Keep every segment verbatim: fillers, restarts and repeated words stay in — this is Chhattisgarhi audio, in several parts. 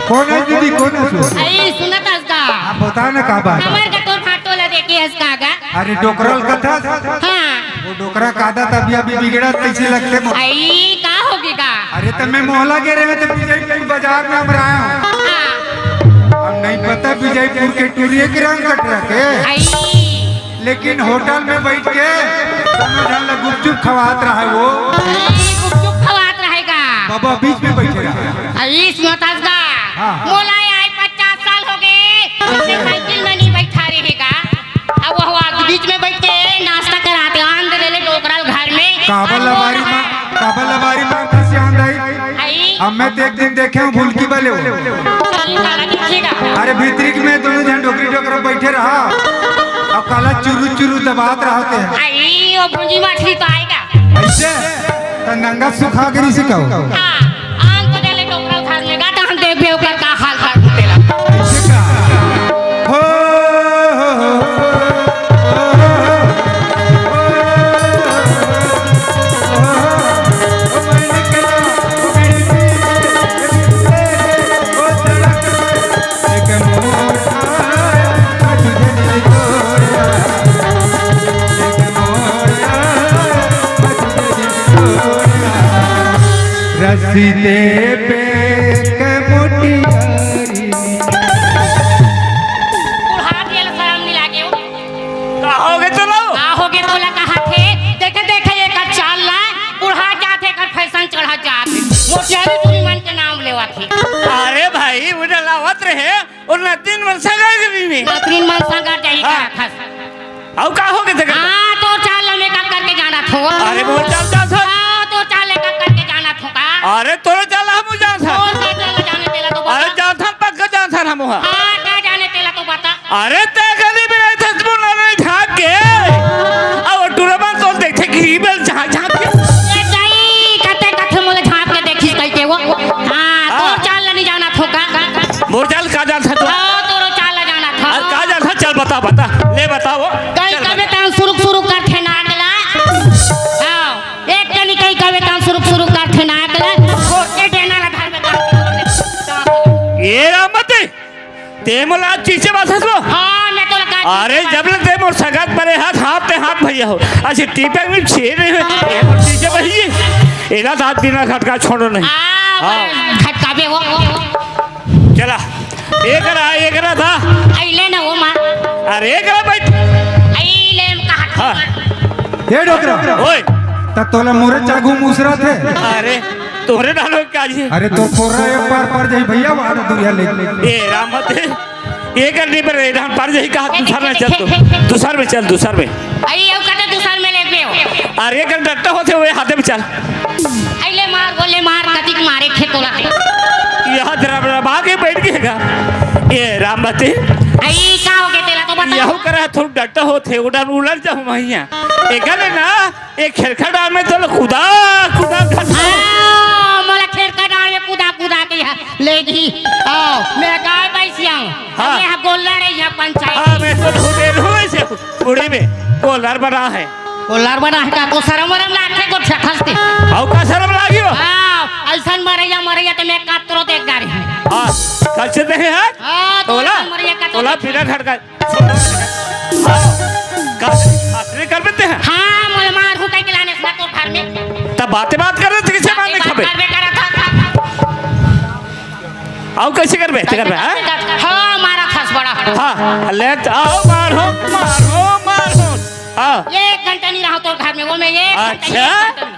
कोन हे दीदी, कोन हे तू? अई, सुनत हस का? हाँ, बता ना का बात। हमर का तोर भाटो ला देखे हस का गा? अरे, डोकरा ल कथस? हाँ। वो डोकरा का आदत अभी, अभी बिगड़त तइसे लगथे मोला। अई, का होगे गा? अरे, त मैं मोहला गे रहेंव, त विजयपुर बाजार में हम रहे हन। हाँ। अब नहीं पता विजयपुर के टूरी के रंग कट रखे। अई। लेकिन होटल में बइठ के दोनों झन ला गुपचुप खवात रहे वो। अई, गुपचुप खवात रहे गा। बाबा बीच में बइठे रहे। अई, सुनत हस गा? हाँ। मोला आय पचास साल होगे, मोटरसाइकिल में नइ बइठारे हे गा। अब वो आगे बीच में बइठ के नाश्ता करात हे, आन दे ले डोकरा ल घर में। काबर लबारी मार, काबर लबारी मारथस सियान दाई? अई। अब मैं तो एक दिन देखे हंव भुलकी बले वो। अई, काला देखे गा? अरे भीतरी के में दोनों झन डोकरी डोकरा बइठे रहा, अब काला चुरू चुरू दबात रहा ते। अई, वो भुंजी मछली तो आय गा। अइसे? त नंगा सुखा गिरी से कहो। हाँ, आन तो दे ले डोकरा ल घर में गा, त हम देखबे ओकर का हाल करहूं तेला। अइसे का? हो, हो, हो, हो। रस्सी दे पे के मोटियारी। बुढ़ा गेल, शरम नइ लागे हो। का होगे तोला? का होगे तोला कहाथे? देखे, देखे एकर चाल ला, बुढ़ा जात हे, एकर फैशन चढ़त जात हे। मोटियारी टूरी मन के नाम लेवत हे। अरे भाई, वो डलावत रहे, वो नतिन मन संग गई में। नतिन मन संग जाही हाँ। कहाथस। अउ का होगे तेकर? हाँ, तोर चाल ला मैं का करके जानत हंव। अरे, मोर चाल जानत हस? हाँ, तोर चाल ला का करके जानत हंव का? अरे, तोर चाल ला हम जानत हन। तोर का चाल ला जाने तेला तो बता। अरे, जानत हन, पक्का जानत हन हम ओहा। हाँ, का जाने तेला तो बता। अरे, ते गली में रहिथस, मुंह ला नइ ढांक के। अउ टूरा मन तो देखथे कि बेल झांक, झांक के। ए दाई, कते कथे मोला झांक के देखिस कहिके वो। हाँ, हाँ। तोर चाल ला नइ जानत हंव का? मोर चाल का जानत हस तू? हाँ, तोरो चाल ला जानत हंव। अरे, का जानत हस? चल, बता, बता। ले, बता वो। कहीं चल, कबे बता। तहन सुरुक, सुरुक करथे नाक ला। हाँ, एक कनी कहीं कबे तहन सुरुक, सुरुक करथे नाक ला। छोड़ के डेना ला धर में ए रामती, ते मोला आज चीचे बाथस वो? हाँ, मैं तो लगा अरे, जब ले ते मोर सगात परे हाथ, हाथ ते हाथ भैया हो। अच्छा, टीपे में छेद नहीं है। ये मोर चीचे भैया। एला दांत बिना खटका छोड़ो नहीं। आ, हाँ। खटकाबे वो। चला, एकरा, एकरा था। अइले ना वो मार। अरे, एकरा बैठ। अइले कहा हाँ। हे डोकरा। ओए। त तोला मोरे चागू मुसरत हे। अरे, तोरे डालो का जी? अरे, तोर कोर्रा एक बार पर जाही भैया, वाड़ा दुरिया ले। ए, राम मत। एकर नहीं पर, एकर पर जाही कहा, दूसर में चल तू। दूसर में चल, दूसर में। अई, अउ कते दूसर में लेबे हो? अरे, एकर डट्टा होथे, ओए हाथे में चल। अइले मार, बोले मार, कतिक मारे खे तोला। यहाँ तेरा बड़ा बाग ही बैठ गएगा। ए, राम बते। अई, का होगे तेला तो बता। यहू करा थोड़ा डट्टा होथे, उड़न उलट जाहूँ महिया। एकर ना, एक खेरखा डाल में तो कुदा, कुदा कर। हाँ, मोला खेरखा डाल में कुदा, कुदा के यहाँ ले गई। आओ, मैं गाय भैंसिया हूँ। हाँ। मैं यहाँ गोल्लर है, यहाँ पंचायत। हाँ, मैं तो फुटेल हूँ ऐसे, पूरी में गोल्लर बना है। गोल्लर बना है का? को शरम वरम लागथे, को छठस ते। आओ, का शरम लागी हो? हाँ, अइसन मरैया, मरैया तो मैं कतरो देख डारे हूँ। हाँ, कच्चे देखे हैं? हाँ, तो तोला, अइसन मरैया कतरो तोला देख। बिना खड़का। का, असली कर देते हैं? हाँ, मोला मारहूँ कहि के लाने से तोर घर में। तब बातें बात कर रहे थे, किसे मारने बातें खबे? बात करबे करत था। आओ, कैसे करबे? ते करबे, हाँ? हाँ, मारा था बड़ा। हाँ, ले, आओ, मारो, मारो, मारो। हाँ। एक घंटा नहीं रहा तोर घर में, वो मैं एक घंटा, अच्छा? एक घंटा नहीं।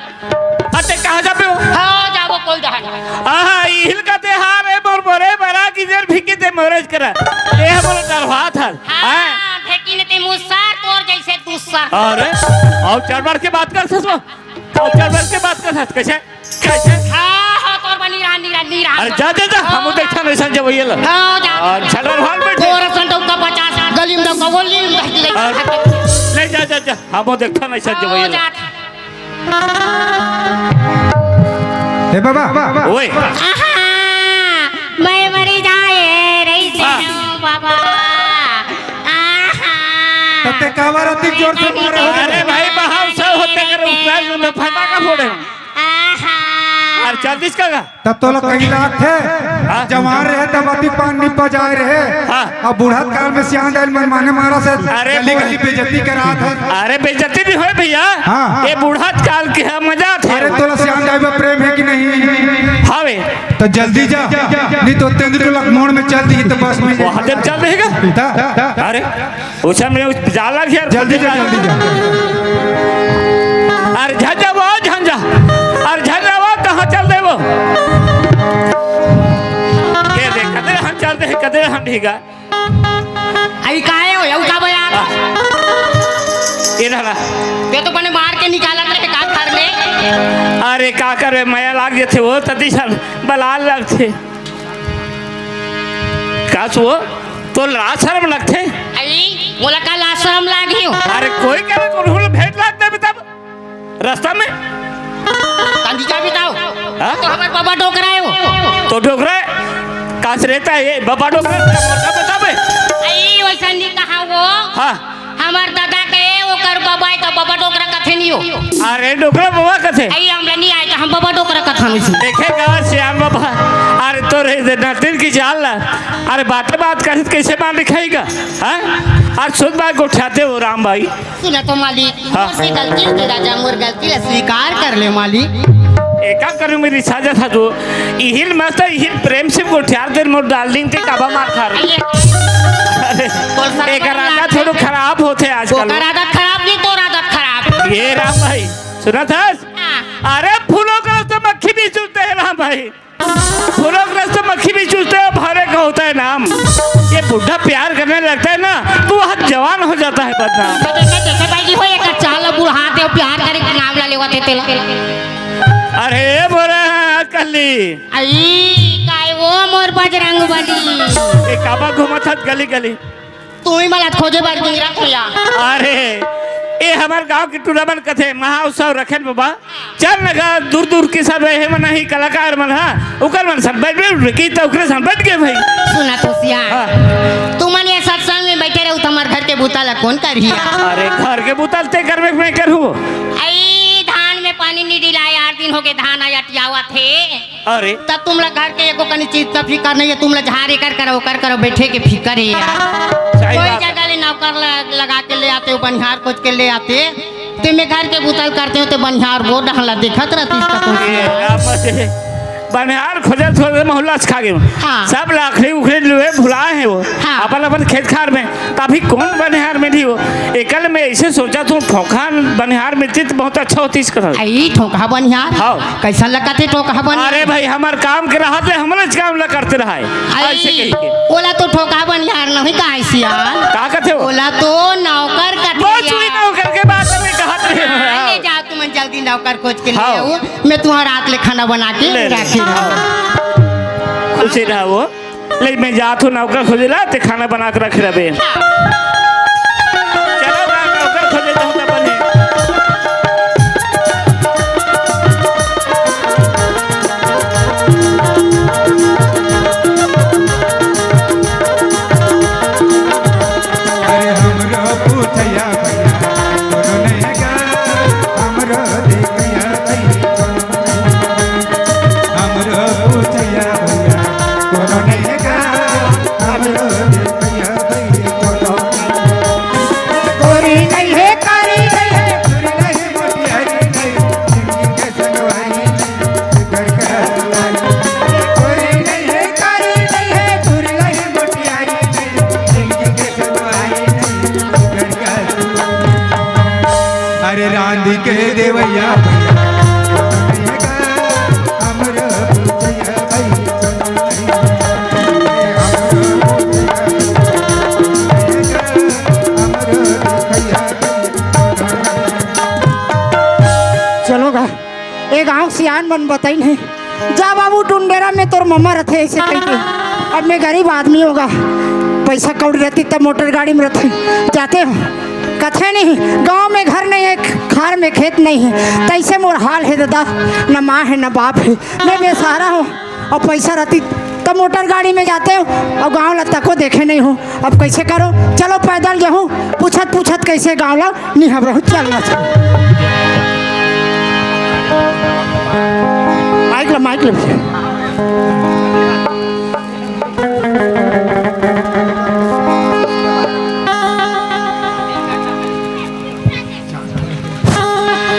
अते कहाँ जाबे हो? हाँ, जाबो कोई डहर। आहा, इहिल का ते हार है, मोर मोरे बरा की देर भिकी ते मोरेज करा। ये बोलो डरवा था। हाँ, हाँ? ढेकी ने ते मुसर, तोर जैसे दूसर। अरे, आओ चढ़ बढ़ के बात कर ससुर। आओ चढ़ बढ़ के बात कर सस, कैसे? कैसे? हाँ, हाँ, तोर बनी रानी, रानी रानी। अरे, जा, जा, जा, हम हाँ, देखा नहीं संजय भैया ला। हाँ, जा। और झगड़ा भाल बैठे। तोर संतों का पचास, गली में तो वो लीम बहती रही। और ले जा, जा, जा, हम देखा नहीं संजय हाँ, भैया ला। जा। ए बाबा। ओए। आहा, मैं मरी जाए रही से हाँ। हूँ बाबा। आहा। तते कावर अति जोर से मारे हो। अरे भाई, बहाव से होते करे, उतार में फटाका फोड़े। आहा। अरे चल दिस का गा? तब तोला कहीं लागथे, हाँ? जवान रहे तब अति पान निपा जाए रहे। हाँ। अब बूढ़त काल में सियान दाई ल मनमाने मारा से अरे गली बूढ़- गली बेइज्जती करात हे। अरे बेइज्जती भी होय भैया। हाँ, हाँ। ये बूढ़त काल के ह मजा आथे। अरे तोला सियान दाई बर प्रेम हे कि नहीं? हवे। तो जल्दी जा, नहीं तो तेंदुलक मोड़ में चल दी तो बस में वहाँ जब चल देगा। ता, ता, ता। अरे उछल में उस जाला घेर जल्दी जा, जल्दी जा। अरे झंझा वो झंझा, अरे झंझा वो कहाँ चल दे वो? ये देख, कदे हम चल दे, कदे हम भीगा। अई काहे हो, यऊ का बया? ये ना, ना। ये तो बने मार के निकालत रहे का घर में। अरे का करबे, मया लाग जथे वो, तती सन बलाल लगथे। का सो? तो लाज शरम लगथे? अई, मोला का लाज शरम लागी हो? अरे कोई करे तो रूल भेंट लाग देबे तब रस्ता में। तंदी का बताओ। हाँ? तो हमर बाबा डोकरा हे वो। तो डोकरा हे? कास रहता है ये बाबा डोकरा? मोटा बताबे। अई, वैसा नहीं कहा वो। हाँ। हमर दादा के ओकर बाबा हे तो बाबा डोकरा कथे नहीं हो। अरे डोकरा बाबा कथे। अई, हमरा नहीं आए तो हम बाबा डोकरा कथन उसी। देखेगा श्याम बाबा। अरे तो रे दे नतिन की चाल ला। अरे बातें बात करित कैसे मान दिखाएगा? हाँ? आज शुद्ध बात गोठियाते हो राम भाई। सुना तो मालिक, हाँ। मोर से गलती हो गई राजा, मोर गलती ला स्वीकार कर ले मालिक। एका करूँ मेरी साजा था जो इहिल मस्त इहिल प्रेम से गोठियार दे मोर डार्लिंग के काबा मार खा रहे। अरे, अरे, बोल सर, एकर आदत थोड़ो खराब होथे आजकल। ओकर आदत खराब नहीं, तोर आदत खराब। ये राम भाई, सुना था? हाँ। अरे फूलों का तो मक्खी भी चुसते हैं राम भाई। फूलों का रस तो मक्खी भी चूसते हैं, भारे का होता है नाम। ये बुढ़ा प्यार करने लगता है ना, तो वह जवान हो जाता है बदनाम। देखे, देखे भाई जी, हो एक चाल बुढ़ा दे, प्यार करे के नाम ला लेवा थे तेला। अरे मोरा कली। आई, काय वो मोर बजरंग बली। ए काबा घूमत हत गली गली। तू ही मला खोजे बर गिरा खोया। अरे, ए हमर गांव के टूरा मन कथे, महा उत्सव रखेन बाबा। चल न गा, दूर दूर के सब रहे मन ही कलाकार मन हा, ओकर मन सब बैठ बैठ की तो ओकरे संग बैठ के भाई। सुना तो सिया, हाँ। तुमन ये सत्संग में बैठे रहू तो हमर घर के बूता ला कौन करही? अरे, घर के बूता ते करबे, मैं करहूँ। आई धान में पानी नहीं डिला, यार दिन हो गए धान आया टियावा थे। अरे। तब तुमला घर के एको कनी चीज का फिकर नहीं है, तुमला झारे कर करो, कर करो, बैठे के फिकर है यार। सही कोई बात है। जगह ले नौकर ल-, लगा के ले आते हो, बनिहार खोज के ले आते, ते मैं घर के बुतल करते हो, ते बनिहार वो डहला देखत रहती इसका तो। ये आपस में बनिहार खोजत खोजत मोहल्ला से खा गए। हाँ। सब लाखड़ी उखड़ी लुए भुलाए हैं वो। हाँ। अपन अपन खेत खार में। तभी कौन बनिहार मिली हो? एकल में ऐसे सोचा तू ठोका बनिहार मिलती तो बहुत अच्छा होती इसका। आई ठोका बनिहार? हाँ। कैसन लगत है ठोका बनिहार? अरे भाई, हमार काम के रहा थे, हमरे ज काम ला करते रहा है। आई, ऐसे कही के। ओला तो ठोका बनिहार नहीं कहा है सियान। का कहते हो? ओला तो नौकर कहते वो हैं चुई यार। नौकर के बात में कहत रहे हो। हाँ, ले जाओ तुम जल्दी नौकर खोज के ले हाँ। आओ, मैं तुम्हारा हाथ ले खाना बना के ले ले। रखी हूँ। खुशी रहा वो। ले, मैं जात हूँ नौकर खोजे ला, ते खाना बना के रख रहे। चलो, मैं नौकर खोजे जाऊँ तब बने। अरे हमरो पूछैया भैया, कोनो नहीं गा, हमरो देखैया भैया, कोनो नहीं गा। हमरो पूछैया भैया, कोनो नहीं गा, हमरो देखैया भैया, कोनो नहीं गा। गोरी नहीं है, कारी नहीं है, गोरी नहीं, मोटियारी नहीं, जिंदगी के संगवारी नहीं, घर का संगवारी। गोरी नहीं है, कारी नहीं है, गोरी नहीं, मोटियारी नहीं, जिंदगी के संगवारी नहीं, घर का संगवारी। अरे रांधी के देवैया भैया, चलो गा, ए गांव सियान मन बताइन हे, जा बाबू टुंडेरा में तोर मम्मा रथे ऐसे कहिके। अब मैं गरीब आदमी होगा, पैसा कौड़ी रहती तब मोटर गाड़ी में रथे, जाते हो कथे नहीं, गांव में घर नहीं है, खार में खेत नहीं है, तैसे मोर हाल है दादा, न माँ है न बाप है, मैं बेसहारा हूँ। और पैसा रहती तब मोटर गाड़ी में जाते हो और गांव ला तको देखे नहीं हो। अब कैसे करो, चलो पैदल जाहूँ, पूछत पूछत कैसे गांव ला निहब रहू, चलना चाहिए। माइक ला, माइक ला भैया।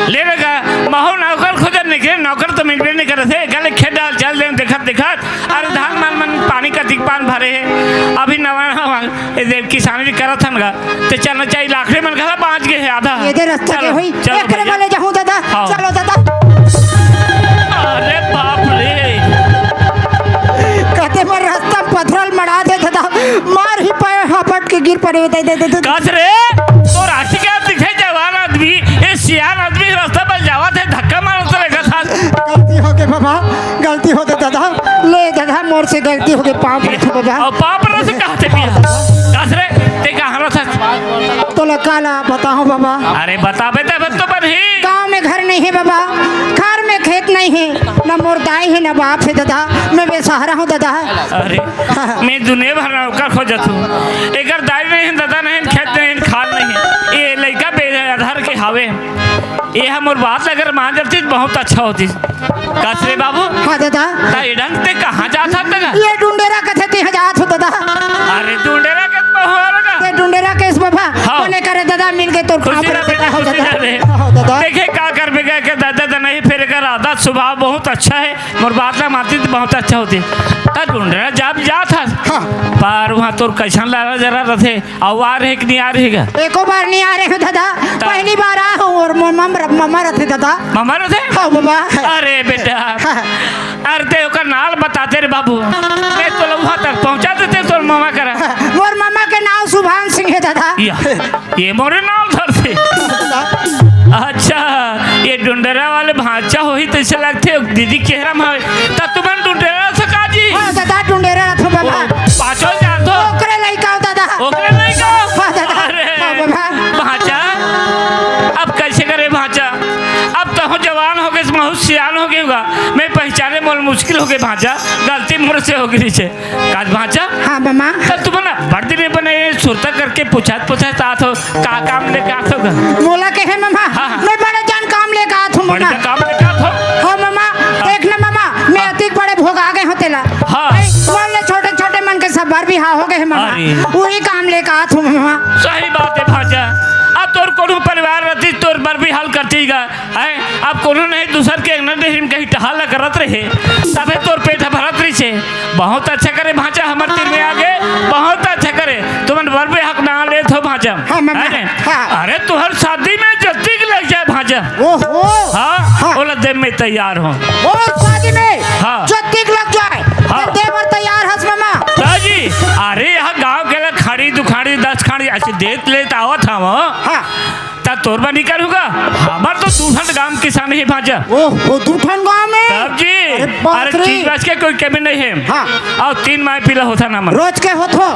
ले रे गा, महू नौकर खोजत निकले, नौकर तो मिलबे नहीं करत हे। गले खेत डाल चल दे, देखत देखत, अरे धान मन मन पानी का दिक पान भरे हे। अभी नवा नवा ए दे किसानी भी करत हन गा, ते चलना चाहिए। लाखड़े मन कहा बाँच गए हे आधा। ये दे रास्ता चलो, के होई, चलो एकरे भैया। वाले जाहूँ दादा, हाँ। चलो दादा। अरे बाप रे। कहते मोर रास्ता में पथरल मड़ा दे दादा, मार ही पाए, हापट के गिर पड़े, दे, दे, दे, दे। कस रे, तो राशि क्या दिखे जवान आदमी, ये सियान आदमी रास्ता पर जावा थे, धक्का मारत रहेगा साथ। गलती हो गई बाबा, गलती हो गई दादा, ले दादा, मोर से गलती हो गई, पाँव पड़त हँव बाबा। अउ पाँव पड़त हे, कहाँ से पिया? कस रे, ते कहाँ रहत हस? तोला काला बताहूँ बाबा। अरे बताबे तब तो बनही। गाँव में घर नहीं हे बाबा, खार में खेत नहीं हे, न मोर दाई हे न बाप हे दादा, मैं बेसहारा हँव दादा। अरे, मैं दुनिया भर नौकर खोजत हँव, एकर दाई नहीं हे, दादा नहीं हे, खेत नहीं हे, खार नहीं हे, ये लइका बेघर के हावे। ये हमर बात अगर मान जाती तो बहुत अच्छा होती। कस रे बाबू? हाँ दादा। ता ये ढंग ते कहाँ जात हस तेला? ये डुंडेरा कथे ते यहाँ जात हँव दादा। अरे डुंडेरा के तो हो लगा। ये डुंडेरा केस बाबा। हाँ। कोने करे दादा मिल गए तो खुशी रह बेटा, खुशी रह बे। हाँ दादा। देखे का करबे का के दादा तो नहीं, फिर एकर आदत स्वभाव बहुत अच्छा हे। मोर बात ला मानती तो बहुत अच्छा होती। ता डुंडेरा जब जात हस। हाँ। पर वहाँ तोर कैसन लारा जरा रथे। अउ आ रहे कि नहीं आ रहे गा? एको बार नहीं आ रहे हँव दादा। ता- पहली बार आ हँव अउ ममा, ममा रथे दादा। ममा रथे? हाँ बाबा। अरे बेटा, हाँ। अरे ते ओकर नाल बताते रे बाबू, मैं तोला वहाँ तक पहुँचा देते तोर ममा करा। मोर ममा के नाम सुभान सिंह हे दादा। या, ये मोरे नाल धरथे। दादा। अच्छा, ये डुंडेरा वाले भाँचा होही तइसे लगथे। दीदी केहरा में हवे, त तुमन डुंडेरा रथो का जी? हाँ दादा, डुंडेरा रथो बाबा। ओ, पाँचों जान दो। ओकरे लइका हो दादा। ओकरे लइका हो? हाँ दादा। अरे, हाँ बाबा। भाँचा, अब कैसे करे भाँचा? अब तहूँ जवान हो गए, महू सियान हो गए होगा। मैं पहचाने मोल मुश्किल हो गए भाँचा, गलती मोर से हो गई से। काज भाँचा? हाँ मामा। त तुमन बड़ दिन बने सुरता करके पूछत पूछत आत हो, का काम लेके आत हो गा? मोला कहे मामा, हाँ, हाँ। मैं बड़े जान काम लेके आत हँव बड़े मामा। जान काम लेके आत हो? हाँ मामा, हाँ। देख ना मामा, मैं हाँ। अतिक बड़े भोगा गए हँव तेला। हाँ। ए, मोर ले छोटे छोटे मन के सब बर बिहाव हो गए हे मामा। अरे। वही काम लेके आत हँव मामा। सही बात हे भाँचा। अब तोर कोनो परिवार रहती, तोर बर बिहाव करती गा। हैं? अब कोनो नहीं, दूसर के अंगना डेहरी में कहीं टहल करत रहे, तभे तोर पेट ह भरत रहिसे। बहुत अच्छा करे भाँचा, हमर तीर में आ गे, बहुत अच्छा करे। तुमन बर बिहाव के नाव लेत हो भाँचा। हाँ, मामा। है ने? हाँ। अरे, तुँहर शादी में जतिक लग जाए भाँचा। ओहो। हाँ, हाँ। ओला दे में तैयार हँव। ओ, शादी में हाँ। जतिक लग जाए, हाँ। त दे बर तैयार हस मामा। ता जी, अरे, यहाँ गाँव के ला खाड़ी, दुखाड़ी, दस खाड़ी ऐसे देत लेत आवत हँव। हाँ। त तोर बर निकल होगा, हमर तो दू ठन गाँव किसान हे भाँचा। ओह, वो दू ठन गाँव में? तब जी, अरे बाप अरे रे। चीज बाज के कोई कमी नहीं हे। हाँ। अउ तीन माई पीला होथा ना मन। रोज के होथो?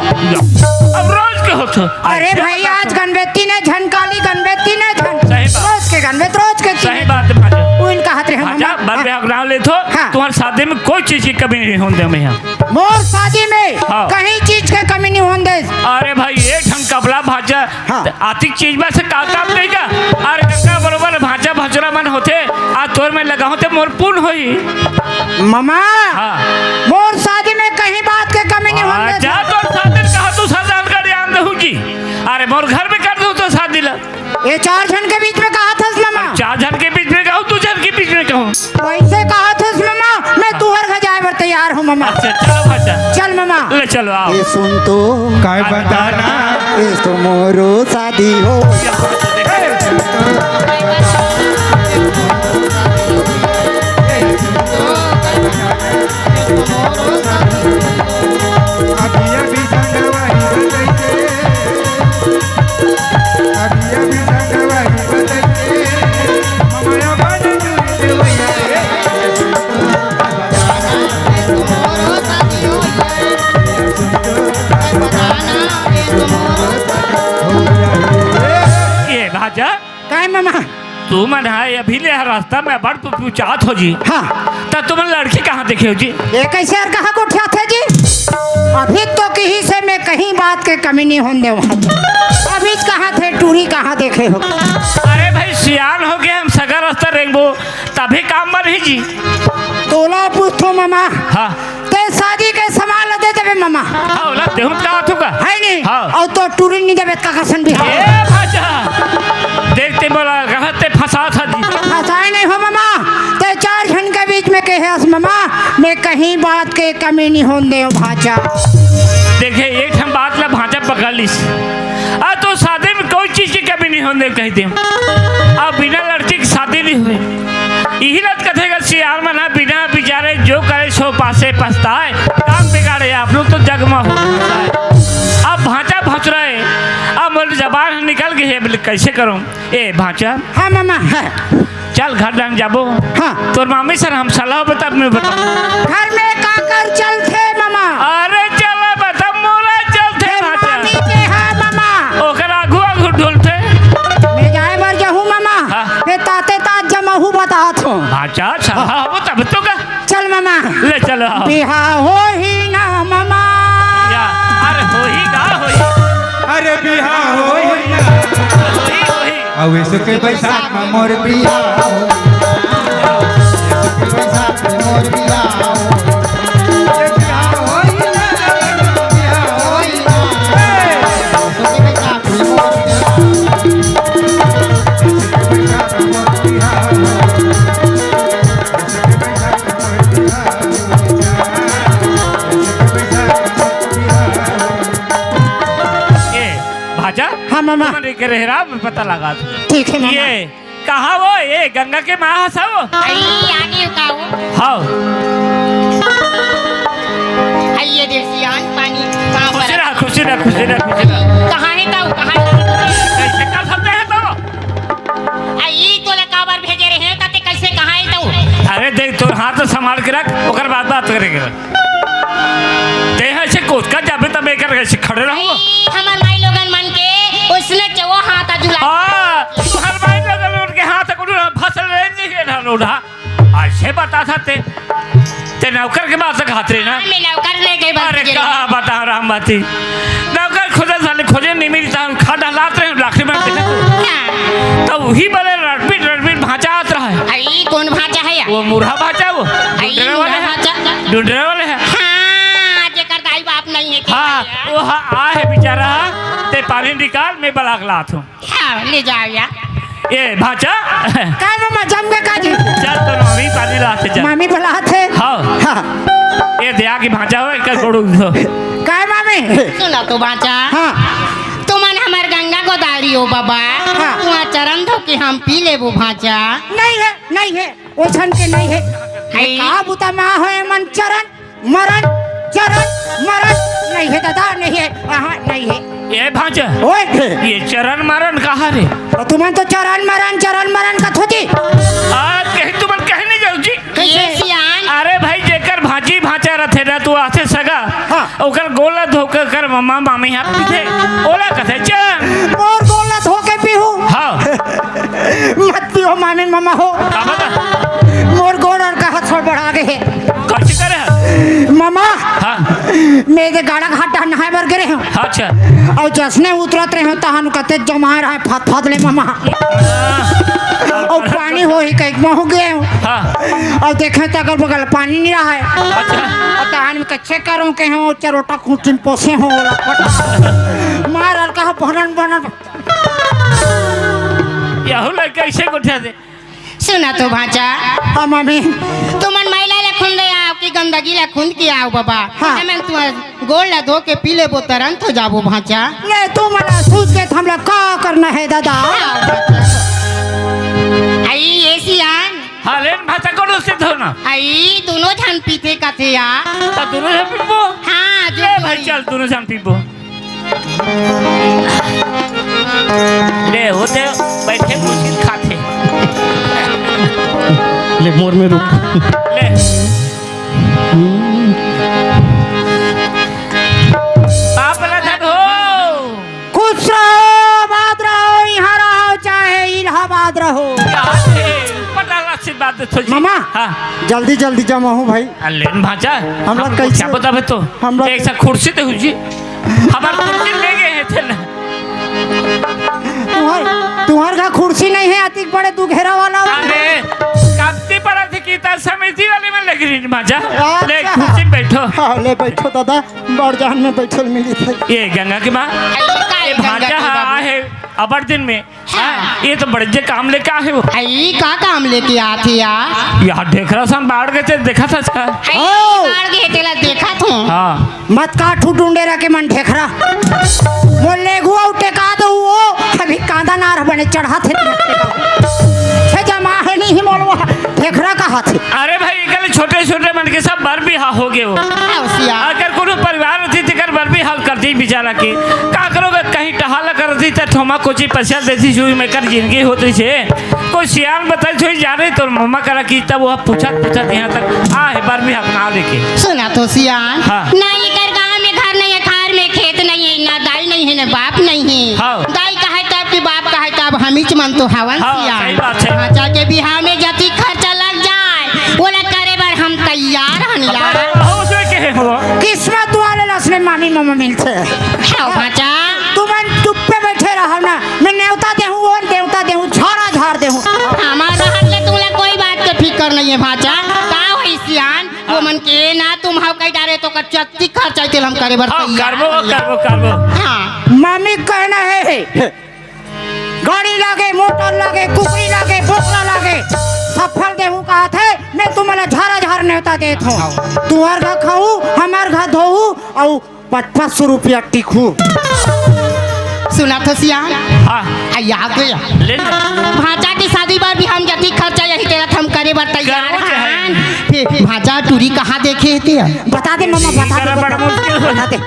अब रोज के होथो। अरे अच्छा भाई, बताओ। आज गनबे तीने झन, काली गनबे तीने झन। सही बात। रोज के गनबे, रोज के सही तीने बात हे भाँचा। वो इनका हाथ रे हम भाँचा, हम। बर बिहाव के नाव लेथो, हाँ। तुँहर शादी में कोई चीज की कमी नहीं होन देंव मैं। मोर शादी में हाँ। कहीं चीज के कमी नहीं होन दे। अरे भाई, एक ठन कपड़ा भाँचा, हाँ। त अतिक चीज में से का काम नहीं का? अरे गंगा बरोबर भाँचा भचरा मन होथे, आज तोर में लगाहूँ ते मोर पुन होही। मामा, हाँ। मोर शादी में कहीं बात के कमी नहीं होन दे। अच्छा, तोर शादी में कहा तू शादी कर आन दहूँ जी। अरे मोर घर में कर दूँ तो शादी ला। ये चार झन के बीच में कहा थस मामा? चार झन के बीच में कहूँ, दू झन के बीच में कहूँ? वैसे कहा थस मामा, मैं तुँहर घर जाए बर तैयार हूँ मामा। अच्छा, चलो भाँचा। चल मामा। ले चलो, आओ। ये सुन तो। काय बताना? ये तो मोरो शादी हो। अभी अभी संगवारी बतैते, अभी अभी संगवारी बतैते, ममया बन जुड़ी देवैया रे। ये भाँचा। काय मामा? तुमन ह अभी ले ह रास्ता में बड़ पुपुचात हो जी। हाँ। त तुमन लड़की कहाँ देखे हो जी? ये कैसे और कहाँ गोठियाथे जी? अभी तो कही से मैं कहीं बात के कमी नहीं होन देंव। अभी कहाँ थे टूरी कहाँ देखे हो? अरे भाई सियान हो गए, हम सगा रास्ता रेंगबो तभी काम बनही जी। तोला पूछथों मामा। हाँ। ते शादी के सामान ला दे देबे मामा। हाँ, ओला देहूं का आथू का? है नहीं? हाँ। अउ तो टूरी नहीं देबे का करसन बिहाव? ए भांचा, देख ते मोला कहा ते फंसाथस जी। फंसाय नहीं हों मामा, ते चार झन के बीच में कहे हस मामा, मैं कहीं बात के कमी नहीं होन देवं भांचा। देखे, एक ठन बात ला भांचा पकड़ लिस। आ तो शादी में कोई चीज के कमी नहीं होन देवं कहि देवं। अब बिना लड़की के शादी नहीं होय। इही ला कथे गा सियान मन ह, बिना बिचारे जो करे सो पासे पछताय। काम बिगाड़े आप लोग तो जग म हो। अब भांचा भसुराय, अब मोर जबान ह निकल गे हे, बोले, कैसे करूं? ए भांचा। हाँ मामा, हाँ। चल घर डांग जाबो। हाँ। तोर मामी सर हम सलाह बता, मैं बता। घर में काकर चलथे मामा? अरे चला बता, मोला चलथे हे भांचा। मामी के, हाँ मामा। ओकर आगू आगू ढुलथे। मैं जाय बर जाहूं मामा। हाँ। मैं ताते तात जमाहू बताथों। भांचा, सलाह होबो तब तो का। चल मामा। ले चलो। बिहाव होही ना मामा। या, अरे होही का होही? अरे बिहाव होही ना। होही, होही। अउ एसो के बैसाख म मोर बिहाव होही ना। एसो के बैसाख म मोर बिहाव होही ना। बिहाव होही ना, बिहाव होही ना। एसो के बैसाख म मोर बिहाव होही ना। एसो के बैसाख म मोर बिहाव होही ना। ए, भांचा? हाँ, मामा। तुमन के रेहरा में पता लगा दो। ठीक है, मामा। ये कहाँ वो? ये गंगा के माँ हंसा वो? आई, आगे का वो? हाँ। आई, ये देख सियान, पानी पाँव खुशी पर। रहा, खुशी रहा, खुशी रहा, खुशी रहा। कहाँ है ताऊ? कहाँ है? कैसे कर सकते हैं तो? आ, ई तोला काबर भेजे रहे, त ते कैसे कहाँ है तू? अरे देख, तोर हाथ तो संभाल के रख, ओकर बाद बात करेंगे। ते ऐसे कोचका जाबे तब एकर कैसे खड़े रहो? ई हमर माई लोगन मन के उसने चवो हाथ आ जुला। हाँ, तोहर माई लोगन मन के हाथ को उड़ा, फसल ले नहीं है ना उड़ा। ऐसे बताथस ते, ते नौकर के बात से खात रहे ना। मैं नौकर नहीं गई बात अरे के लिए। का बता राम बाती। नौकर खोजे साले खोजे नहीं मिलता, खा डहलात रहे, लाखड़ी मार देखे तो। हाँ। तो वही बले रटपिट रटपिट भांचा आत रहा है। आई, कौन भांचा है या? वो मुरहा भांचा वो, आई, डुंडरे वाले मुरहा हैं। भांचा। डुंडरे वाले हैं। हाँ, जेकर दाई बाप नहीं है, हाँ, तेरा। वो हा-, आ है बेचारा, ते पानी निकाल, मैं बलाक लात हूँ। हाँ, ले जाओ या। ए, भांचा। काय मामा, जमबे का जी? चल, तो मामी पानी लात हे, चल। मामी बलात हे। हाँ। हाँ। ए, दया की भांचा हो, एक गोड़ उठो। काय मामी? सुना तो भांचा। हाँ। तुमन हमर गंगा गोदावरी हो बाबा। हाँ। तुम्हार चरण धो के हम पी लेबो भांचा। नहीं है, नहीं है। ओछन के नहीं है। है। का बुता मा होय मन चरण मरण, चरण, मरण नहीं है दादा, नहीं है, हाँ, नहीं है। ए भांचा, ओए। ये चरण मरण कहाँ रे? तो तुमन तो चरण मरण, चरण मरण का थोची। आज कहीं तुमन कहीं नहीं जाओ जी। कैसे? ये सियान। अरे भाई, जेकर भांची भांचा रथे ना, तू आथे सगा, हाँ। ओकर गोला धोकर कर मम्मा मामी हाथ पीथे, ओला कथे चरण। मोर गोला धोके पीहू। हाँ। मत पियो मामी मामा हो। का बता? मोर गोड़ और का हाथ बढ़ा गे हे। कौची करे है? मामा, हाँ। मैं दे गाड़ा घाट डहर नहाए बर गे रहे हूँ। अच्छा। अउ जसने उतरत रहे हूँ, तहन कते जमाए रहे फत फत ले मामा। हाँ। अउ पानी होही कहिके महूँ गे हूँ। हाँ। अउ देखे त अगल बगल पानी नहीं रहा है। अच्छा। अउ तहन में कच्चे करूँ के हूँ, चरोटा खूंटी में पोसे हूँ, ओला पटा। मार और कहा भनन भनन। यहू लड़का ऐसे गोठिया दे। सुना तो भांचा। हाँ, मामी। तुमन मैला ले खुंद ले आओ कि गंदगी ले खुंद के आओ बाबा। हाँ। हमन तुम्हार गोड़ ला धो के पी लेबो, तुरंत हो जाबो भांचा। ले, तू मला सूझ के हमला का करना है दादा? हाँ, भांचा। आई, ये सियान। हाँ, लेन भांचा को दूसरे धो ना। आई, दोनों झन पीथे कथे या। तो दोनों झन पीबो? हाँ, जो ले भाई, पीथे। चल, दोनों झन पीबो। ले, होते बैठे कुछ खाथे। ले, मोर में रुक। ले। बाप ला धन हो। खुश रहो, आबाद रहो, यहाँ रहो, चाहे इलाहाबाद रहो। क्या है? पता आशीर्वाद दे थोड़ी। मामा, हाँ। जल्दी, जल्दी जमा हो भाई। आ, लेन भांचा, हम लोग हम कैसे क्या बताबे तो? हम लोग एक सा कुर्सी दे हुजी। हमार कुर्सी ले गए हैं थे ना। तुम्हार, तुम्हार घर कुर्सी नहीं है, अतिक बड़े दू घेरा वाला। अरे, कमती पड़ा थी कि त समिति वाले मन लेके नहीं भांचा। अच्छा। ले, कुर्सी में बैठो। हाँ, ले बैठो दादा, बड़ जान में बैठल मिली थे। ये गंगा के माँ, अरे, का ये गंगा भांचा के हा बाबू? आहे अबर दिन में। हाँ। हाँ, ये तो बड़े जे काम लेके आहे वो। आई, का काम लेके आथे यार? यार, ढेखरा सन बाढ़ गए थे, देखा था इसका? आई, ओ। बाढ़ गए तेला देखा था। हाँ। मत का ठू डूंडे रखे मन ढेखरा। मोर लेगुआ उठे का दो वो, अभी कांदा नार बने चढ़ा थे। हे जमा है नहीं मोलवा, ढेखरा कहा थे। अरे भाई, कल छोटे-छोटे मन के सब बर बिहा हो गए हो। हाँ, होशियार। अगर कोनो परिवार होती, तेकर बर बिहा करती बेचारा के। का करोगे, कहीं टहल करती, त थोमा कोची पैसा देती, जुई में कर जिंदगी होती छे। कोई सियान बताई थोड़ी जा रही, तोर मम्मा करा की, तब वो पूछत, पूछत यहाँ तक आ है, बर बिहा अपना लेके। सुना तो सियान, हाँ। ना एकर गाँव में घर नहीं है, खार में खेत नहीं है, ना दाई नहीं है, ना बाप नहीं है। हाँ। दाई कहे तब कि बाप कहे तब, हमीच मन तो हवन हाँ, सियान। सही बात है। भांचा के बिहा में जतिक खर्चा लग जाए, ओला करे बर हम तैयार हन यार। अरे, बहुत सही कहे हो। किस्मत वाले लसने मामी मम्मा मिलथे। हाँ, भांचा। तुमन चुप्पे बैठे रहो ना, मैं नेवता देहूँ, वो नेवता देहूँ, झाड़ा झाड़ देहूँ। हमार रहत ले तुमला कोई बात के फिकर नहीं है भांचा। का होई सियान, वो मन के ना तुम हव कई डारे तो कर जतिक खर्चा तेल हम करे बर हाँ, तैयार करबो, हन यार। करबो, करबो। हाँ। मामी कहना है, गाड़ी लागे, मोटर लागे, कुकरी लागे, बोकरा लागे, सफल देहू कहा थे, मैं तुम्हाला झारा झार नेवता देत हूँ। तुहर घर खाऊ, हमार घर धोऊ, अउ पच पच सौ रुपया टिकू। सुना तो सियान। हाँ। आ, याद गया। ले ले। भांचा की शादी बर भी हम जतिक खर्चा यही तेरा हम करे बर तैयार करबो चाहे। हन। फिर भांचा टूरी कहाँ देखे थे? बता दे मम्मा, बता दे, करा बड़ा बता। मुश्किल हो बता दे।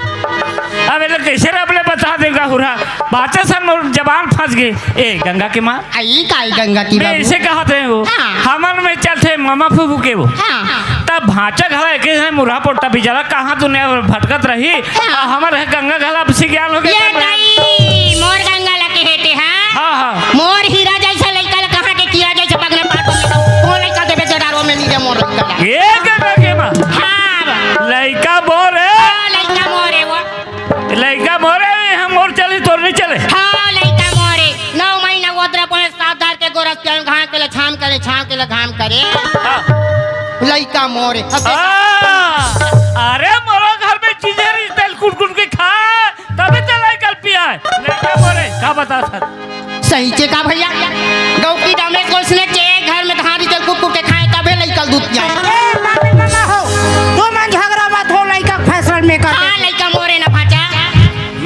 अब ये लोग कैसे रे अपने बता देगा हुरा? बातें सब मोर जबान फंस गई। ए, गंगा के माँ। आई काई गंगा की मैं बाबू? इसे कहा थे वो। हाँ। हमन में चलते मामा फूफू के वो। हाँ। तब भांचा घला एक है मुरहा पोटा बिचारा कहाँ दुनिया भर भटकत रही। हाँ। आ, हमर है गंगा घला अब सिज्ञान हो गया ये था। दाई, मोर गंगा लगे है ते, हाँ? हाँ, हाँ। मोर हीरा जैसा लइका ला कहाँ के किया जैसे पगना पाट में वो लइका देवे जडारो में नीचे मोर लइका ला। ये गंगा के माँ। हाँ। लइका मोर है। हाँ, लइका मोर है वो। लइका मोरे, हम मोर चली, तोर नहीं चले। हाँ, लइका मोरे। नौ महीना ओदरा पड़े, सात दार के गोरस के घाम के ले छाम करे, छाम के ले घाम करे। हाँ। लइका मोरे। अब देखा। हाँ। अरे, मोरो घर में चीजें रही, तेल कुट कुट के खा, तभी तो लइका पिया है। लइका मोरे, का बता सर? सही चे का भैया? गौ की दामे को उसने के घर में धान रिचल कुट कुट के खाए, तबे लइका दूध पिया। ए, मामी, मामा हो, तुमन झगड़ा मत हो, लइका फैसल में कर हाँ, दे। लइका मोरे ना भांचा।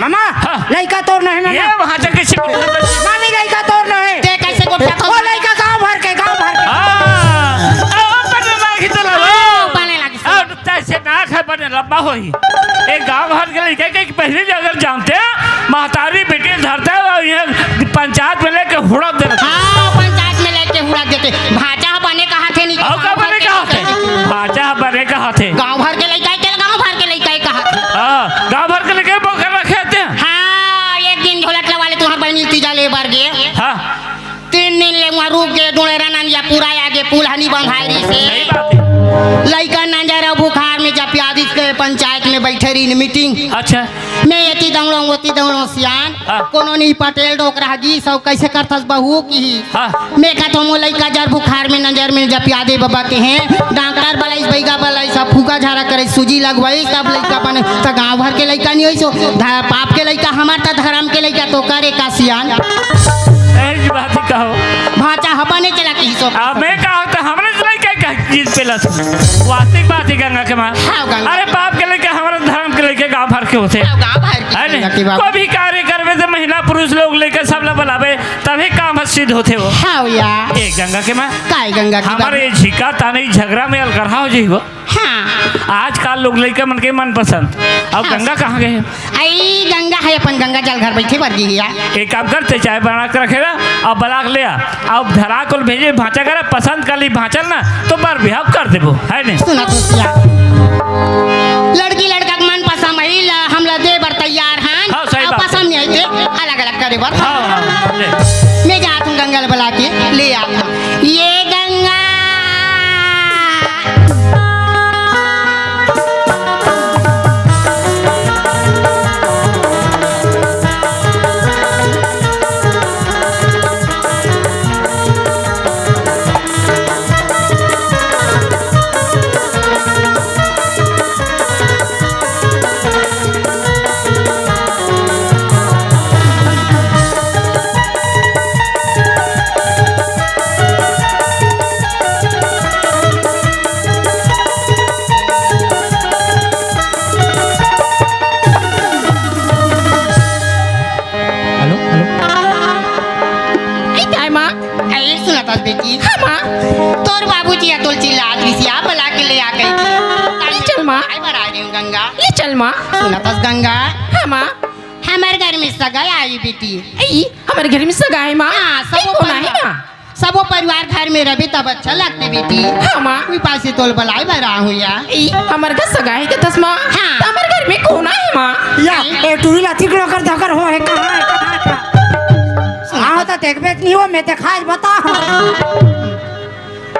मामा, हाँ। लइका तोर नहीं, मामा। ये भांचा कैसे को मामी, लइका तोर नहीं। ते कैसे को ओ, लइका गांव भर के, गांव भर के। हाँ। ओ, बने लागी तो लगा। ओ, बने लागी। अब तैसे ना खाए बने लंबा होई। एक गांव भर के लइका के पहले जो अगर जानते, महतारी बेटी धरते और ये पंचायत में लेके हुड़प देते। हाँ, पंचायत में लेके हुड़प देते। भांचा बने कहा थे नहीं। और का बने कहा थे? भांचा बने कहा थे। गांव भर के लइका के, गांव भर के लइका कहा थे। हाँ, गांव भर के लइका बोकर रखे थे। हाँ, एक दिन ढोलकला वाले तुम्हार बहनी तीजा ले बर गए। हाँ। तीन दिन ले वहाँ रुक गए, डोड़ेरा नंदिया पूरा आगे पुल हनी बंधाई रही से। सही बात है। लइका नंजर अउ बुखार में जब प्यादित के पंचायत में बैठे रही मीटिंग। अच्छा। मैं एती दौड़ो, ओती दौड़ो सियान, हाँ। कोनो नहीं पटेल डोकरा जी सब कैसे करथस बहू की। हाँ। मैं कहत हूँ, मो लइका जर बुखार में नंजर में जब प्यादे बाबा के हैं, डॉक्टर बलाइस, बैगा बलाइस, सब फूका झाड़ा करे, सूजी लगवाई, तब लइका बने, त गाँव भर के लइका नहीं होई सो, ध-, पाप के लइका हमार त धर्म के लइका तो करे का सियान। सही बात कहो। भांचा हबा नहीं चला कही सो। अब मैं कहा तो हमरे से लइका का चीज पेला से। वास्तविक बात है गंगा के माँ। हाँ, गंगा। अरे पाप के लइका हमारे धर्म के लइका गाँव भर के होते। हाँ, गाँव भर के है नहीं? गंगा के बाबा। कोई भी कार्य करवे तो महिला पुरुष लोग लेकर सब लोग बुलावे, तभी काम सिद्ध होते हो। हाँ भैया। ए गंगा के माँ। काय गंगा की हमारे बाबा? ये झिका ताने झगड़ा में अलगरहा हो जाई हो। हाँ। आजकल लोग लइका मन के मनपसंद। अब हाँ। गंगा कहाँ गए? आई गंगा है, अपन गंगा जल घर बैठे बर गई है। एक काम करते, चाय बना के रखे रहा, अब बलाक ले आ, अब धरा को भेजे, भांचा करा, पसंद कर ली भांचल ना, तो बर बिहाव कर देबो, है नहीं? सुना तो सिया, लड़की लड़का के मन पसंद है, ला, हम ला दे बर तैयार हन। हाँ, सही अब बात। पसंद नहीं आई थे, अलग अलग करे बर। हाँ, हाँ, हाँ, ले। मैं जात हूँ गंगा ला बुला के ले आता हूँ। ये गंगा। गंगा। ले चल माँ। सुनत हस गंगा? हाँ माँ। हमर घर में सगा आही बेटी। अई, हमर घर में सगा हे माँ? हाँ, सबो कोन आही परिवार, माँ? सबो परिवार घर में रबे तब अच्छा लगथे बेटी। हाँ माँ। उही पासे तोल बलाय बर आहूँ या। अई, हमर घर सगा हे कथस माँ? हाँ। त हमर घर में कोन आही माँ? या, ए टूरी ला तिकड़ो कर धकर हो हे, कहाँ हे, कहाँ हे, कहाँ? सुनत हस? त देखबे नहीं हो, मैं देखाय बता।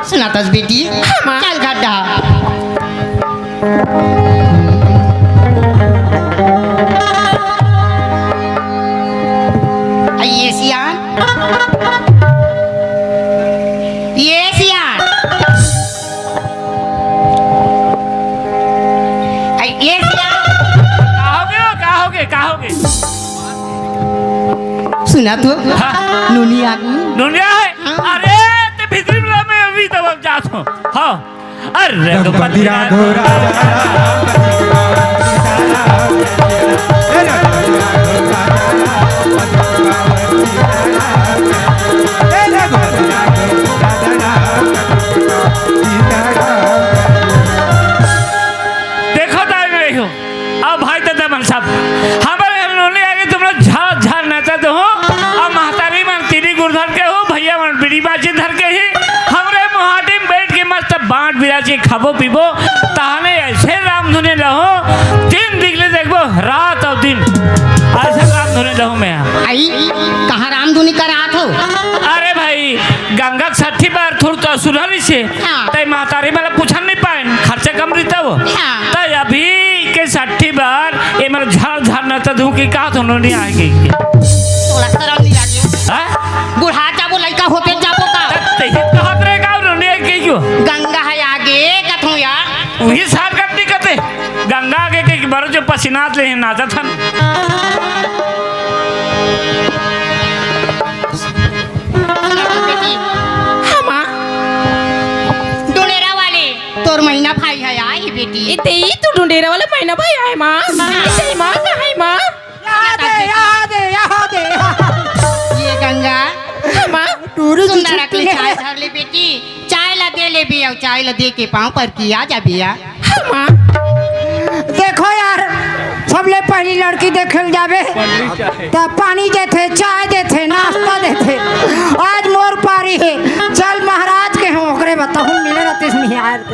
सुनत हस बेटी? हाँ, माँ। चल गड्ढा। आ, ये सियान। ये सियान। आ, ये सियान। का होगे, का होगे, का होगे? सुनत हो? हाँ। नोनी आगे। नोनी आगे? हाँ। अरे, ते भीतरी में अभी तब हम जात हो। हाँ। अरे रघुपति रघुपति राघव राघव राजा राम। देखो ताई में रही हो। अब भाई दादा मन सब, हमर घर नोनी आगे तुमन ला झार झार नाचा दो हो। अब महतारी मन तीली गुड़ धर के हो, भैया मन बीड़ी बाजी धर के ही, हमरे मुहाटी में बैठ के मस्त बांट बिराज के खाबो पीबो, तहने ऐसे राम धुनी लहो, दिन दिखले देखबो, रात अउ दिन, ऐसे राम धुनी लहो मैं। आई, कहाँ राम धुनी करात हो? अरे भाई, गंगा के छठी बार थोड़ा तो सुनल से, हाँ। तै महतारी मन ला पूछन नहीं पाएन, खर्चा कम रहिथे वो। हाँ। तै अभी के छठी बार, ये मन ला झार झार नाचा दूं कि का तो नोनी आगे। तोला शरम नहीं लागे? हाँ? बुढ़ा जाबो, लइका होते जाबो का? तै ही कहत रहे का नोनी आगे क्यों? गंगा हे आगे, कथों यार। उही सार गलती करते। गंगा आगे के बरो जो पसीनात ले नाचत हन। हाँ माँ। डुंडेरा वाले, तोर महीना भाई हे आही बेटी। ए तेई तो डुंडेरा वाला महीना भाई आए माँ। ए तेई माँ कहाँ हे माँ? यहाँ दे, यहाँ दे, यहाँ दे, यहाँ दे। ये गंगा। हाँ माँ। टूरी जी सुंदर छुट्टी अकली ले। चाय धर ले बेटी। चाय ला दे ले बिया, चाय ला दे के पाँव पर किया जा बिया। हाँ माँ। देखो यार, सबले पहली लड़की देखे ल जाबे, त पानी देथे, चाय देथे, नाश्ता देथे। आज मोर पारी हे, चल महाराज के हो, ओकरे बताहूँ, मिले रहते नहीं यार।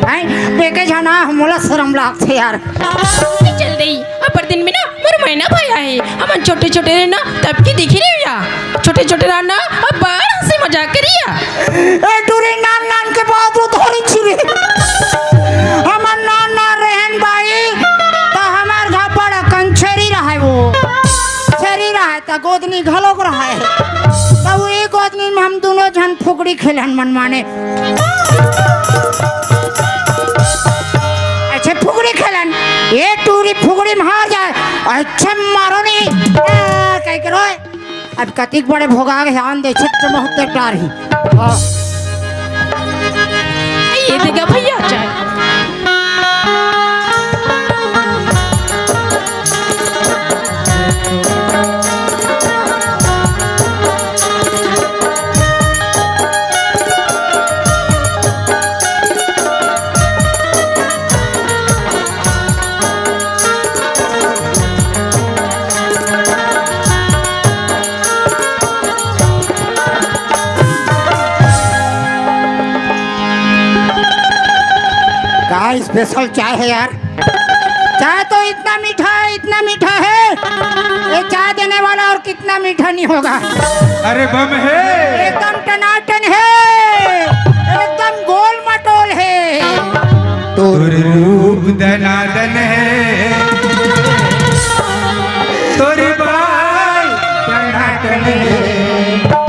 हैं, बेके जाना, मोला शरम लागथे यार। चल दई, अपर दिन में ना मोर महीना भाई आए, हमन छोटे-छोटे रहे ना, तब के देखे नहीं भैया। छोटे-छोटे रहे ना, अब बड़ हंसी मजाक करिया। ए टूरी नान नान के बात वो थोड़ी छिरी। हमन नान नान रहेन बाई, त हमर घर बड़ अकन छेरी रहे वो। छेरी रहे, त गोदनी घलोक रहे। त वो एक गोदनी में हम दोनों झन फुकड़ी खेलन मनमाने। अच्छे फुगड़ी खेलन, ए टूरी फुगड़ी में हार जाए, अच्छे मारो नहीं, ए, कह के रोए। अब कतिक बड़े भोगा के आन दे, छिट बहुत डार ही। हाँ। ये देखा भैया, चाय। का special चाय है यार? चाय तो इतना मीठा है, इतना मीठा है, ये चाय देने वाला और कितना मीठा नहीं होगा। अरे बम है। एकदम टनाटन है, एकदम गोल मटोल है। तोर रूप दनादन है, तोर बाल टनाटन है।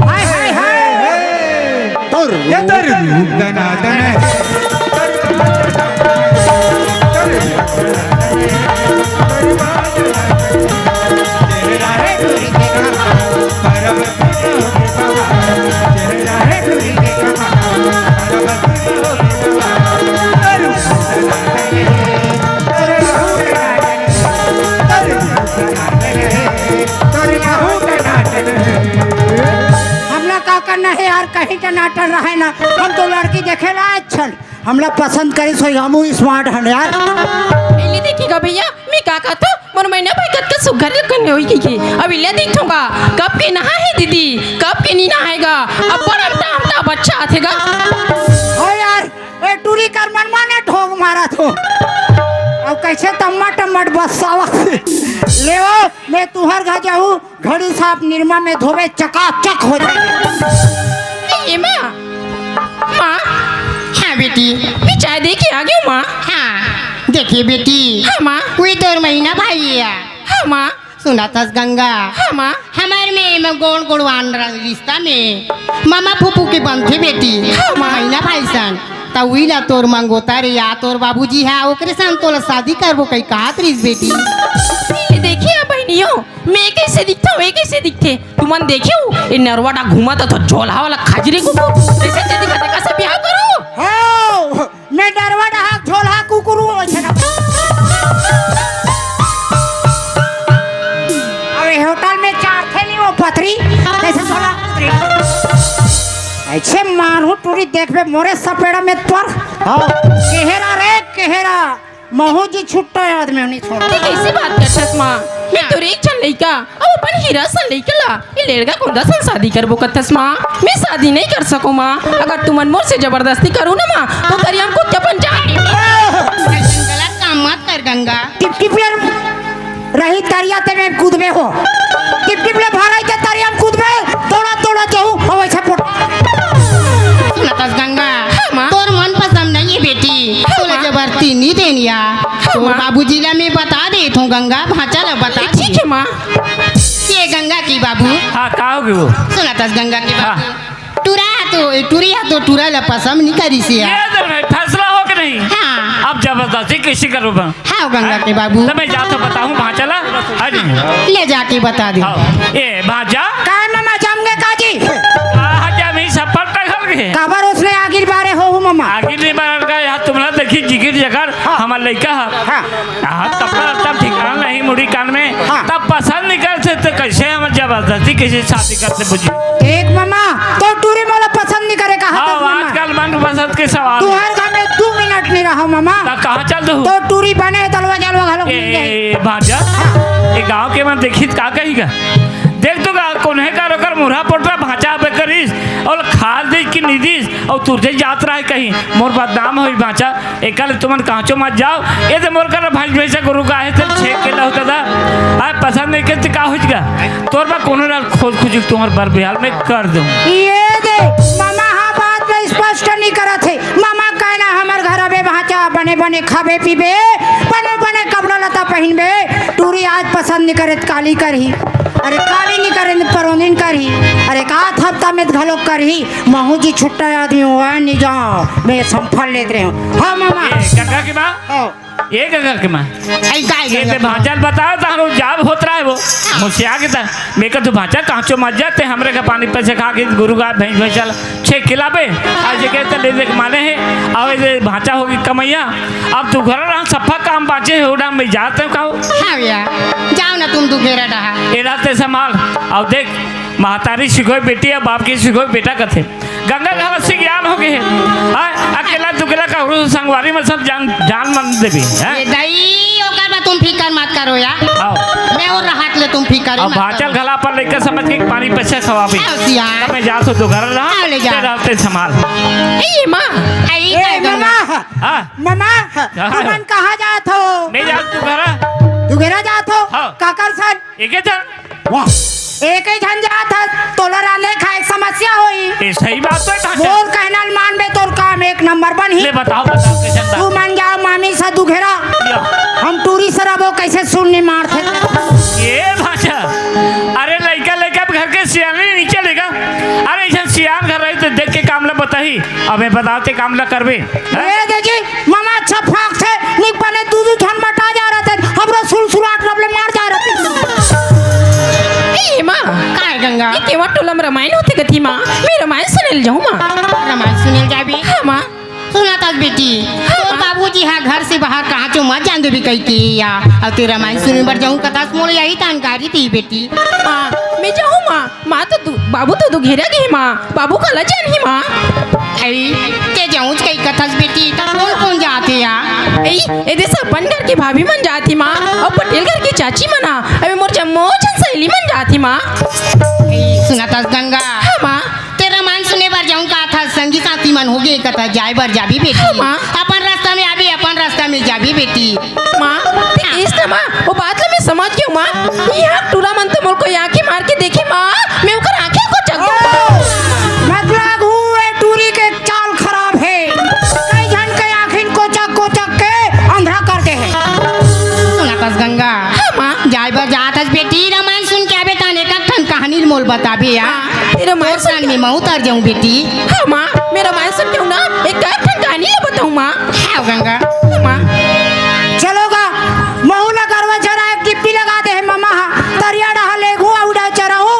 हाय, हाय, हाय। तोर ये तोर रूप दनादन है। हमला का करना है यार, कहीं टनाटन रहे ना, हम तो लड़की देखे ला आए छन। हमला पसंद करिस होही, हमू smart हन यार। एले देखिगा भैया, मैं का कहत हूँ, मोर मैना भाई कतका सुघर लकन होही कहिके। अब एले देखथों का, कब के नहा हे दीदी, कब के नी नहाएगा। अब बड़ हमटा हमटा बच्चा आथेगा। हो यार, ए टूरी कर मन माने ढोंग मारत हो। अब कैसे टम्मा टम्मट बस्सावत। ले ओ, मैं तुहर घर जाहूँ, घड़ी साफ निरमा में धोवे, चकाचक हो जाए। ए माँ, माँ। हाँ बेटी। मैं चाय दे के आ गई हूँ माँ। हाँ, देखिए बेटी। हाँ माँ। वही तोर महीना भाई है। हाँ माँ। सुनत हस गंगा। हाँ माँ। हमर में एमा गोड़ गोड़वान र-, रिश्ता में मामा फूफू के बनथे बेटी। हाँ माँ। महीना भाई सन। त उही ला तोर मंगोता रे या तोर बाबूजी हा ओकरे सन तोला शादी करबो कही कहत रहिस बेटी। ए देखिए बहनियों, मैं कैसे दिखता हूँ, ये कैसे दिखते? तुमन देखे हो, ये नरवा डा घूमत तो झोलहा वाला खजरी कुकुर। कैसे ते दिखत हे, कैसे बिहाव करो? हाँ, मैं नरवा डा झोलहा कुकुर हूँ, वैसे ना। अबे होटल में चार थे नहीं वो पथरी, कैसे झोलहा कुकुर? ऐसे मारू टूरी देखबे मोरे सपेड़ा में तोर। हाँ। केहेरा रे, केहेरा। महू जी छुट्टा आदमी नहीं छोड़। ते कैसे बात करथस माँ? मैं तोर एक झन लइका, अब अपन हीरा सन लइका ला, ये लेड़गा कोंदा सन शादी करबो कथस माँ? मैं शादी नहीं कर सको माँ। अगर तुमन मोर से जबरदस्ती करो ना माँ, तो तरिया में कूद के अपन जान दे। ऐसन गलत काम मत कर गंगा। टिप टिप यार रही तरिया ते में कूदबे हो। टिप टिप ले भराई ते तरिया में कूदबे, तोड़ा तोड़ा जाऊ, अब ऐसे पोट। सुनत हस गंगा, हाँ, माँ। तोर मन पसंद नहीं है बेटी, हाँ, तोला माँ। जबरती नहीं देनिया। हाँ, तोर माँ। बाबूजी ला मैं बता देत हूँ गंगा, भांचा ला बता ठीक दे। है माँ। ये गंगा के बाबू। हाँ, का हो गयो? सुनत हस गंगा के हाँ। बाबू। टूरा हा तो, ए, टूरी हा तो टूरा ला पसंद नहीं करिस हे। ये तो नहीं, फैसला हो के नहीं। हाँ। अब जबरदस्ती कैसे करूँ मैं? हाँ, गंगा के बाबू। तो मैं जात हूँ बताहूँ भांचा ला। हाँ जी। ले जाके बता दे। हाँ। ए, भांचा। काय मामा जाम गे काजी? हाँ, हाँ, जा मैं सफर तक हल गए। काबर उसने आगिर बारे हो हूँ मामा? आगिर नहीं बारे का यार, तुमला देखी जिगिर जगर, हाँ। हमार लइका है। हाँ। हाँ, कपड़ा लत्ता ठिकाना नहीं, मुड़ी कान में। हाँ। तब पसंद नहीं करते तो कैसे हम जबरदस्ती कैसे शादी करते बुझी? देख मामा, तो टूरी मोला पसंद नहीं करे कहा हाँ, था मामा। आजकल मन पसंद के सवाल। तू हर घर में दो मिनट नहीं रहा मामा। तब कहाँ चल दू? तो टूरी बने तलवा जलवा घलो मिल जाए। ए, भांजा, हाँ। ये गांव के मन देखी त का कही का? देख तो का, कोन्हे का रोकर मुरहा पोटरा भांचा बे करिस, और खाल दे की निदिस, और तुरते जात रहा है कहीं, मोर बदनाम होई भांचा। एकाले तुमन कांचो मत जाओ। ए दे मोर कर भैंस भैंसा गोरू गाय हे, ते छेक के लहुटा दा। आय पसंद नहीं करते का हुई गा? तोर बा कोनो डाल खोज खुजी तुम्हार बर बिहाल में कर दूं। ये दे, मामा हा बात में स्पष्ट नहीं करत हे। मामा कहना हमर घर अबे भांचा बने बने खाबे पीबे, बने बने कपड़ा लता पहिनबे। टूरी आज पसंद नहीं करे त काली करही। अरे काली नहीं करे त परोनिन करही। अरे का हफ्ता में त घलो करही। महू जी छुट्टा आदमी हुआ नहीं जाओ। मैं संफल लेत रहे हूँ। हाँ मामा। ए, गंगा के बा? हाँ। ए गंगा के माँ। आई काय ये गंगा ते के माँ? भांचल बताओ, तारो जाब होत रहा है वो। मुझसे आगे था। मैं कह तू भांचा कहाँ चो मत जाते, हमरे का पानी पैसे खा के गुरु गाय भैंस भैंस चला। छे खिलाबे, आज ये कहते ले देख माने हैं, अब ये भांचा होगी कमैया। अब तू घर रहा, सफा काम बाचे है, उड़ा मैं जाते हूँ कहो। हाँ भैया, जाओ ना तुम दुखेरा रहा। ए राते संभाल, अब देख, महतारी सिखोय बेटी या बाप की सिखोय बेटा कथे। गंगा घाला से ज्ञान हो गए। हाँ, अकेला दुकेला का हुरू संगवारी में सब जान, जान मन देवी, हैं? ये दाई, ओकर बा तुम फिकर मत करो यार। आओ। मैं और राहत ले तुम फिकर अब मत भाचल करो। घला पर लेकर समझ के पानी पैसे खवाबे। आओ सिया। तब मैं जा सो तो घर रहा, आओ ले जा। ते रहते संभाल। ए, ये माँ। आई ए, काय गंगा? मामा। हाँ। मामा, हाँ। तुमन कहाँ जात हो? नहीं जात तू घर। तू घेरा जात हो? हाँ। काकर सन? एके झन। वाह, एक ही झन जात हस, तोला रांधे खाए के समस्या होई। ए, सही बात तो है, भांचा। मोर कहना ल मानबे, तोर काम एक नंबर बनही। ले बताओ, बताओ, कैसे बता? तू मन जाओ मामी सा दुघेरा। या। हम टूरी सरबो कैसे सुन नहीं मारथे। ये भांचा, अरे लइका, लइका घर के सियाने नहीं चलेगा। अरे ऐसा सियान घर रही तो देख के काम ला बताही, अबे बताते काम ला करबे। हैं? ए दे जी, मामा अच्छा फाक थे, निक बने दू दू झन मटा जा रहा थे, हमरो सुलसुलाट रबले मार जा रहा थे। ए माँ, काय गंगा? ये केवा टोला में रामायण होथे कथी माँ? मैं रामायण सुने ल जाऊँ माँ। रामायण सुने ल जाबी? हाँ माँ। सुना तक बेटी, हाँ, तोर माँ। बाबू तिहा घर से बाहर कहाँ चो मत जान देबे कहिके या। अउ तें रामायण सुने बर जाहूँ कथस, मोला यही जानकारी दी बेटी। माँ, मैं जाहूँ माँ। माँ तो दु-, बाबू तो दुघेरा गे हे माँ। बाबू काला जानही माँ। अई, तें जाहूँच कहिके कथस बेटी, त कोन कोन जात हे या? अई, एदे से अपन घर के भाभी मन जात हे माँ, अउ पटेल घर के चाची मन आ, अबे मोर जम्मो झन सहेली मन जात हे माँ। अई, सुनत हस गंगा? हाँ माँ। तें रामायण सुने बर जाहूँ कथस, संगी साथी मन होगे कथस, जाय बर जाबे बेटी। हाँ, माँ। अपन रास्ता में आबे, अपन रास्ता में जाबे बेटी। माँ, तें कहिस ना माँ, वो बात ला मैं समझ गेंव माँ। इहाँ टूरा मन तो मोर कोई आँखी मार के देखे माँ, मैं ओकर आँखी कोचक दूँ। मतलब हूँ, ए टूरी के चाल खराब हे। कई झन के आँखिन कोचक कोचक के अंधरा कर दे हे। सुनत हस गंगा? हाँ, माँ। जाय बर जात हस बेटी, रामायण सुन के आबे तहन एक ठन कहानी ल मोला बताबे या। हाँ, तें रामायण तोर सुन संग के में महूँ उतर जाहूँ बेटी। हाँ, माँ, मैं रामायण सुन के आहूँ ना, एक ठन कहानी ल बताहूँ माँ। हाँ गंगा। हाँ, माँ। चलो गा, महूँ ला गरवा चराय के डिप्टी लगा दे हे ममा हा, तरिया डहा लेगहूँ अउ डहा चराहूँ।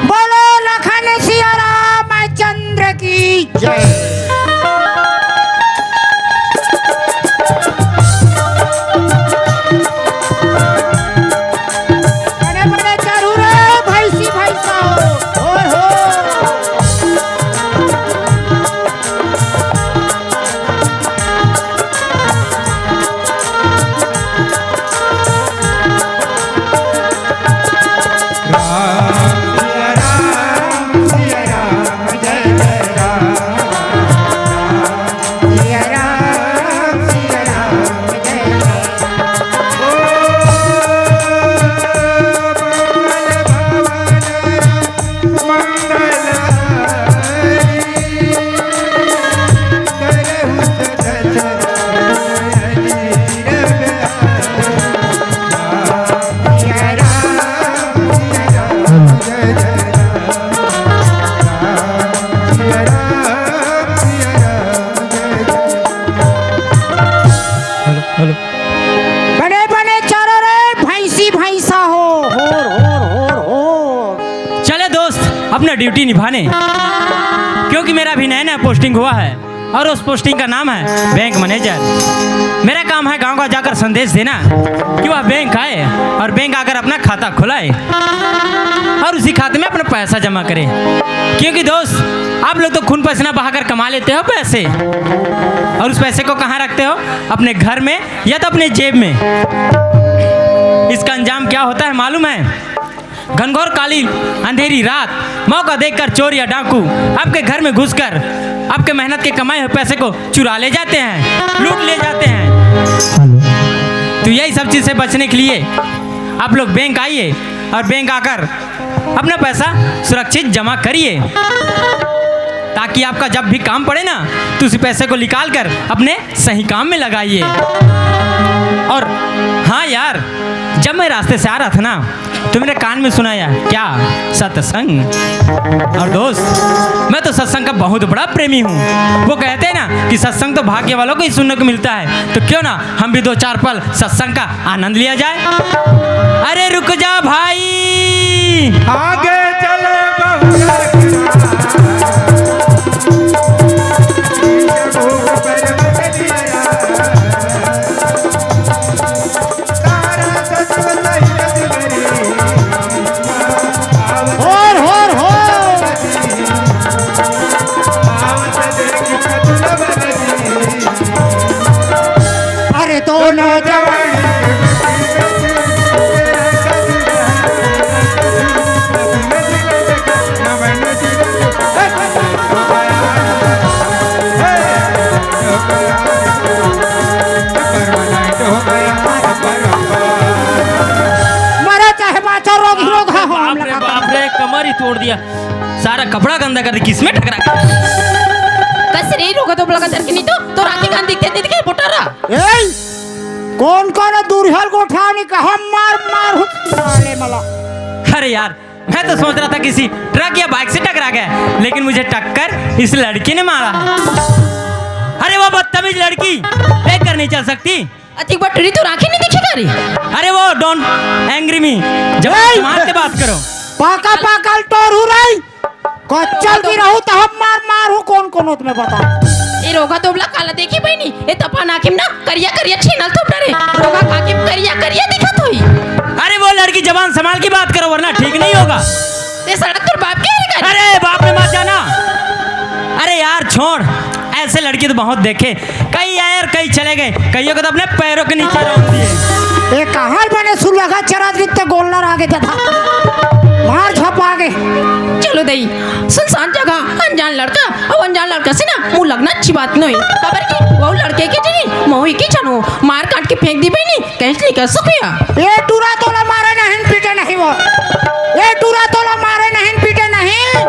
बोलो लखन सिया रामचंद्र की जय। बने बने चरू रे भैंसी भैंसा हो। ओए हो। Hello, hello. बने बने चरो रे भैंसी भैंसा हो, होर होर होर होर। चले दोस्त, अपना ड्यूटी निभाने, क्योंकि मेरा अभी नया नया पोस्टिंग हुआ है और उस पोस्टिंग का नाम है बैंक मैनेजर। मेरा काम है गांव गांव जाकर संदेश देना कि वह बैंक आए और बैंक आकर अपना खाता खुलाए और उसी खाते में अपना पैसा जमा करे। क्योंकि दोस्त, आप लोग तो खून पसीना बहाकर कमा लेते हो पैसे, और उस पैसे को कहाँ रखते हो? अपने घर में या तो अपने जेब में। इसका अंजाम क्या होता है मालूम है? घनघोर काली अंधेरी रात, मौका देखकर चोर या डाकू आपके घर में घुसकर आपके मेहनत के कमाए हुए पैसे को चुरा ले जाते हैं, लूट ले जाते हैं। हेलो। तो यही सब चीज से बचने के लिए आप लोग बैंक आइए और बैंक आकर अपना पैसा सुरक्षित जमा करिए, ताकि आपका जब भी काम पड़े ना, तो उसी पैसे को निकाल कर अपने सही काम में लगाइए। और हाँ यार, जब मैं रास्ते से आ रहा था ना, तो मेरे कान में सुनाया क्या, सत्संग। और दोस्त, मैं तो सत्संग का बहुत बड़ा प्रेमी हूँ। वो कहते हैं ना कि सत्संग तो भाग्य वालों को ही सुनने को मिलता है, तो क्यों ना हम भी दो चार पल सत्संग का आनंद लिया जाए। अरे रुक जा भाई। आगे चले बहुरा। होर, होर, होर। अरे तो नौजवान। मरा चाहे बाँचो, रोग ही रोग है, हो, हम बाप रे, लगा बाप रे, कमर ही तोड़ दिया। सारा कपड़ा गंदा कर दी, किसमें टकरा गया? कस रे, रोगा तो लगा दर के नहीं तो, तो राखी कान दिखते नहीं दिखे, पोटा रहा। ए, कौन कौन है दूरिहल गोठानी का हम मार मार हुत साले मला। अरे यार, मैं तो सोच रहा था किसी ट्रक या बाइक से टकरा गया, लेकिन मुझे टक्कर इस लड़की ने मारा। अरे वो बदतमीज लड़की, देख कर नहीं चल सकती। अतिक बटरी तो राखी नहीं दिखेगा रे। अरे वो डोंट एंग्री मी, जब ए! संभाल के बात करो। पाका पाकल टोरू रही। कच्चल की रहू तो हम मार मार हूँ, कौन कौन तुम्हें बता। ए रोगहा तोबला काला देखी बहिनी, ए तपन आँखी म ना करिया करिया छीनल थोपड़ा रे। रोगहा काकी म करिया करिया दिखत होई। अरे वो लड़की, जबान संभाल के बात करो, वरना ठीक नहीं होगा। ये सड़क तोर बाप के हरे का? अरे बाप ने मत जाना। अरे यार छोड़, ऐसे लड़की तो बहुत देखे, कई आए और कई चले गए, कईयों को तो अपने पैरों के नीचे रौंद दिए। ए कहाँ बने सुलगा चरात रित्ते गोल्लर आगे जथा। मार झपा गे। चलो दई, सुनसान जगह, अनजान लड़का, अउ अनजान लड़का से ना मुँह लगना अच्छी बात नहीं। काबर कि वो लड़के के जनी, महू के जनो, मार काट के फेंक दी बहिनी, कहीं से निकल सकिया। ए टूरा तोला मारे नहीं, पीटे नहीं वो। ए टूरा तोला मारे नहीं, पीटे नहीं।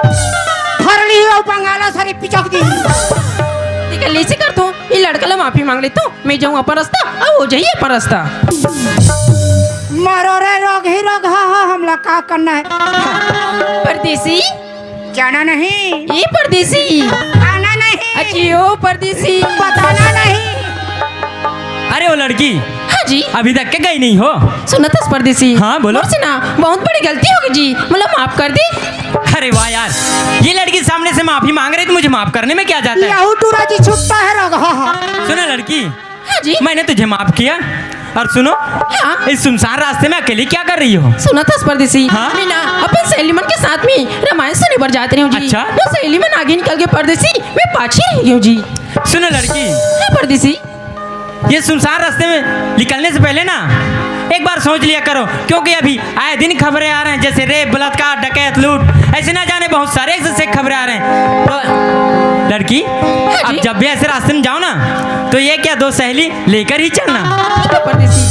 फरली हो बंगाला सारी पिचक दी। ठीक है, ले से कर दो, ये लड़का ला माफी मांग ले तो। मैं जाऊँ अपन रास्ता, अउ वो जाही अपन रास्ता। मरो रे रोगही रोगहा, हमला का करना है? परदेसी। जाना नहीं। ए परदेसी। आना नहीं। अजी ओ परदेसी। बताना नहीं। अरे वो लड़की, हाँ जी। अभी तक के गई नहीं हो? सुनत हस परदेसी। हाँ, बोलो। मोर से ना बहुत बड़ी गलती होगे जी, मोला माफ कर दे। अरे वाह यार, ये लड़की सामने से माफी मांग रही तो मुझे माफ करने में क्या जाता है? यहू टूरा जी छुट्टा है रोगहा। सुनो लड़की, हाँ जी। मैंने तुझे माफ किया। और सुनो, हाँ। इस सुनसान रास्ते में अकेली क्या कर रही हो? सुनत हस परदेसी, हाँ? मैं ना अपन सहेली मन के साथ में रामायण सुने बर जात रही हूँ जी। अच्छा। वो सहेली मन आगे निकल गे परदेसी, मैं पाछे रह गई हूँ जी। सुनो लड़की, हाँ परदेसी। ये सुनसान रास्ते में निकलने से पहले ना एक बार सोच लिया करो, क्योंकि अभी आए दिन खबरें आ रहे हैं, जैसे रेप, बलात्कार, डकैत, लूट, ऐसे ना जाने बहुत सारे ऐसे ऐसे खबरें आ रहे हैं। तो लड़की, हाँ अब जी। जब भी ऐसे रास्ते में जाओ ना, तो ये क्या, दो सहेली लेकर ही चलना। ठीक है परदेसी,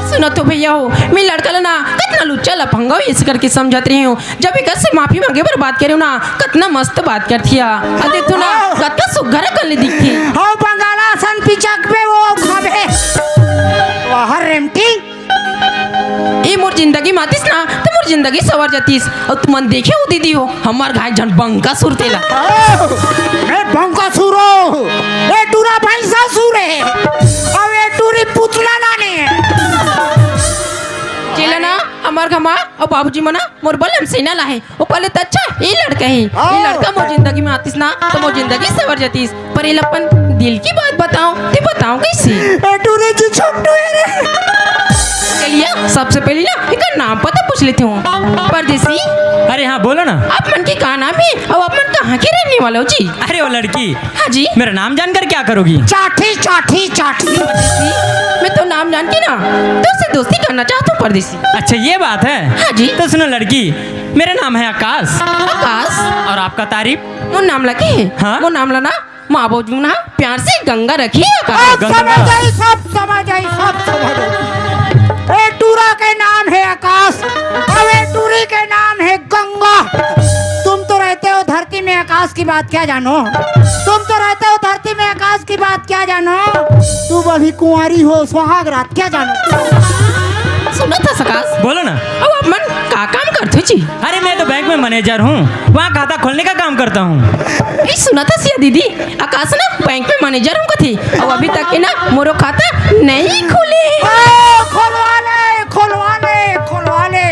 सुनो तो भैया हो, मैं लड़का ला ना कतना लुच्चा लफंगा हो, इस करके समझत रही हूँ। जब एकर से माफी मांगे बर बात करे ना, कतना मस्त बात करथिया। आ देख तो ना, कतना सुघर कर ले दिखथे। हौ बंगाला सन पिचक बे वो खाबे। वाह रेमटी। ए मोर जिंदगी मातिस ना, तो मोर जिंदगी सवर जातिस। अउ तुमन देखे हो दीदी हो, हमर घाय झन बंका सुरतेला। ओ, मैं बंका सुरो। ए टूरा भैंसा सुरे। अब ए टूरी पुतला नाने। जेला ना, हमर घमा, अउ बाबूजी मना, मोर बलम सेना लाहे। ओकर ले त अच्छा, ई लड़का हे। ई हाँ। लड़का मोर जिंदगी में आतिस ना, त मोर जिंदगी सवर जातिस। पर एला अपन दिल की बात बताओ, ते बताओ कैसे? ए टूरी जी छोटू हे रे। चलिए, सबसे पहले ना एकर नाम पता पूछ लेते हूँ। परदेसी। अरे हाँ, बोलो ना। आप मन के का नाम हे और आप मन कहाँ के रहने वाले हो जी? अरे वो लड़की, हाँ जी। मेरा नाम जानकर क्या करोगी? चाठी, चाठी, चाठी। परदेसी, मैं तो नाम जान के ना तुमसे दोस्ती करना चाहता हूँ परदेसी। अच्छा, ये बात है। हाँ जी। तो सुनो लड़की, मेरा नाम है आकाश। आकाश? और आपका तारीफ? मोर नाम ला के? हाँ? मोर नाम ला ना, माँ बाबू जी ना प्यार से गंगा रखी है आकाश। अब गंगा। समझ आई, सब समझ आई, सब समझ आई। ए टूरा के नाम है आकाश, अब ए टूरी के नाम है गंगा। तुम तो रहते हो धरती में, आकाश की बात क्या जानो? तुम तो रहते हो धरती में, आकाश की बात क्या जानो? तुम अभी कुंवारी हो, सुहाग रात क्या जानो? सुनत हस आकाश? बोलो ना। अब आप मन का काम करते हो जी? अरे, मैं तो बैंक में मैनेजर हूँ, वहाँ खाता खोलने का काम करता हूँ। ए, सुनत हस या दीदी, आकाश ना बैंक में मैनेजर हूँ कथे, अब अभी तक के ना मोरो खाता नहीं खुले। ओ, खोलवा ले, खोलवा ले, खोलवा ले।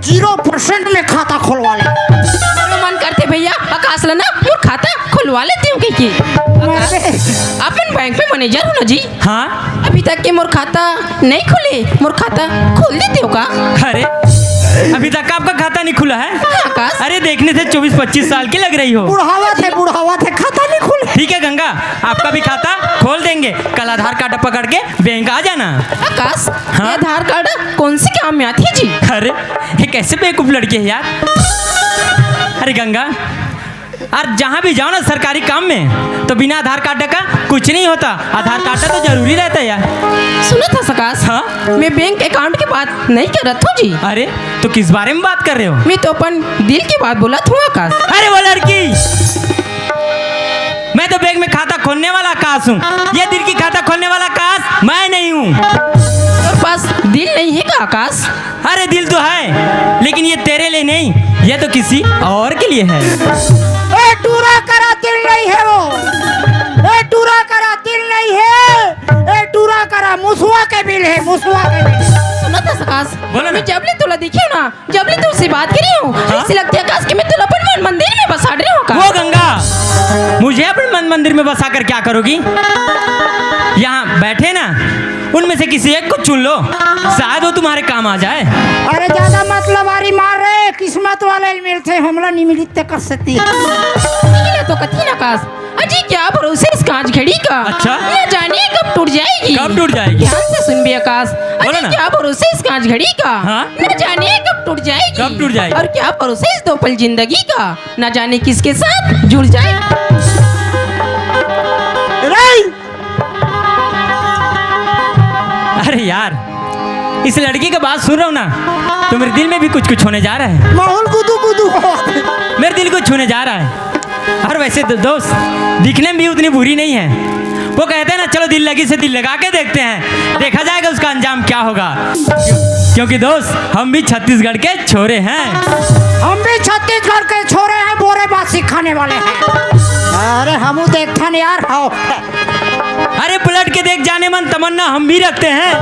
ज़ीरो परसेंट में खाता खोलवा ले। मोरो मन करथे भैया, आकाश ला ना मोर खाता खुलवा लेते हो कहिके। मरबे। अपन बैंक में मैनेजर हो ना जी? हाँ। अभी तक के मोर खाता नहीं खुले, मोर खाता खोल देते हो का? अरे, अभी तक आपका खाता नहीं खुला है? हाँ, आकाश। अरे, देखने से चौबीस पच्चीस साल की लग रही हो। बुढ़ावा थे, बुढ़ावा थे, खाता नहीं खुले। ठीक है गंगा, आपका भी खाता खोल देंगे। कल आधार कार्ड पकड़ के बैंक आ जाना। आकाश, हाँ? ये आधार कार्ड कौन से काम में आती है जी? अरे, ये कैसे बेवकूफ लड़की है यार। अरे गंगा, और जहाँ भी जाओ ना सरकारी काम में, तो बिना आधार कार्ड का कुछ नहीं होता। आधार कार्ड तो जरूरी रहता है यार। सुनत हस आकाश? हाँ? मैं बैंक अकाउंट की बात नहीं करत हूँ जी। अरे, तो किस बारे में बात कर रहे हो? मैं तो अपन दिल की बात बोलत हूँ आकाश। अरे वो लड़की, मैं तो बैंक में खाता खोलने वाला आकाश हूँ। ये दिल की खाता खोलने वाला आकाश मैं नहीं हूँ। तोर पास दिल नहीं है का आकाश? अरे दिल तो है, लेकिन ये तेरे लिए नहीं, ये तो किसी और के लिए है। ए टूरा करा दिल नहीं है वो, ए टूरा करा दिल नहीं है, ए टूरा करा मुसवा के बिल है, मुसवा के बिल। सुनथस आकाश, बोलो ना। मैं जब ले तोला देखी हूँ ना, जब ले तुमसे बात करी हूँ, हाँ? ऐसे लगथे आकाश कि मैं तोला अपन मन मंदिर में बसा रही हूँ आकाश। वो गंगा, मुझे अपन मन मंदिर में बसा कर क्या करोगी? यहाँ बैठे ना, उनमें से किसी एक को चुन लो, शायद वो तुम्हारे काम आ जाए। अरे ज्यादा मतलब आरी मार रे, किस्मत वाले मिलथे, हमला नहीं मिली ते कर सकती। ये तो कथी ना आकाश, अजी क्या भरोसे इस कांच घड़ी का। अच्छा। न जाने कब टूट जाएगी। कब टूट जाएगी? ध्यान से सुन बे आकाश। बोलो अजी ना। क्या भरोसे इस कांच घड़ी का। हाँ। न जाने कब टूट जाएगी। कब टूट जाएगी? और क्या भरोसे इस दो पल जिंदगी का। न जाने किसके साथ जुड़ जाए। अरे यार, इस लड़की की बात सुन रहा हूँ ना, तो मेरे दिल में भी कुछ कुछ होने जा रहा है। माहौल गुदू गुदू। मेरे दिल को छूने जा रहा है। और वैसे दो-, दोस्त, दिखने में भी उतनी बुरी नहीं है। वो कहते हैं ना, चलो दिल लगी से दिल लगा के देखते हैं, देखा जाएगा उसका अंजाम क्या होगा। क्योंकि दोस्त, हम भी छत्तीसगढ़ के छोरे हैं। हम भी छत्तीसगढ़ के छोरे हैं, बोरे बासी खाने वाले हैं। अरे हमू देखथन यार, हाओ। अरे पलट के देख जानेमन, तमन्ना हम भी रखते हैं।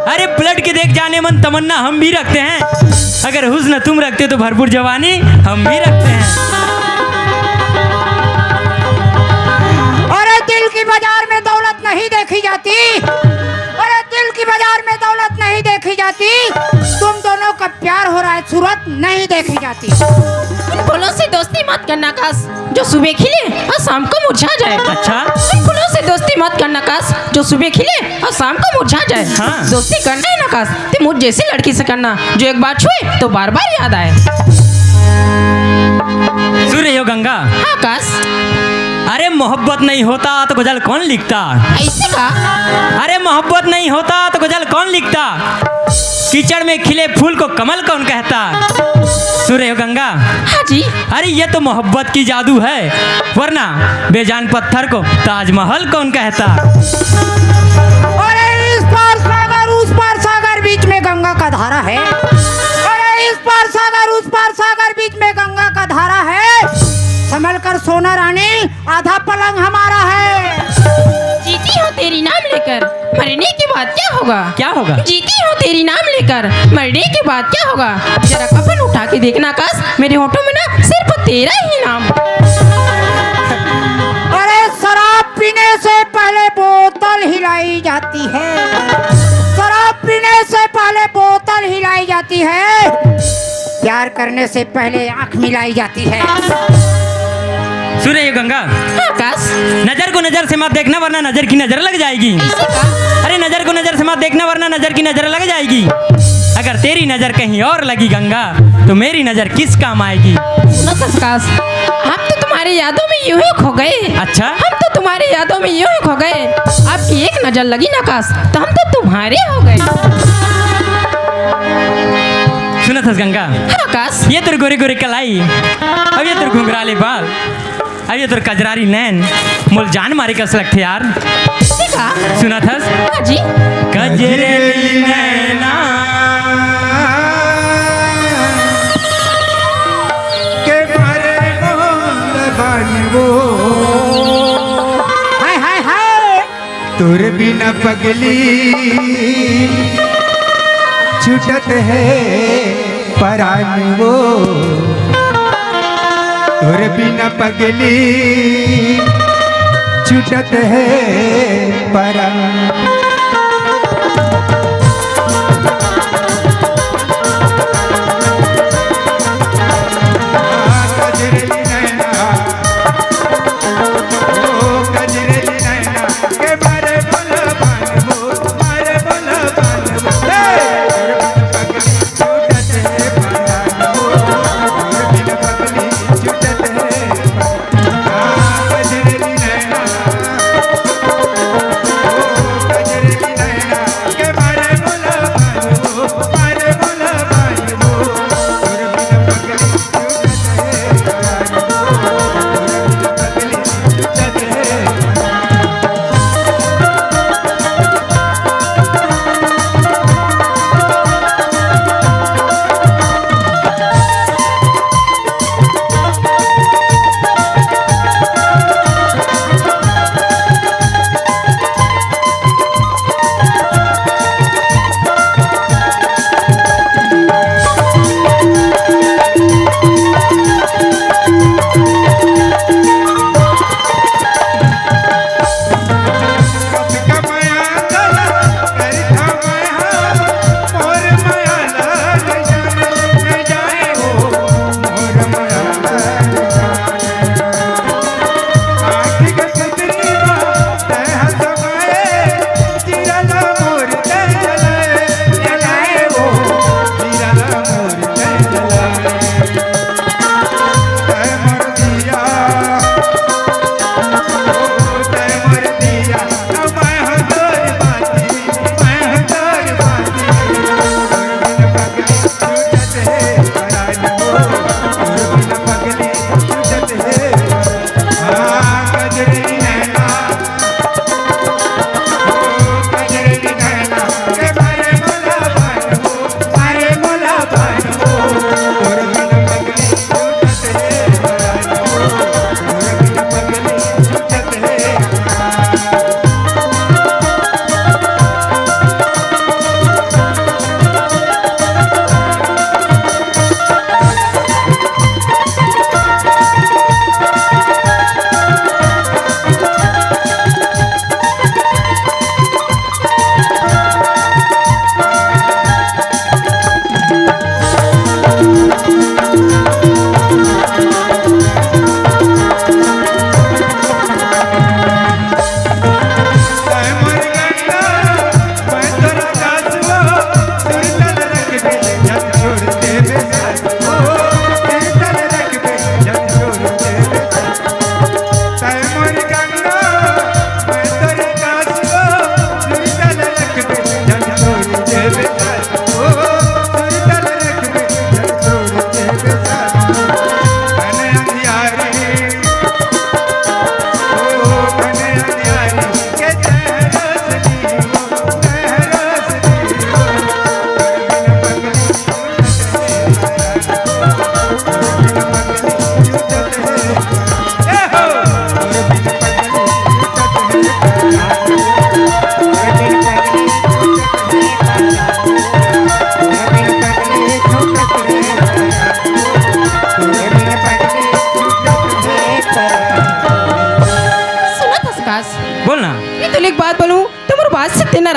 अरे पलट के देख जानेमन, तमन्ना हम भी रखते हैं। अगर हुस्न तुम रखते तो भरपूर जवानी हम भी रखते हैं। अरे दिल की बाजार में दौलत नहीं देखी जाती। अरे दिल की बाजार में दौलत नहीं देखी जाती। तुम दोनों का प्यार हो रहा है, सूरत नहीं देखी जाती। उन फूलों से दोस्ती मत करना आकाश, जो सुबह खिले और शाम को मुरझा जाए। अच्छा। उन फूलों से दोस्ती मत करना आकाश, जो सुबह खिले और शाम को मुरझा जाए। हाँ। दोस्ती करना है ना आकाश, तो मुझ जैसी लड़की से करना, जो एक बार छुए तो बार बार याद आए। सुन रही हो गंगा? हाँ आकाश। अरे मोहब्बत नहीं होता तो गजल कौन लिखता? ऐसे का? अरे मोहब्बत नहीं होता तो गजल कौन लिखता? कीचड़ में खिले फूल को कमल कौन कहता? सुन रहे हो गंगा? हाँ जी। अरे ये तो मोहब्बत की जादू है, वरना बेजान पत्थर को ताजमहल कौन कहता? अरे इस पार सागर उस पार सागर बीच में गंगा का धारा है। अरे इस पार सागर उस पार सागर बीच में गंगा का धारा है। संभल कर सोना रानी, आधा पलंग हमारा है। जीती हूँ तेरी नाम लेकर, मरने के बाद क्या होगा? क्या होगा? जीती हूँ तेरी नाम लेकर, मरने के बाद क्या होगा? जरा कफन उठा के देखना आकाश, मेरे होठों में ना सिर्फ तेरा ही नाम। अरे शराब पीने से पहले बोतल हिलाई जाती है। शराब पीने से पहले बोतल हिलाई जाती है। प्यार करने से पहले आंख मिलाई जाती है। सुन रही हो गंगा? हाँ, आकाश। नजर को नजर से मत देखना, वरना नजर की नजर लग जाएगी। ऐसे का? अरे नजर को नजर से मत देखना, वरना नजर की नजर लग जाएगी। अगर तेरी नजर कहीं और लगी गंगा, तो मेरी नजर किस काम आएगी? बस आकाश, हम तो तुम्हारी यादों में यूं ही खो गए। अच्छा? हम तो तुम्हारी यादों में यूं ही खो गए। आपकी एक नजर लगी ना आकाश, तो हम तो तुम्हारे हो गए। सुनत हस गंगा? हाँ आकाश। ये तोर गोरे गोरे कलाई, अब ये तोर घुंघराले बाल, अब ये तोर कजरारी नैन, मोल जान मारे कस लगथे यार। ऐसे का? सुनत हस? हाँ जी। कजरेली नैना के मारे मोल बन वो। हाय, हाय, हाय। तोर बिना पगली छूटत है परान वो। तोर बिना पगली छूटत है परान।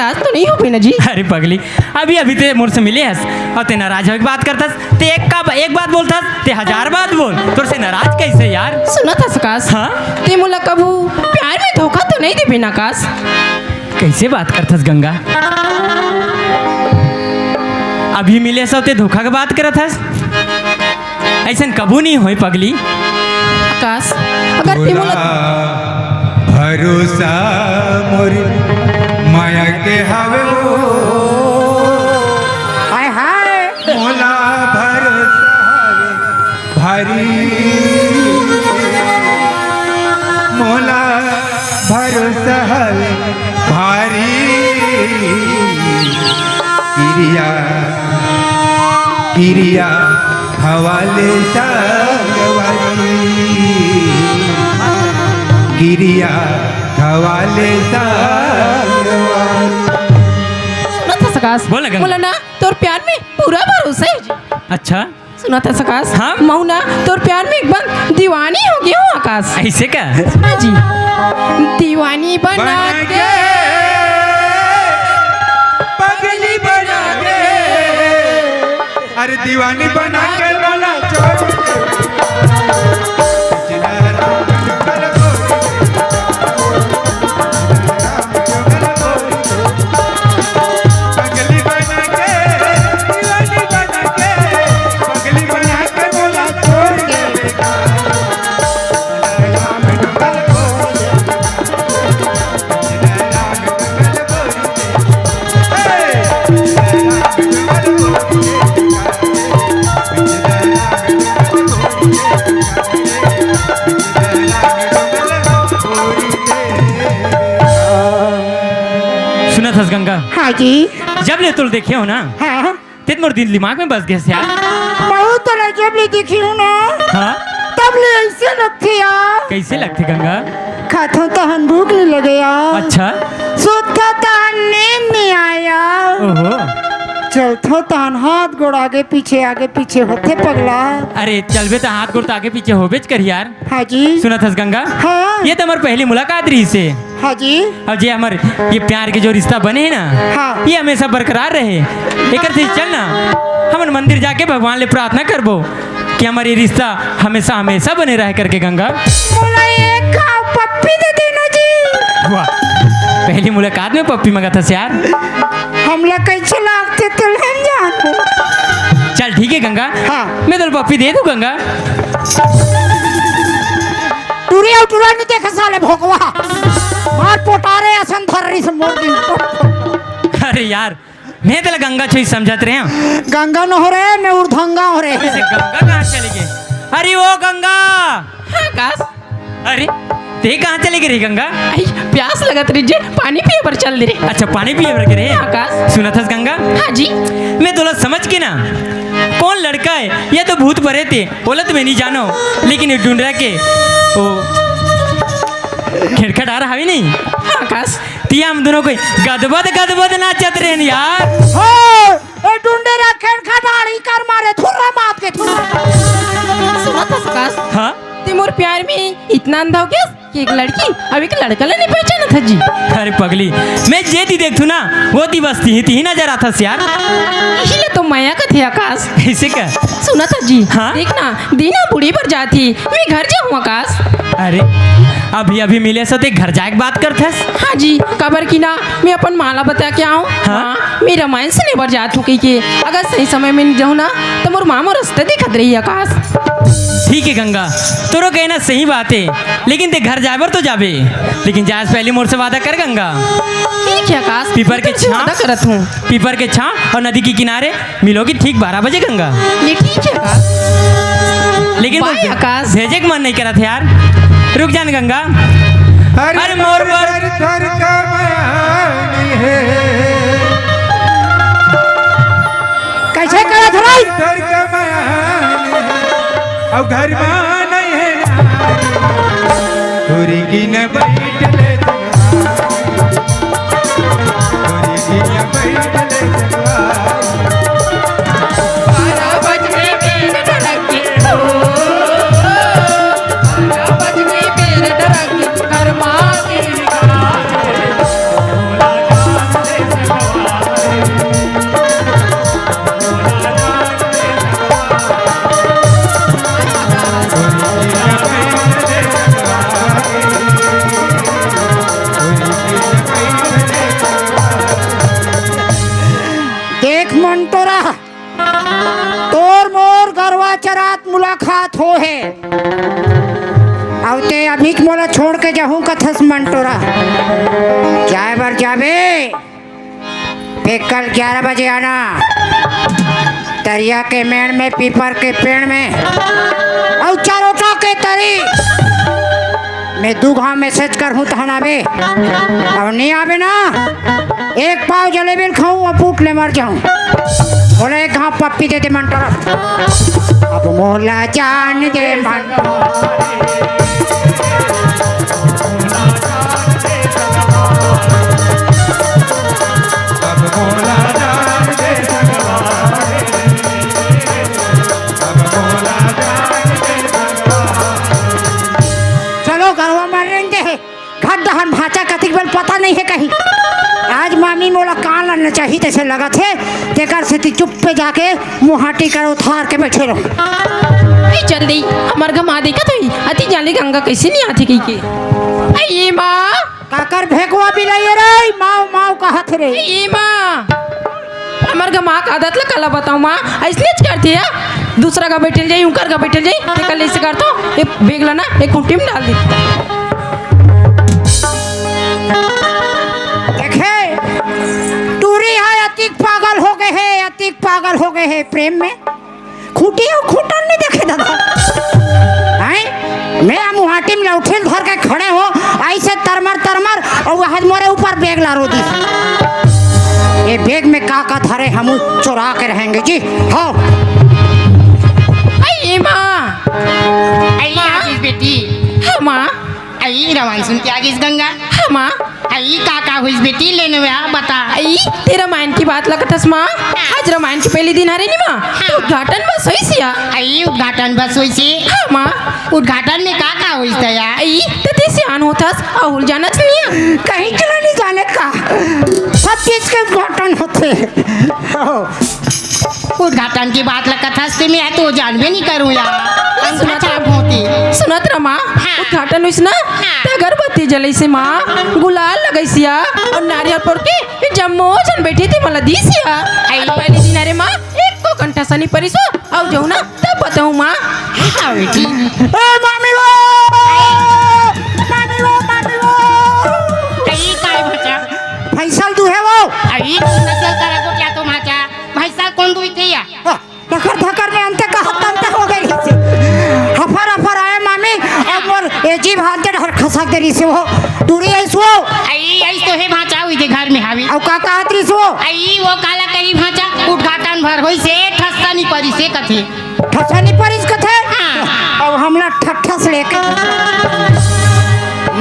नाराज तो नहीं हो ना जी? अरे पगली, अभी अभी ते मोर से मिले हस अउ ते नाराज होए के बात करथस। ते एक का एक बात बोलथस, ते हजार बात बोल, तोर से नाराज कैसे यार? सुनत हस आकाश, हाँ? ते मोला कभू प्यार में धोखा तो नहीं देबे ना आकाश? कैसे बात करथस गंगा? अभी मिले हस अउ ते धोखा के बात करत हस? अइसन कभू नहीं होय पगली। आकाश, अगर ते मोला भरोसा मोर माया के हवे वो। हाय, हाय। मोला भरोसा हवे भारी। मोला भरोसा हवे भारी। किरिया, किरिया खवाले संगवारी। किरिया खवाले संगवारी। सुनत हस आकाश? बोल ना गंगा। मोला ना तोर प्यार में पूरा भरोसा हे जी। अच्छा। सुनत हस आकाश? हाँ? महूँ ना तोर प्यार में एकदम दीवानी हो गे हूँ आकाश। ऐसे का? हाँ जी। दीवानी बना बना के के, पगली बना के, अरे दीवानी बना के बोला छोड़। पगली बना के, दीवानी बना के, पगली बना के बोला छोड़ के। सुनत हस गंगा? हाँ जी। जब ले तोला देखे हूँ ना, हाँ। तेत मोर दिल दिमाग में बस गे हस यार। महूँ तोला जब ले देखे हूँ ना, हाँ? तब ले ऐसे लगथे यार। कैसे लगथे गंगा? खाथों तहन भूख नहीं लगे यार। अच्छा। सुतथों तहन नींद नहीं आया। ओहो। चलथों तहन हाथ गोड़ आगे पीछे, आगे पीछे होथे पगला। अरे चलबे त हाथ गोड़ त आगे पीछे होबेच करही यार। हाँ जी। सुनत हस गंगा? हाँ। ये त हमर पहली मुलाकात रहिसे। हाँ जी। अब जे हमर ये प्यार के जो रिश्ता बने हे ना, हाँ। ये हमेशा बरकरार रहे। एकर से चल ना, हमन मंदिर जाके भगवान ले प्रार्थना करबो कि हमर ये रिश्ता हमेशा, हमेशा बने रहे करके गंगा। मोला एक घाव पप्पी दे देना जी। वाह, पहली मुलाकात में पप्पी मंगत हस यार। हमला कैसे लागथे तुल हम जान। चल ठीक है गंगा। हाँ। मैं तोला पप्पी दे दूँ गंगा। टुरी अउ टुरा नहीं देखे साले भोकवा। मार पोटारे असन धर रही से मोर दिन। अरे यार, मैं तेला गंगा छोई समझत रहे हूँ। गंगा न हो रे, मैं उर्धंगा हो रे। अरे, गंगा कहाँ चली गई? अरे, ओ गंगा! हाँ, आकाश। अरे, ते कहाँ चली गई रे गंगा? आई, प्यास लगत रही जे, पानी पिए बर चल दे रे। अच्छा, पानी पिए बर गे रे? हाँ, आकाश। सुनत हस गंगा? हाँ जी। मैं तोला समझ के ना, कौन लड़का है या तो भूत परेत हे, ओला तो मैं नहीं जानो, लेकिन ये डुंडरा के, ओ, खेड़खा डार हावी नहीं? हाँ, आकाश। तिया हम दोनों कोई गदबद गदबद नाचत रहेन यार। हो, ए डुंडे रा खेड़खा डाड़ी कर मारे, थुर्रा मात के थुर्रा। सुनत हस आकाश? हाँ? ते मोर प्यार में इतना अंधा हो गया कि एक लड़की अब एक लड़का ला नहीं पहचानत हस जी। अरे पगली, मैं जे ती देखथूँ ना, वो ती बस तिही तिही नजर आथस यार। इही ले तो मया कथे आकाश। ऐसे का? सुनत हस जी, हाँ? देख ना, दीना बूढ़ी बर जात ही, मैं घर जाहूँ आकाश। अरे, अभी अभी मिले हस ते घर जाए के बात करथस? हाँ जी, काबर कि ना मैं अपन माँ ला बता के आऊँ। हाँ? माँ, मैं रामायण सुने बर जात हूँ कहिके, अगर सही समय में नहीं जाहूँ ना तो मोर माँ मोर रस्ता दिखत रही आकाश। ठीक है गंगा, तोरो कहना सही बात है, लेकिन ते घर जाए बर तो जाबे, लेकिन जाए से पहले मोर से वादा कर गंगा। ठीक है आकाश, पीपर के मैं तुमसे छाँव, वादा करत हूँ। पीपर के छाँव और नदी के किनारे मिलोगी ठीक बारह बजे गंगा। ये ठीक है आकाश। लेकिन बाय आकाश। भेजे के मन नहीं करत हे यार। रुक जा न गंगा। अरे अरे मोर मोर पर पर कर कमानी है। कैसे करत हस रे? कर कमानी है। अब घर में नहीं है। तोरी की न बैठ ले। रात मुलाकात हो हे, अउ ते अभीच मोला छोड़ के जाहूं कथस मंटोरा। जाए बर जाबे, फेर कल ग्यारह बजे आना, तरिया के मेड़ में, पीपर के पेड़ में, अउ चरोटा के तरी में दू घाव message करहूं तहन आबे, अउ नइ आबे ना, एक पाव जलेबी ल खाहूं अउ फूट ले मर जाहूं। बोले, एक घाव पप्पी दे दे मन तरफ। अब मोला जान दे मन। चलो, घरवा मार लेंगे। घर डहर भांचा कतिक बल पता नइ हे कहीं। आज मामी मोला कान ल नचाही तइसे लगत हे, तेकर सेती चुप्पे जाके मुहाटी कर उथार के बइठे रहूं। ए, जल्दी, हमर घमा देखत होही, अति जाले गंगा कइसे नइ आथे कहिके। ए, ए माँ। काकर भेकवा बिलइया रे, माव, माव कहत रे। ए, ए माँ। हमर घमा के आदत ल काला बताऊं माँ, अइसनेच करथे या। दूसरा का बइठे ल जाही, उंकर का बइठे ल जाही, तेकर ले अइसे करथों, ए bag ल ना, ए खूंटी में डाल दे। देखे, टूरी ह अतिक पागल हो गे हे, अतिक पागल हो गे हे प्रेम में। खूंटी अउ खूंटन नइ देखे दादा। हैं? मैं मुहाटी में लौठिल धर के खड़े हों, अइसे तरमर तरमर, अउ वह मोरे ऊपर bag ला रो दिस। ए bag में का का धरे, हमू चोरा के रहेंगे जी। हो। अई माँ। अई माँ। आ गिस बेटी। हाँ माँ। अई रमायन सुन के आ गिस गंगा। हाँ माँ। अई का का होइस बेटी, ले न आ बता। अई ते रमायन के बात ल कथस माँ। आज रमायन के पहिली दिन हरे नी माँ। हाँ। तो उद्घाटन बस होइस या। अई उद्घाटन बस होइस हे। हाँ माँ। उद्घाटन में का का होइस त या? अई त ते सियान होथस, अउ जानस नइ या। कहीं चला नइ जाने का। सब चीज के उद्घाटन होथे। उद्घाटन के बात ल कथस ते मैं तो जानबे नइ करूं यार। सुनत अंगठा छाप होती। सुनत रमा, हाँ। उद्घाटन होइस ना, हाँ। त अगरबत्ती जलइस हे माँ, गुलाल लगइस या, अउ नारियल फोर के ये जम्मो झन बइठे थे, मला दिस या। अई। अउ पहिली दिन हरे माँ, एको कन ठसा नइ परिस हो, अउ जाहूं ना, तब बताहूं माँ। हाँ बेटी। ए मामी वो! मामी वो, मामी वो! अई काय भांचा? भैंसा ल दूहे वो। अई नसल करा को क्या तो भांचा? भैंसा ल कोन दूही थे या? हाँ। धकर धकर में अंते कहत तंते हो गे रहिसे। हफर हफर आए मामी, अउ मोर ए जीभ हाथ दे डहर खसक दे रहिसे वो। टूरी अइस वो। अई, अइस तो हे भांचा, उही दे घर में हावी। अउ का कहत रहिस वो? अई, वो काला कही भांचा, उद्घाटन भर होइस हे, ठस्सा नइ परिस हे कथे। ठस्सा नइ परिस कथे? हाँ। अउ हमला ठठस लेके।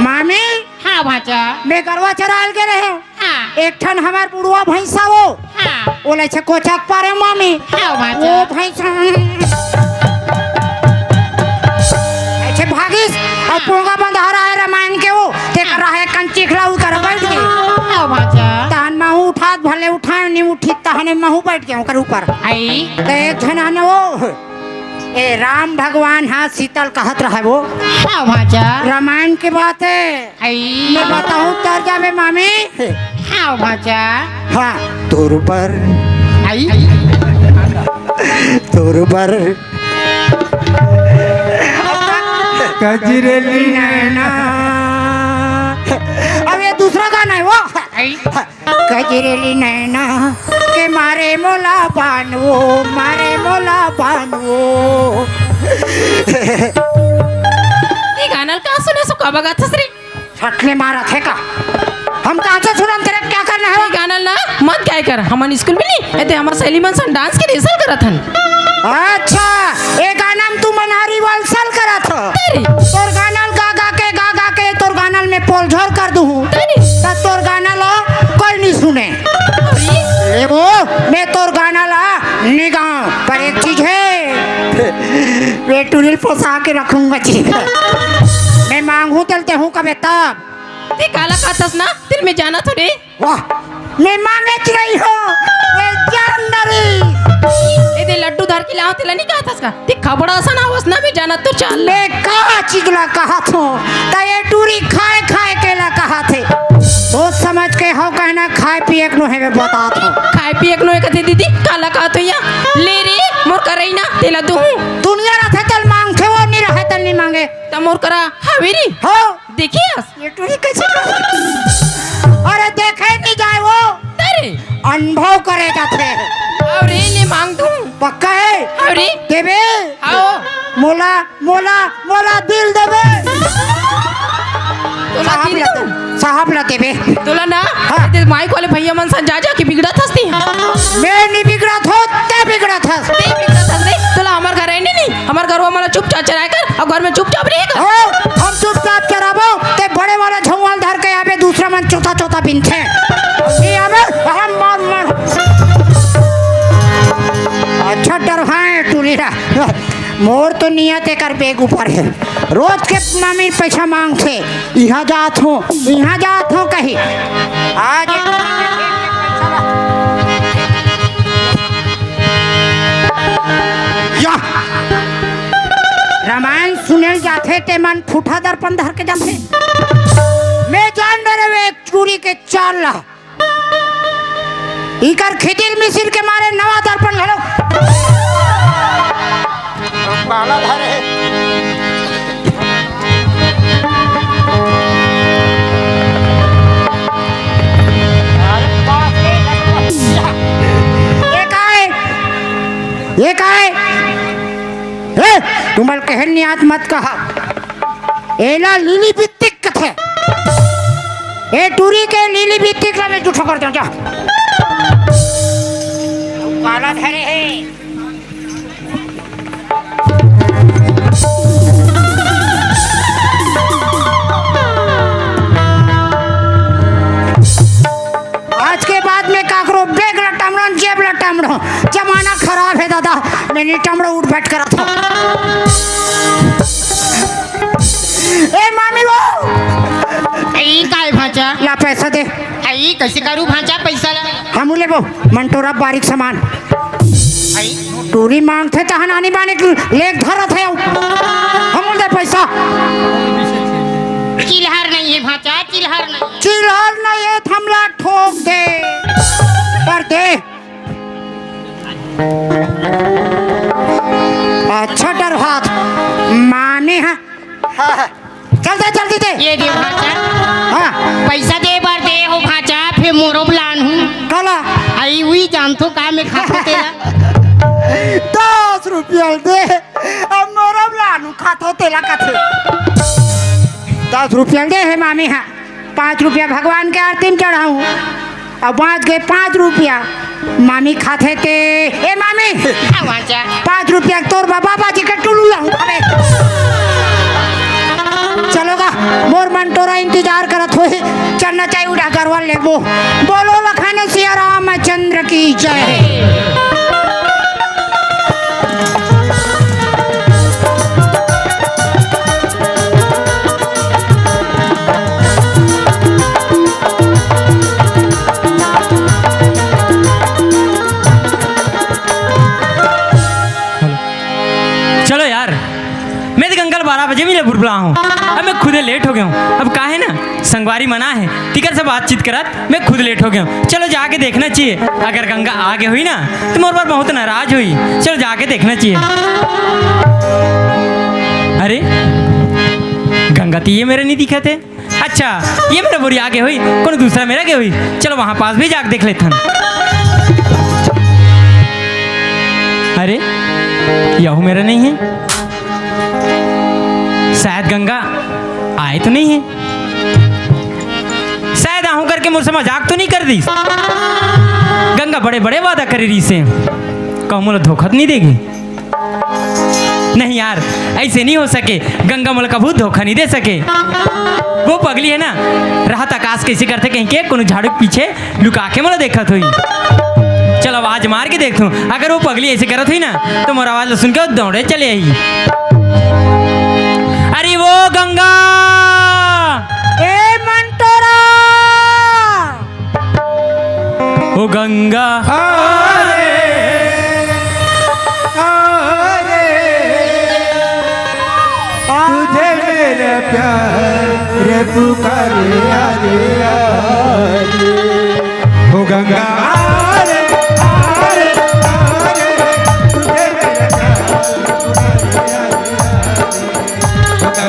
मामी, हाँ भांचा। मैं गरवा चराय ल गे रहेंव। हाँ। एक ठन हमर बुढ़वा भैंसा वो। हाँ। ओला अइसे कोचक पारे मामी। हाँ, भांचा। वो भैंसा अइसे भागिस, अउ हाँ। पोंगा बंधारा हे रमायन के वो, ते हाँ। करा हे कंची खिलाऊ कर बइठ गे। हाँ, भांचा। तहन महूं उठात भले उठाएंव, नइ उठिस तहने महूं बइठ गेंव ओकर ऊपर। अई। त एक झन हने वो, ए राम भगवान ह सीता ल कहत रहय वो। हाँ, भांचा। रमायन के बात हे। अई। मैं बताहूं तर जाबे मामी। हाँ, भांचा। हाँ, तोर बर। अई। तोर बर। कजरेली नैना। अब ये दूसरा गाना हे वो। अई। कजरेली नैना के मारे मोला बान वो, मारे मोला बान वो। ये गाना ल का सुने सो का बगाथस रे? सटले मारत हे का? हम कहाँ से सुनन तेरे, क्या करना है? ये गाना ल ना मत गाय कर, हमन स्कूल में नहीं, एते हमर सहेली मन संग dance के rehearsal करत हन। अच्छा, ए गाना में तू मनहरी rehearsal करत हो? अरे। तोर गाना ल गा गा के, गा गा के, तोर गाना ल मैं पोलझोर कर दूहूँ। अरे। त तोर गाना ल कोई नहीं सुने। अरे। ए वो, मैं तोर गाना ल नइ गाऊँ, पर एक चीज हे, मैं टूरी ल फंसा के रखूंगा जी। मैं मांगहूँ तेला देहूँ कबे तब। ते काला कहथस ना, तेला मैं जानत हों रे। वाह, मैं मांगत रहिहों, ए जान डरी। ए दे लड्डू धर के लाव, तेला नइ कहथस का? ते खबड़ा असन आवस ना, मैं जानत तो चल। मैं का चीज ला कहत हों, त ए टूरी खाए खाए के ला कहत हे। सोच समझ के हव कहना, खाए पिए के नोहे मैं बतात हों। खाए पिए के नोहे कथे दीदी, काला कहत हों या? ले रे, मोर करई ना, तेला दूहूँ। दुनिया त मोर करा हवे री। हाँ। देखिस? ये टूरी कैसे कर-, अरे देखे नहीं जाए वो। अरे। अनुभव करे जाथे। अरे ले मांग दूं। पक्का है? अरे। देबे? आओ। मोला, मोला, मोला दिल देबे। तोला साहब दिल ला दूं? दे-, साहब ला देबे। तोला ना, हाँ। ए दे माइक वाले भैया मन सन जा, जा के बिगड़त हस ती। मैं नहीं बिगड़त हो, ते बिगड़त हस। ते बिगड़त हस रे। तोला हमर घर आए नहीं, नहीं। हमर घरवा मोला चुपचाप चराए कर, अउ घर में चुपचाप रहे कर। हाँ, हम चुपचाप चराबो, ते बड़े वाला झौंवा ल धर के आबे, दूसरा मन चोता चोता बिनथे। ये आबे, हम मार मार। अच्छा डरवाए टूरी ला। मोर तो नियत एकर बेग ऊपर हे। रोज के मामी पैसा मांगथे, इहाँ जात हों, इहाँ जात हों कही। आज या रामायण सुने ल जाथे, ते मन फूटा दर्पण धर के जाथे। मैं जान डरे वे एक टूरी के चाल ला। इकर खिदिर मिसिर के मारे नवा दर्पण घलो। माला धरे। ये काय? ये काय? ए, तुमन कहे नियात मत कहा। एला लीली बित्तिक कथे। ए टूरी के लीली बित्तिक ला मैं जूठो कर देंव, जा। काला धरे हे। आज के बाद में काकरो बेग ला टमड़ो, जेब ला टमड़ो। जमाना खराब हे दादा, मैं नहीं टमड़ो, उठ बैठ करत हों। ए मामी वो। ए, काय भांचा? ला पैसा दे। ए, कैसे करू भांचा पैसा ला? हमू लेबो, मंटोरा बारीक सामान। ए? टूरी मांगथे तहन आनी बानी लेग धरत हे। हमू दे पैसा। चिल्हर नहीं हे भांचा, चिल्हर नहीं। चिल्हर नहीं हे, थमला ठोक दे। पर दे। अच्छा डरवात। माने हा। हाँ, हाँ। चल दे, जल्दी दे। ये दे भांचा। हाँ। पैसा दे बर दे हो भांचा, फेर मोरो बर लानहूँ। काला? अई उही जानथों का मैं खाथों तेला। दस रुपया दे, अब मोरो बर लानहूँ, खाथों तेला कथे। दस रुपया दे हे मामी, हाँ। पाँच रुपया भगवान के आरती में चढ़ाहूँ, अउ बाँच गे पाँच रुपया मामी खाथे ते। ए मामी, हाँ, भांचा। पाँच रुपया तोर बाबा बाजी के टुल्लू लाहूँ। अबे, चलो गा, मोर मंटोरा इंतजार करत होही, चलना चाहिए उड़ा गरवा लेबो। बोलो लखन सिया रामचंद्र की जय। चलो यार, मैं तो गंगा ल बारह बजे मिले बुलबुला हूँ। अब मैं खुदे लेट हो गया हूँ। अब का हे ना, संगवारी मन आए हे, तिकर से बातचीत करत मैं खुद लेट हो गया हूँ। चलो जाके देखना चाहिए, अगर गंगा आगे होही ना तो मोर बर बहुत नाराज होही। चलो जाके देखना चाहिए। अरे गंगा तो ये मेरा नहीं दिखत हे। अच्छा, ये मेरा बोरी आगे होही, कोनो दूसरा मेरा गे होही। चलो वहां पास भी जाके देख लेथन। अरे, यहू मेरा नहीं हे। शायद गंगा आए तो नहीं हे। शायद आहूं करके मोर से मजाक तो नहीं कर दिस। गंगा बड़े बड़े वादा करे रहिसे, कहूं मोला धोखा तो नहीं देगी। नहीं यार, ऐसे नहीं हो सके। गंगा मोला कभू धोखा नहीं दे सके। वो पगली हे ना, राहत आकाश कइसे करथे कहिके कोनो झाड़ू के पीछे लुका के मोला देखत होही। चल आवाज मार के देखथों, अगर वो पगली ऐसे करत होही ना तो मोर आवाज ल सुन के वो दौड़े चले आही। अरे वो गंगा, ए मंटोरा, ओ गंगा। अरे, अरे, तुझे मेरा प्यार पुकारे, अरे, अरे। ओ गंगा, अरे, अरे, अरे, तुझे मेरा प्यार पुकारे, अरे, अरे।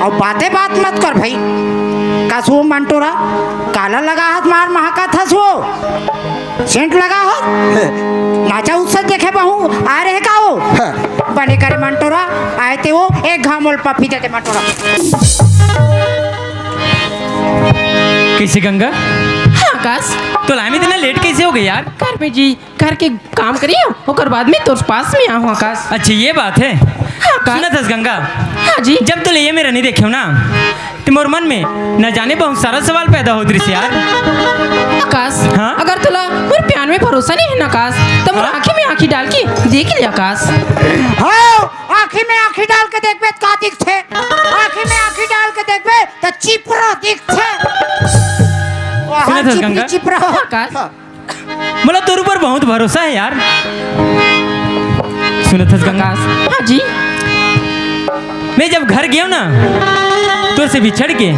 अउ बाते बात मत कर भाई। का सो मंटोरा, काला लगा हस, मार महकत हस वो। सेंट लगा हो? नाचा उत्सव देखे बहू, आय रहे का वो? बने करे मंटोरा, आय ते वो, एक घाव मोला पप्पी दे दे मंटोरा। कइसे गंगा? हाँ, आकाश। तोला आय में इतना लेट कइसे हो गे यार? घर में जी, घर के काम करियो, ओकर बाद में तोर पास में आहूँ, आकाश। अच्छा, ये बात हे। हाँ, आकाश। सुनत हस गंगा? हाँ जी। जब तोला ये मेर नइ देखेंव ना, त मोर मन में न जाने बहुत सारा सवाल पैदा होत रहिस यार। आकाश, हाँ? अगर तोला मोर प्यार में भरोसा नइ हे ना आकाश, त मोर हाँ? आँखी में आँखी डाल के देख ले आकाश। हाँ, आँखी में आँखी डाल के देखबे त का दिखथे? आँखी में आँखी डाल के देखबे त चिपरा दिखथे। वहाँ सुनत हस चिपरी गंगा? चिपरा। आकाश। मोला तोर ऊपर बहुत भरोसा हे यार। सुनत हस गंगा? आकाश। हाँ जी। मैं जब घर गेंव ना, तोर से बिछड़ के,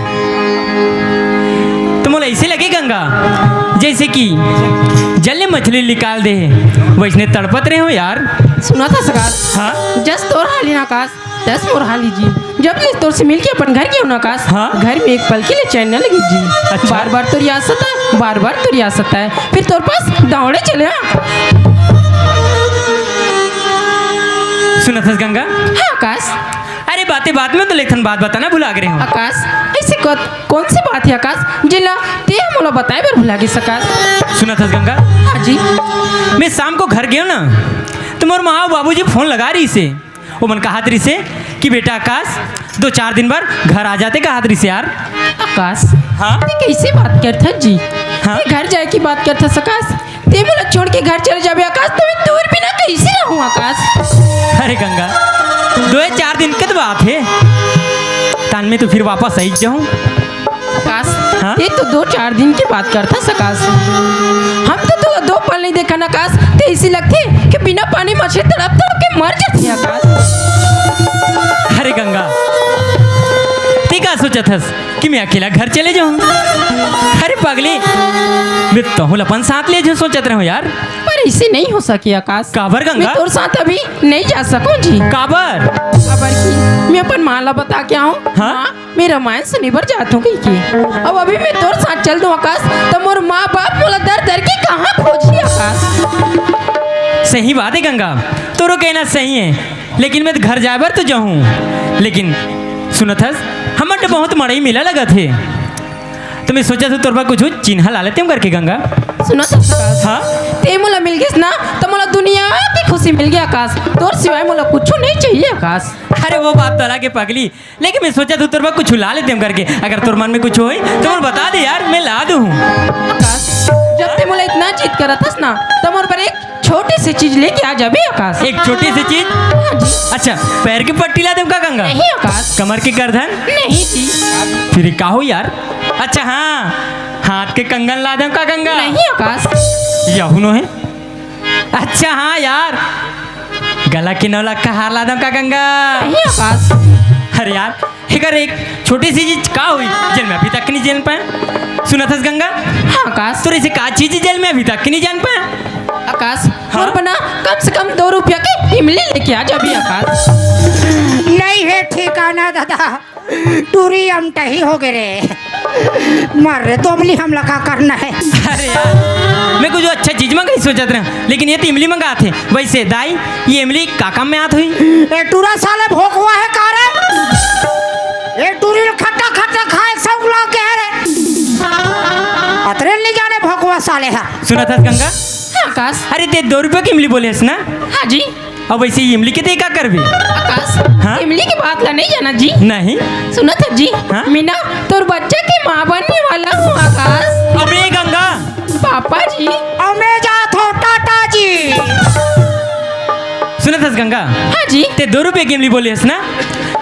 त मोला अइसे लगे गंगा, जइसे कि जल ले मछली निकाल दे हे, वइसने तड़पत रहेंव यार। सुनत हस आकाश? हाँ? जस तोर हाल हे ना आकाश, तस मोर हाल हे जी। जब ले तोर से मिलके अपन घर गेंव ना आकाश, हाँ? घर में एक पल के लिए चैन न लगे जी। अच्छा। बार बार तोर याद सताय, बार बार तोर याद सताय, फिर तोर पास दौड़े चले आंव। सुनत हस गंगा? हाँ आकाश। अरे बाते बात में तोला एक ठन बात बताना भुला गे रहेंव। आकाश, अइसे कौन सी बात हे आकाश, जेला ते मोला बताय बर भुला गेस आकाश? सुनत हस गंगा? हाँ जी। मैं शाम को घर गेंव ना, त मोर माँ अउ बाबूजी फोन लगा रहिस हे। ओमन कहत रहिस हे कि बेटा आकाश, दो चार दिन बर घर आ जाते कहत रहिस हे यार। आकाश, हाँ? ते कइसे बात करत हस जी? हाँ? ते घर जाए के बात करत हस आकाश? ते मोला छोड़ के घर चले जाबे आकाश, त मैं तोर बिना कइसे रहूँ आकाश? अरे गंगा, दो चार दिन के तो बात हे, तान में तो फिर वापस आइच जाहूँ। आकाश, हाँ? ते तो दो चार दिन के बात करत हस आकाश। हम तो तोला दो पल नइ देखन आकाश, ते अइसे लगथे कि बिना पानी मछली तड़प तड़प के मर जाथे आकाश। अरे गंगा, ते का सोचत हस कि मैं अकेला घर चले जाहूँ? अरे पगली, मैं तोहू ला अपन साथ ले जाहूँ सोचत रहेंव यार। पर अइसे नइ हो सके आकाश। काबर गंगा? मैं तोर साथ अभी नइ जा सकूँ जी। काबर? काबर कि मैं अपन माँ ला बता के आहूँ। हाँ? माँ, मैं रामायण सुने बर जात हूँ कहिके। अब अभी मैं तोर साथ चल दूँ आकाश, त मोर माँ बाप मोला दर दर के कहाँ खोजही आकाश? सही बात हे गंगा, तोरो कहना सही हे, लेकिन मैं तो घर जाए बर तो जाहूँ, लेकिन सुनत हस, हमर तो बहुत मड़ई मेला लगत हे, त मैं सोचत हूँ तोर बर कुछ चिन्हा ला लेतेंव करके गंगा। सुनत हस आकाश? हाँ? ते मोला मिल गेस ना, त मोला दुनिया के खुशी मिल गे आकाश, तोर सिवाय मोला कुछ नइ चाहिए आकाश। अरे वो बात तो अलग हे पगली, लेकिन मैं सोचत हूँ तोर बर कुछ ला लेतेंव करके, अगर तोर मन में कुछ होही त मोला बता दे यार, मैं ला दूँ। आकाश, जब ते मोला इतना जिद करत हस ना, त मोर बर एक छोटी सी चीज लेके आ जाबे आकाश। एक छोटी सी चीज? हाँ जी। अच्छा, पैर के पट्टी ला देंव का गंगा? नहीं आकाश। कमर के करधन? नहीं जी। फिर का होही यार? अच्छा हाँ, हाथ के कंगन ला देंव का गंगा? नहीं आकाश। यहू नोहे। अच्छा हाँ यार, गला के नौलखा हार ला देंव का गंगा? नहीं आकाश। अरे यार, एकर एक छोटी सी चीज का होही, जेन मैं अभी तक नइ जान पाएंव। सुनत हस गंगा? हाँ आकाश। तोर अइसे का चीज हे जेन मैं अभी तक नइ जान पाएंव? आकाश, हाँ? मोर बर ना कम से कम दो रुपया के इमली लेके आ जाबे आकाश। नइ हे ठिकाना दादा, टूरी अमटही हो गे रे। मर रे, तो अमली हमला का करना हे? अरे यार, मैं कुछ अच्छा चीज मंगाही सोचत रहेंव, लेकिन ये तो इमली मंगात हे। वइसे दाई, ये इमली का काम में आत होही? ए टूरा साले भोकवा हे का रे? ए टूरी ल खट्टा खट्टा खाए के शौक लाग गे हे रे। अतरे नइ जाने भोकवा साले हा। सुनत हस गंगा? हाँ आकाश। अरे ते दो रुपया के इमली बोले हस ना? हाँ जी। अब वइसे इमली के ते का करबे? आकाश, हाँ? इमली के बात ला नइ जानस जी? नहीं। सुनत हस जी? हाँ? मैं ना तोर बच्चा के माँ बनने वाला हूँ आकाश। अबे गंगा। पापा जी। अउ मैं जात हूँ टाटा जी। सुनत हस गंगा? हाँ जी। ते दो रुपया के इमली बोले हस ना?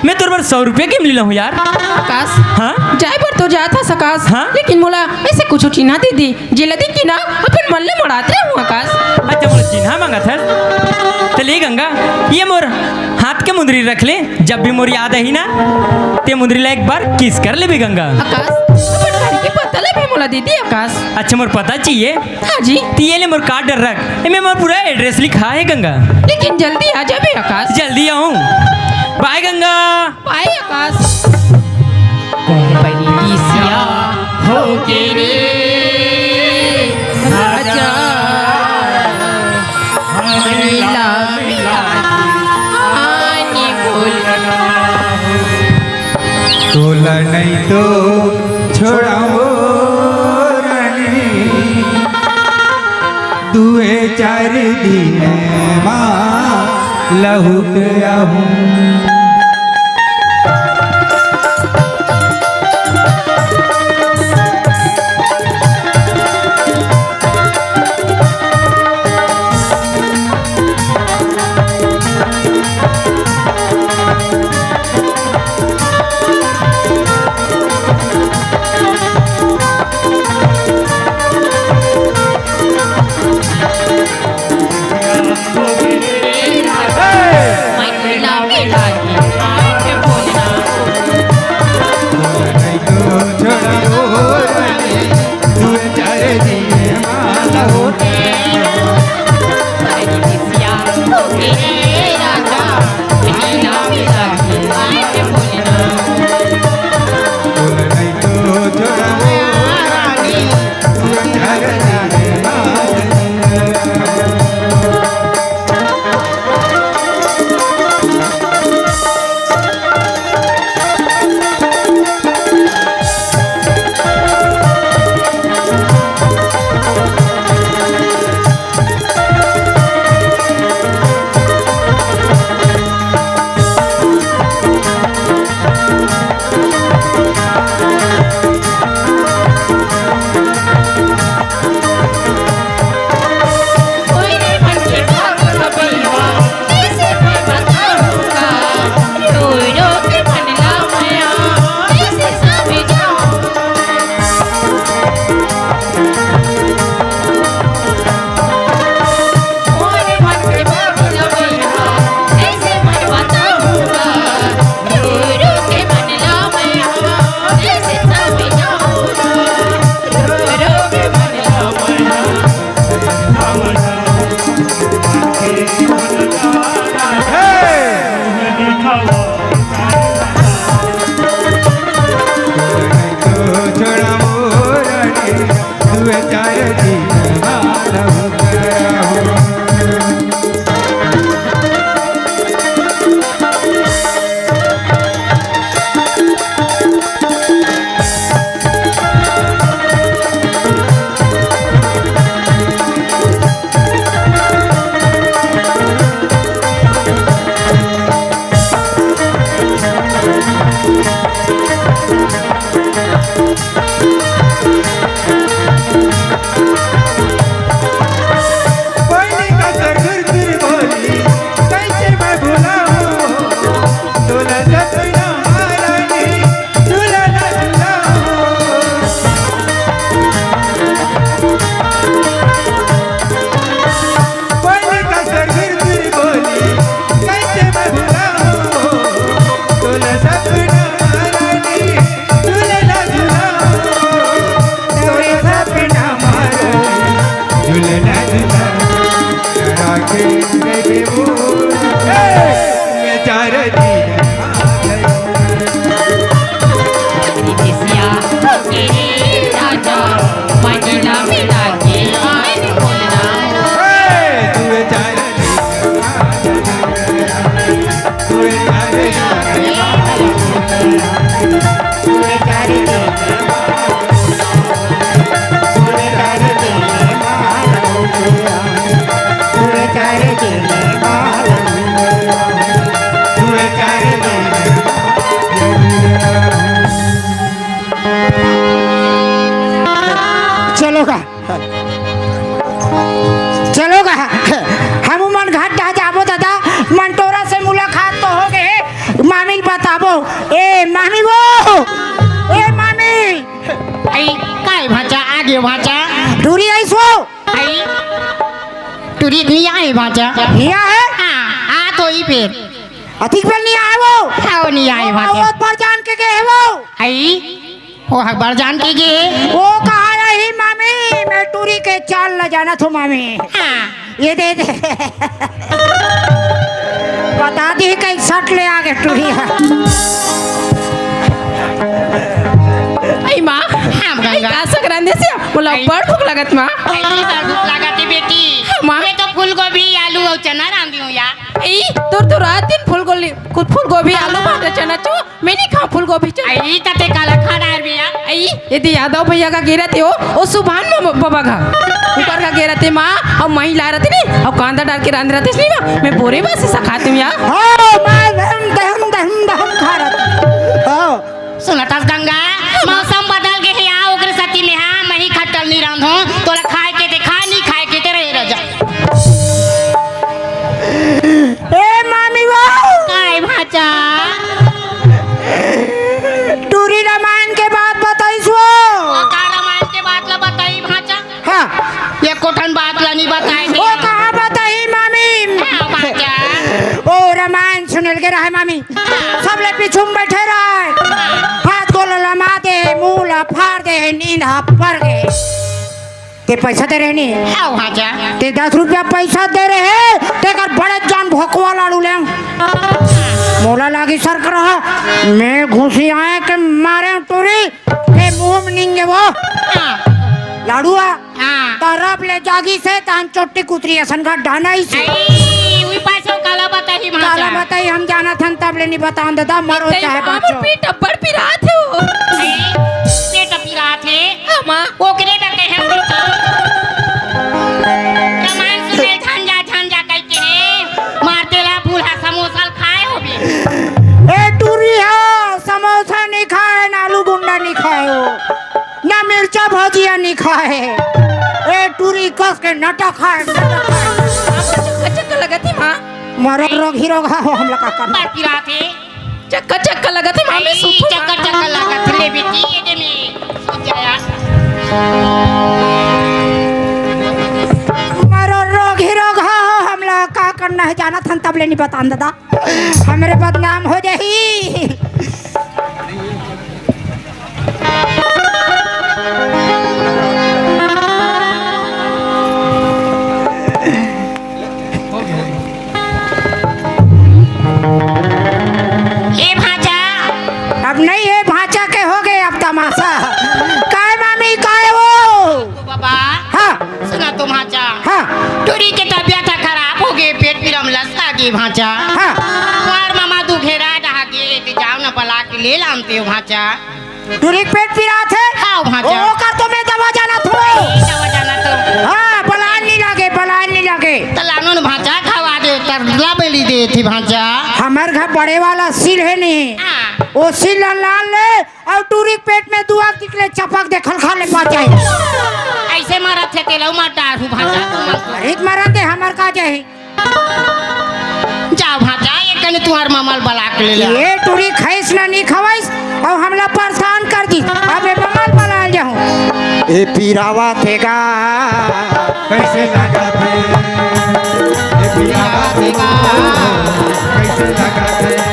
मैं तोर बर सौ रुपया के इमली लाहूँ यार। आकाश। हाँ? जाए बर तो जात हस आकाश। हाँ? लेकिन मोला अइसे कुछ चिन्हा दे दे। जेला देख के ना अपन मन ले मड़ात रहूं आकाश। अच्छा, मोला चिन्हा मांगत हस? त ले गंगा, ये मोर हाथ के मुंदरी रख ले, जब भी मोर याद आही ना, ते मुंदरी ला एक बार किस कर लेबे गंगा। आकाश, अपन घर के पता ला भी मोला दे दे आकाश। अच्छा, मोर पता चाहिए? हाँ जी। त ये ले मोर कार्ड रख, एमे मोर पूरा एड्रेस लिखा हे गंगा। लेकिन जल्दी आ जाबे आकाश। जल्दी आऊं। बाय गंगा। बाय आकाश। परदेसिया होके रे राजा, मिला मिला के आनी बोलना। तोला नहीं तो छोड़ाओ रानी, दुए चार दिन मा लहुट आहूं। चलो गा, चलो गा, हमू मन घर डहा जाबो दादा, मंटोरा से मुलाकात तो हो गे, मामी ल बताबो। ए मामी वो, ए मामी। आई, काय भांचा, आगे भांचा। टूरी आइस वो? आई, टूरी नइ आए भांचा। नइ आए? हाँ, आ तो ही फिर। अतिक बेर नइ आए वो? हाँ, वो नइ आए भांचा। वो बर जान के गे हे वो। आई, वो हक बर जान के गे। वो कहा रही, "मामी, मैं टूरी के चाल ल जानत हूँ, मामी।" हाँ। ये दे दे। बता दी, कई सट ले आगे टूरी ह। अई माँ, हाँ, गंगा। अई का साग रांधे हस? मोला अई। बड़ भूख लगत माँ। अई, बड़ भूख लगत हे बेटी। हाँ, माँ। मैं तो फूलगोभी, आलू अउ चना रांधी हूँ यार। अई, तोर तो रात दिन फूलगोभी, फूलगोभी, आलू, भाटा, चना चो। मैं नहीं खाऊँ फूलगोभी चना। अई, त तैं काला खा डारबे यार। अई, यदि यादव भैया का गे रहिते ओ, ओ सुभान म-, बाबा का। ऊपर का गे रहिते माँ, अउ महिला रहिते नहीं, अउ कांदा डाल के रांधे रहिते नहीं माँ, मैं बोरे बासी सा खाती हूँ यार। हाँ, मैं दहम, दहम, दहम, दहम खा रहा था। हाँ। सुनत हस गंगा, मौसम बदल गे हे, आ ओकरे सेती में, हाँ, मही खट्टल नी रांधों, तोला खाय के ते खा, नी खाय के ते रहे रह जा। ए मामी वो! काय भांचा? टूरी रामायण के बात बताइस वो। का रामायण के बात ला बताई भांचा? हाँ। एको ठन बात ला नी बताए ओ, कहाँ बताही मामी? हाँ, बाजा। ओ, रामायण सुनेल गे रहे मामी। सबले पीछू में बैठे रहे। हाथ गोड़ लमा दे, मुंह ला फाड़ दे, नींद हा पर गे। ते पैसा दे रहे नी? हाँ, बाजा। ते दस रुपया पैसा दे रहे, तेकर बड़े जान भोकवा लाड़ू ले। मोला लागी सर कर रहा, मैं घुसी आए के मारे टूरी, ते मुंह में निंगे वो। हाँ। लाड़ुआ, हाँ। तरफ ले जागी से तान चोट्टी कुतरी असन का डाना ही से। अई, उई पाछो काला बताही भांचा। काला बताही, हम जानत हन तब ले नी बतान ददा, मरो चाहे बाचो। पीठ अब्बड़ पिरात हे ओ। अई, पेट पिरात हे। हाँ, माँ। ओकरे बर कहे हम। रामायण सुने झंझा, झंझा कहिके हे। मार तेला फूल हा समोसा खाए होबे। ए टूरी हा, समोसा नी खाए, ना आलू गुंडा नी खाए हो। ना मिर्चा भजिया नी खाए। ए टूरी कस के नटा खाए, नटा खाए। चक्कर चक्कर लगत हे माँ। मरो रोग ही रोग हो, हमला का करना। बाकी रात हे। चक्कर चक्कर लगत हे माँ, मैं अई, सूतू चक्कर माँ। चक्कर लगत हे, ले बेटी, ये दे में। सूत जा यार। मरो रोग ही रोग हो, हमला का करना हे, जानत हन तब ले नी बतान ददा। हमरे बदनाम हो जाही। ए भांचा। अब नहीं, ए भांचा के हो गे अब तमाशा। काय मामी, काय वो? बाबा। हाँ। सुना तो भांचा। हाँ। टूरी के तबियत ह खराब हो गे, पेट पीरा म लसका गे भांचा। हाँ। तुंहर ममा दुखेरा डहा गे, ते जाव न बला के ले लानते हो भांचा। टूरी के पेट पीरा थे? हाँ, भांचा। ओ, ओकर तो मैं दवा जानत हूँ। दवा जानत हूँ। हाँ, बलान नी लागे, बलान नी लागे। त लानो न भांचा, खवा दे, तर ला बेली दे थी भांचा। हमर घर बड़े वाला सील हे नी। हाँ। ओ सील ला लान ले, अउ टूरी के पेट में दुआ दिखले चपक दे, खलखल ले पा जाए। अइसे मरत हे, तेला मर डारहूँ भांचा, तू मर। अरे मरन दे, हमर का जाही। जाव भांचा, एक कने तुंहर ममा ल बला के ले ले। ए टूरी खइस ना नी खवइस, अउ हमला परेशान कर दिस। अब ए ममा ल बला ले जाहूँ। ए पीरावा थे गा। कइसे लगत हे? ए पीरावा थे गा। कइसे लगत हे?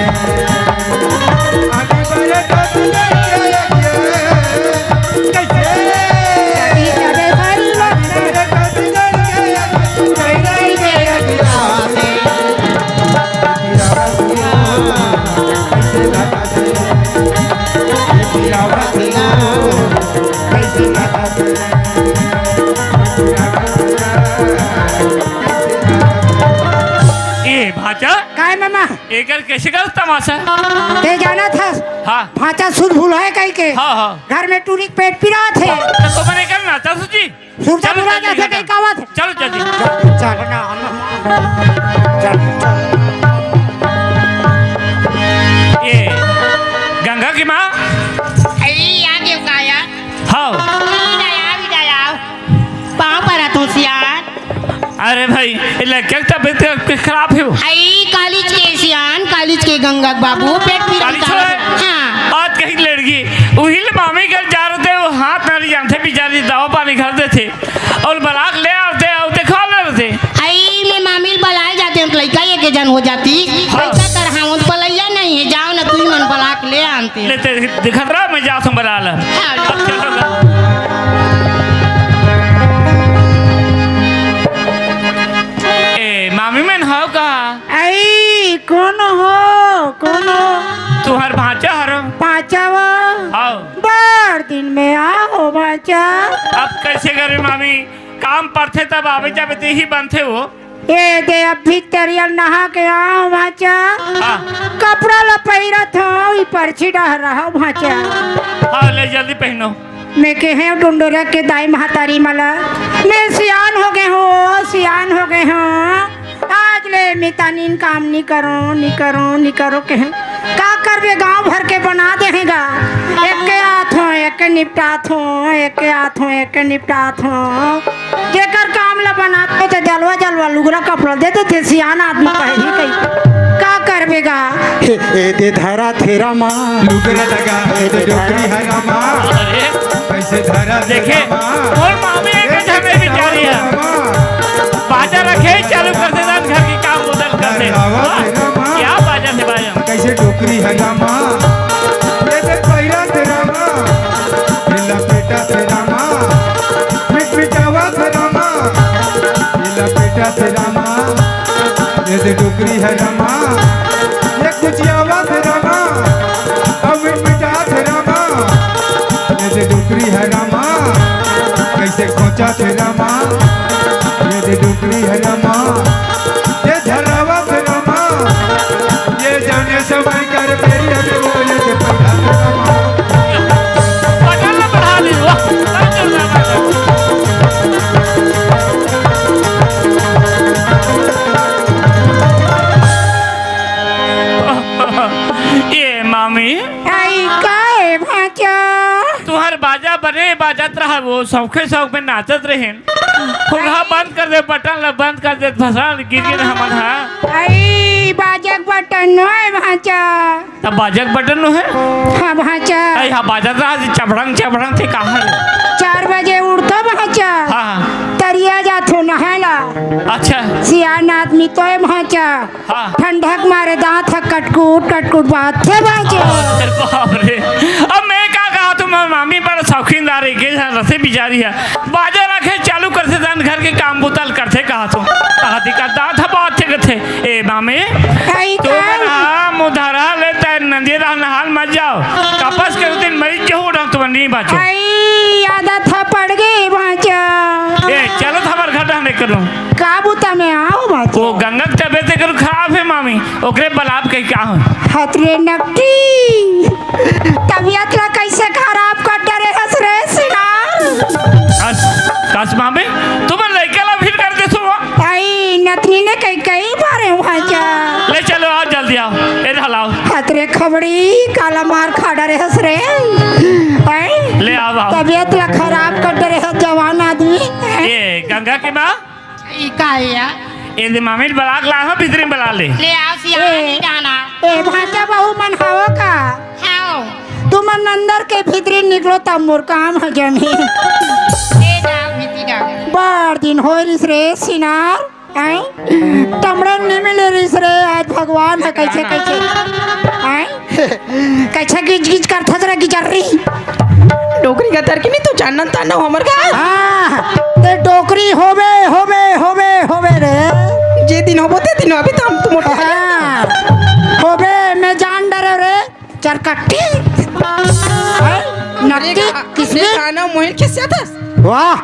ए भांचा, काय मामा? एकर कइसे करत तमाशा? ते जानत हस? हाँ। भांचा सुध भुलाय कहिके। हाँ, हाँ। घर में टूरी के पेट पिरात हे। त तुमन एकर नाचा सूझी? सुरता चलो भुला जल्दी जाथे घर। कहीं कावत। चलो जल्दी। चल ना, चल, चल। ए, गंगा की माँ? अरे, आ गयो का यार? हाँ। इधर आओ, इधर आओ। पाँव परत हूँ सियान। अरे भाई, ए लड़का के तबियत खराब हे वो। अई, कालीच के सियान, कालीच के गंगा के बाबू, पेट पीरा कालीच का। हे? हाँ। आज कहीं लड़की, उही ले मामी घर जा रहे थे, वो हाथ नारी जानथे, बेचारी दवा पानी घर देथे, अउ बला के ले आते, अउ देखा ले रहे थे। अई, मैं मामी ल बलाए जाते, हम लइका एक जन हो जाती। हाँ। लइका कर हाँ, वो पलैया नहीं है, जाओ ना, तू ही मन बला के ले आनते। ले ते दिखत रहा, मैं जात हूँ बला ला। हाँ। चलो। ए, मामी मन हव का? अई, कोन हो? कोन हो? तुंहर भांचा हरव। भांचा वो? हाँ। दिन में आओ भांचा। अब कैसे करे मामी, काम पड़थे तब आवे जावे ते ही बनथे वो। ए दे, अब भीतरिया नहा के आओ भांचा। हाँ। कपड़ा ला पहिरत हो, ई परछी डहर रहो भांचा। हाँ, ले जल्दी पहनो। मैं कहे डुंडोरा के दाई महतारी मला, मैं सियान हो गए हूँ, सियान हो गए हूँ। आज ले मितानिन काम नी करो, नी करो, नी करो कहे। का करबे, गांव भर के बना देहेगा। एक के आत हो, एक के निपटात हो, एक के आत हो, एक के निपटात हो। जेकर काम ला बनात हो तो जलवा जलवा लुगरा कपड़ा दे देथे, सियान आदमी पहली कही। का करबे गा? ए, ए दे धरा थेरा माँ। लुगरा लगा ए दे डोकरी हरा माँ। अरे कैसे धरा देखे, थेरा माँ। और मामी एक ए झमे कैसे बिचारी है। धरा माँ। बाजा रखे, चालू कर दे, घर की काम उधर कर दे। धरा वाह, थेरा माँ। क्या बाजा थे बाजा? कैसे डोकरी हरा माँ। ए दे पैरा थेरा माँ। ए लपेटा थेरा माँ। मिट मिटावा थेरा माँ। ए लपेटा थेरा माँ। ए दे डोकरी हरा माँ। ए कुचियावा थेरा माँ। अब मिट मिटा थेरा माँ। ए दे डोकरी हरा माँ। कैसे खोचा थेरा माँ। ए दे डोकरी हरा माँ। ए धरावा थेरा माँ। ए जाने समय कर बेरिया में वो ए दे पैरा थेरा माँ। पटल बढ़ा ली, वाह। ए मामी। आई का ए भांचा? तुहर बाजा बने बाजत रहा, वो शौके शौक में नाचत रहेन। हुरहा बंद कर दे, बटन ला बंद कर दे, भसान गिर गिर हमन हा। आई बाजक बटन नो ए भांचा। तब बाजक बटन नो है? हाँ भांचा। आई हाँ, बाजत रहा जी, चपड़ंग चपड़ंग थे कहाँ रे? चार बजे उठतो भांचा। हाँ, हाँ। तरिया जाथो नहाय ला। अच्छा। सियान आदमी तो ए भांचा। हाँ। ठंडक मारे दांत ह कटकुट कटकुट बात थे बाजे। अरे बाप रे। अब मैं का कहा तुम मामी बड़ा शौकीनदार है, के रसे बिचारी है। बाजा रखे चालू करथे तहन घर के काम बुता ल करथे कहा तुम। कहा थी का दांत ह बात थे कथे। ए मामी। आई तू का? मन हा मुधरा ले तय नंदिया रहन हाल मत जाओ। कपस के दिन मरीज के हो रहा तुम नहीं बाचो। आई आदत ह पड़ गई बाचा। ए चलो त हमर घर रहने करो। का बुता में आओ बाचा। वो गंगा के तबीयत करो खराब है मामी। ओकरे बलाप कही का हो? हतरे नकटी, तबीयत ला कैसे खराब कर डरे हस रे सिनार? कस, कस मामी, तुम लइका ला फिर कर दे सो। आई नतनी ने कई कई बारे वहाँ जा। ले चलो, आओ जल्दी आओ, इधर लाओ। हतरे खबड़ी, काला मार खा डरे हस रे। आई ले आओ, आओ। तबीयत ला खराब कर डरे हस जवान आदमी। ये गंगा की माँ, ई का है या? ए दे मामी बला के ला, हाँ, भीतरी में बला ले। ले आओ सियाना ए, नहीं जाना। ए भांचा बहू मन हवो का? हाओ। तुमन अंदर के भीतरी निकलो तब मोर काम ह जमी। ले जाओ भीतरी जाओ। बार दिन होय रिस रे सिनार, हैं? टमड़न नहीं मिले रिस रे, आज भगवान ह कैसे कैसे, हैं? कैसे गिज गिज करथस रे गिजर्री? डोकरी का तरकी नहीं तो जानन ताना हो हमर का? हाँ, ते डोकरी होबे, होबे, होबे, होबे रे। जे दिन होबो ते दिन अभी तो हम तो मोटा हाँ, होबे, मैं जान डरे रे, चरकट्टी। हैं? नकटी, अरे का-, किसमें? अरे खाना मोहिन किससे था? वाह,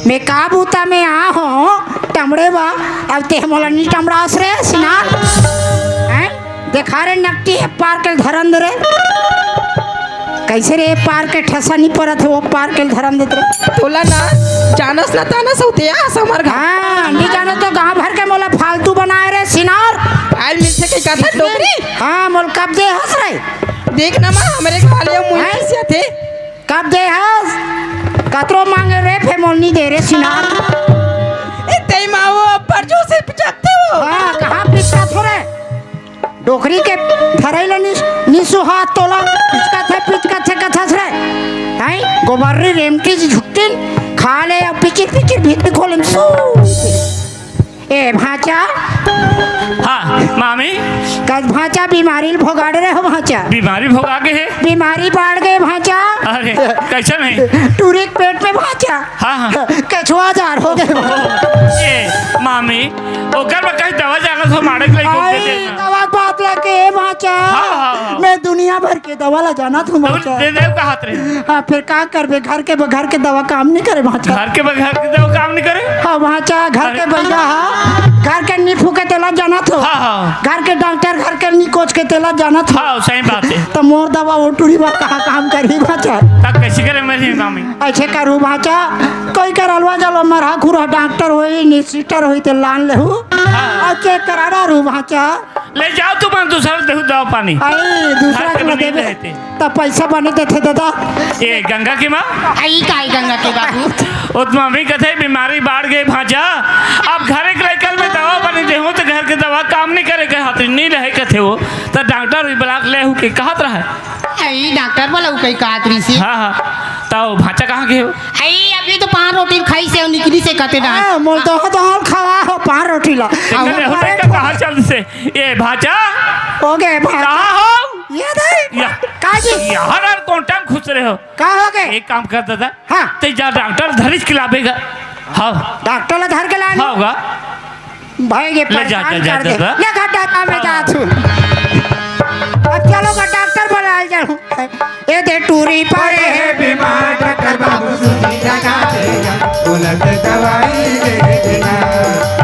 मैं का बूता में आ हो, टमड़े बा, अब ते मोला नी टमड़ास रे, सिनार। हैं? देखा रे नकटी, ए पार के धरन दे रे। कैसे रे, ए पार के ठसा नी परत हे, वो पार के धरन देत रे। तोला ना जानस ना तानस होते या समर घा। हाँ, नी जानो तो गांव भर के मोला फालतू बनाए रे, सिनार। फाइल मिल सके का था डोकरी? हाँ, मोल कब दे हस रे? देख ना माँ, हमरे खा लिया मुंह हैं? से थे। कब दे हस? कतरो मांगे रे, फे मोल नी दे रे, सिनार। ए, तई माँ वो अब्बर जो से पिचकते हो। हाँ, कहाँ पिचकत हो रे? डोकरी के धरई ल निस-, निसुहात तोला, पिचकत हे, पिचकत हे, कथस रे। हैं? गोबर्री रेमटी जी झुकतिन, खा ले, अब पिचिर, पिचिर, भीतरी खोले, सू। ए, भांचा। हाँ, मामी। कस भांचा बीमारी ल भोगाड़ रहे हो, भांचा। बीमारी भोगा के है? बीमारी बाढ़ गए, भांचा। अरे, कैसे नहीं? टूरी के पेट में, भांचा। हाँ, हाँ। कछुआ जार हो गए। ए, मामी, ओकर में कहीं दवा जाना तो मारे के लिए आई, दे देना। दवा के बात मतलब के ए भांचा, हाँ, हाँ, हाँ। मैं दुनिया भर के दवा ला जानत हूँ भांचा। दे दे कहत रहे। हाँ, फिर का करबे, घर के बगैर के दवा काम नहीं करे भांचा। घर के बगैर के दवा काम नहीं करे? हाँ भांचा, घर के अरे। बइला हा, घर के नी फूके तेला जानत हो। हाँ, हाँ। घर के डॉक्टर घर के नी कोच के तेला जानत हो। हाँ, सही बात है। तो मोर दवा वो टूरी बा कहाँ काम करही भांचा। तब कैसे करे मेरी मामी? ऐसे करू भांचा, कोई कर अलवा जलो मरहा खुरहा डॉक्टर होई नी सिस्टर होई ते लान लेहू। हाँ। और चेक करा डारू भांचा। ले जाओ तुम दूसरा देहू दवा पानी। अरे दूसरा घर पे के बनी देबे। रहते। त पैसा बने देथे दादा। ए गंगा के माँ। आई काई गंगा के बाबू। ओ तो मम्मी कथे बीमारी बाढ़ गई भांचा। अब घरे के लइकन में दवा बनी देहू तो घर के दवा काम नहीं करे के हाथ नहीं रहे कथे वो। तो डॉक्टर भी ब्लॉक ले हूँ के कहत रहे। आई डॉक्टर बोला उ कई कहत रही सी। हाँ, हाँ। तो भांचा कहाँ गए हो? आई अभी तो पान रोटी खाई से निकली से कते डाल। हाँ, मोल तो हो तो हल खावा हो पान रोटी ला। इतने हो तक कहाँ चल से? ए भांचा। हो गए भांचा। कहाँ हो? ये दे। या। का जी? यार, यार, कौन टाइम खुश रहे हो? का हो गए? एक काम कर दादा। हाँ। ते जा डॉक्टर धरिस के लाबेगा। हाँ। डॉक्टर ला धर के लाने। हाँ होगा। भाई ये ले जा, परेशान जा, जा, कर दे। जा, जा। ले घर डाटा में जा तू। अब चलो का डॉक्टर बुला ले जाऊँ। ए दे टूरी परे है बीमार डॉक्टर बाबू सुई लगा देना। बोलत दवाई दे देना।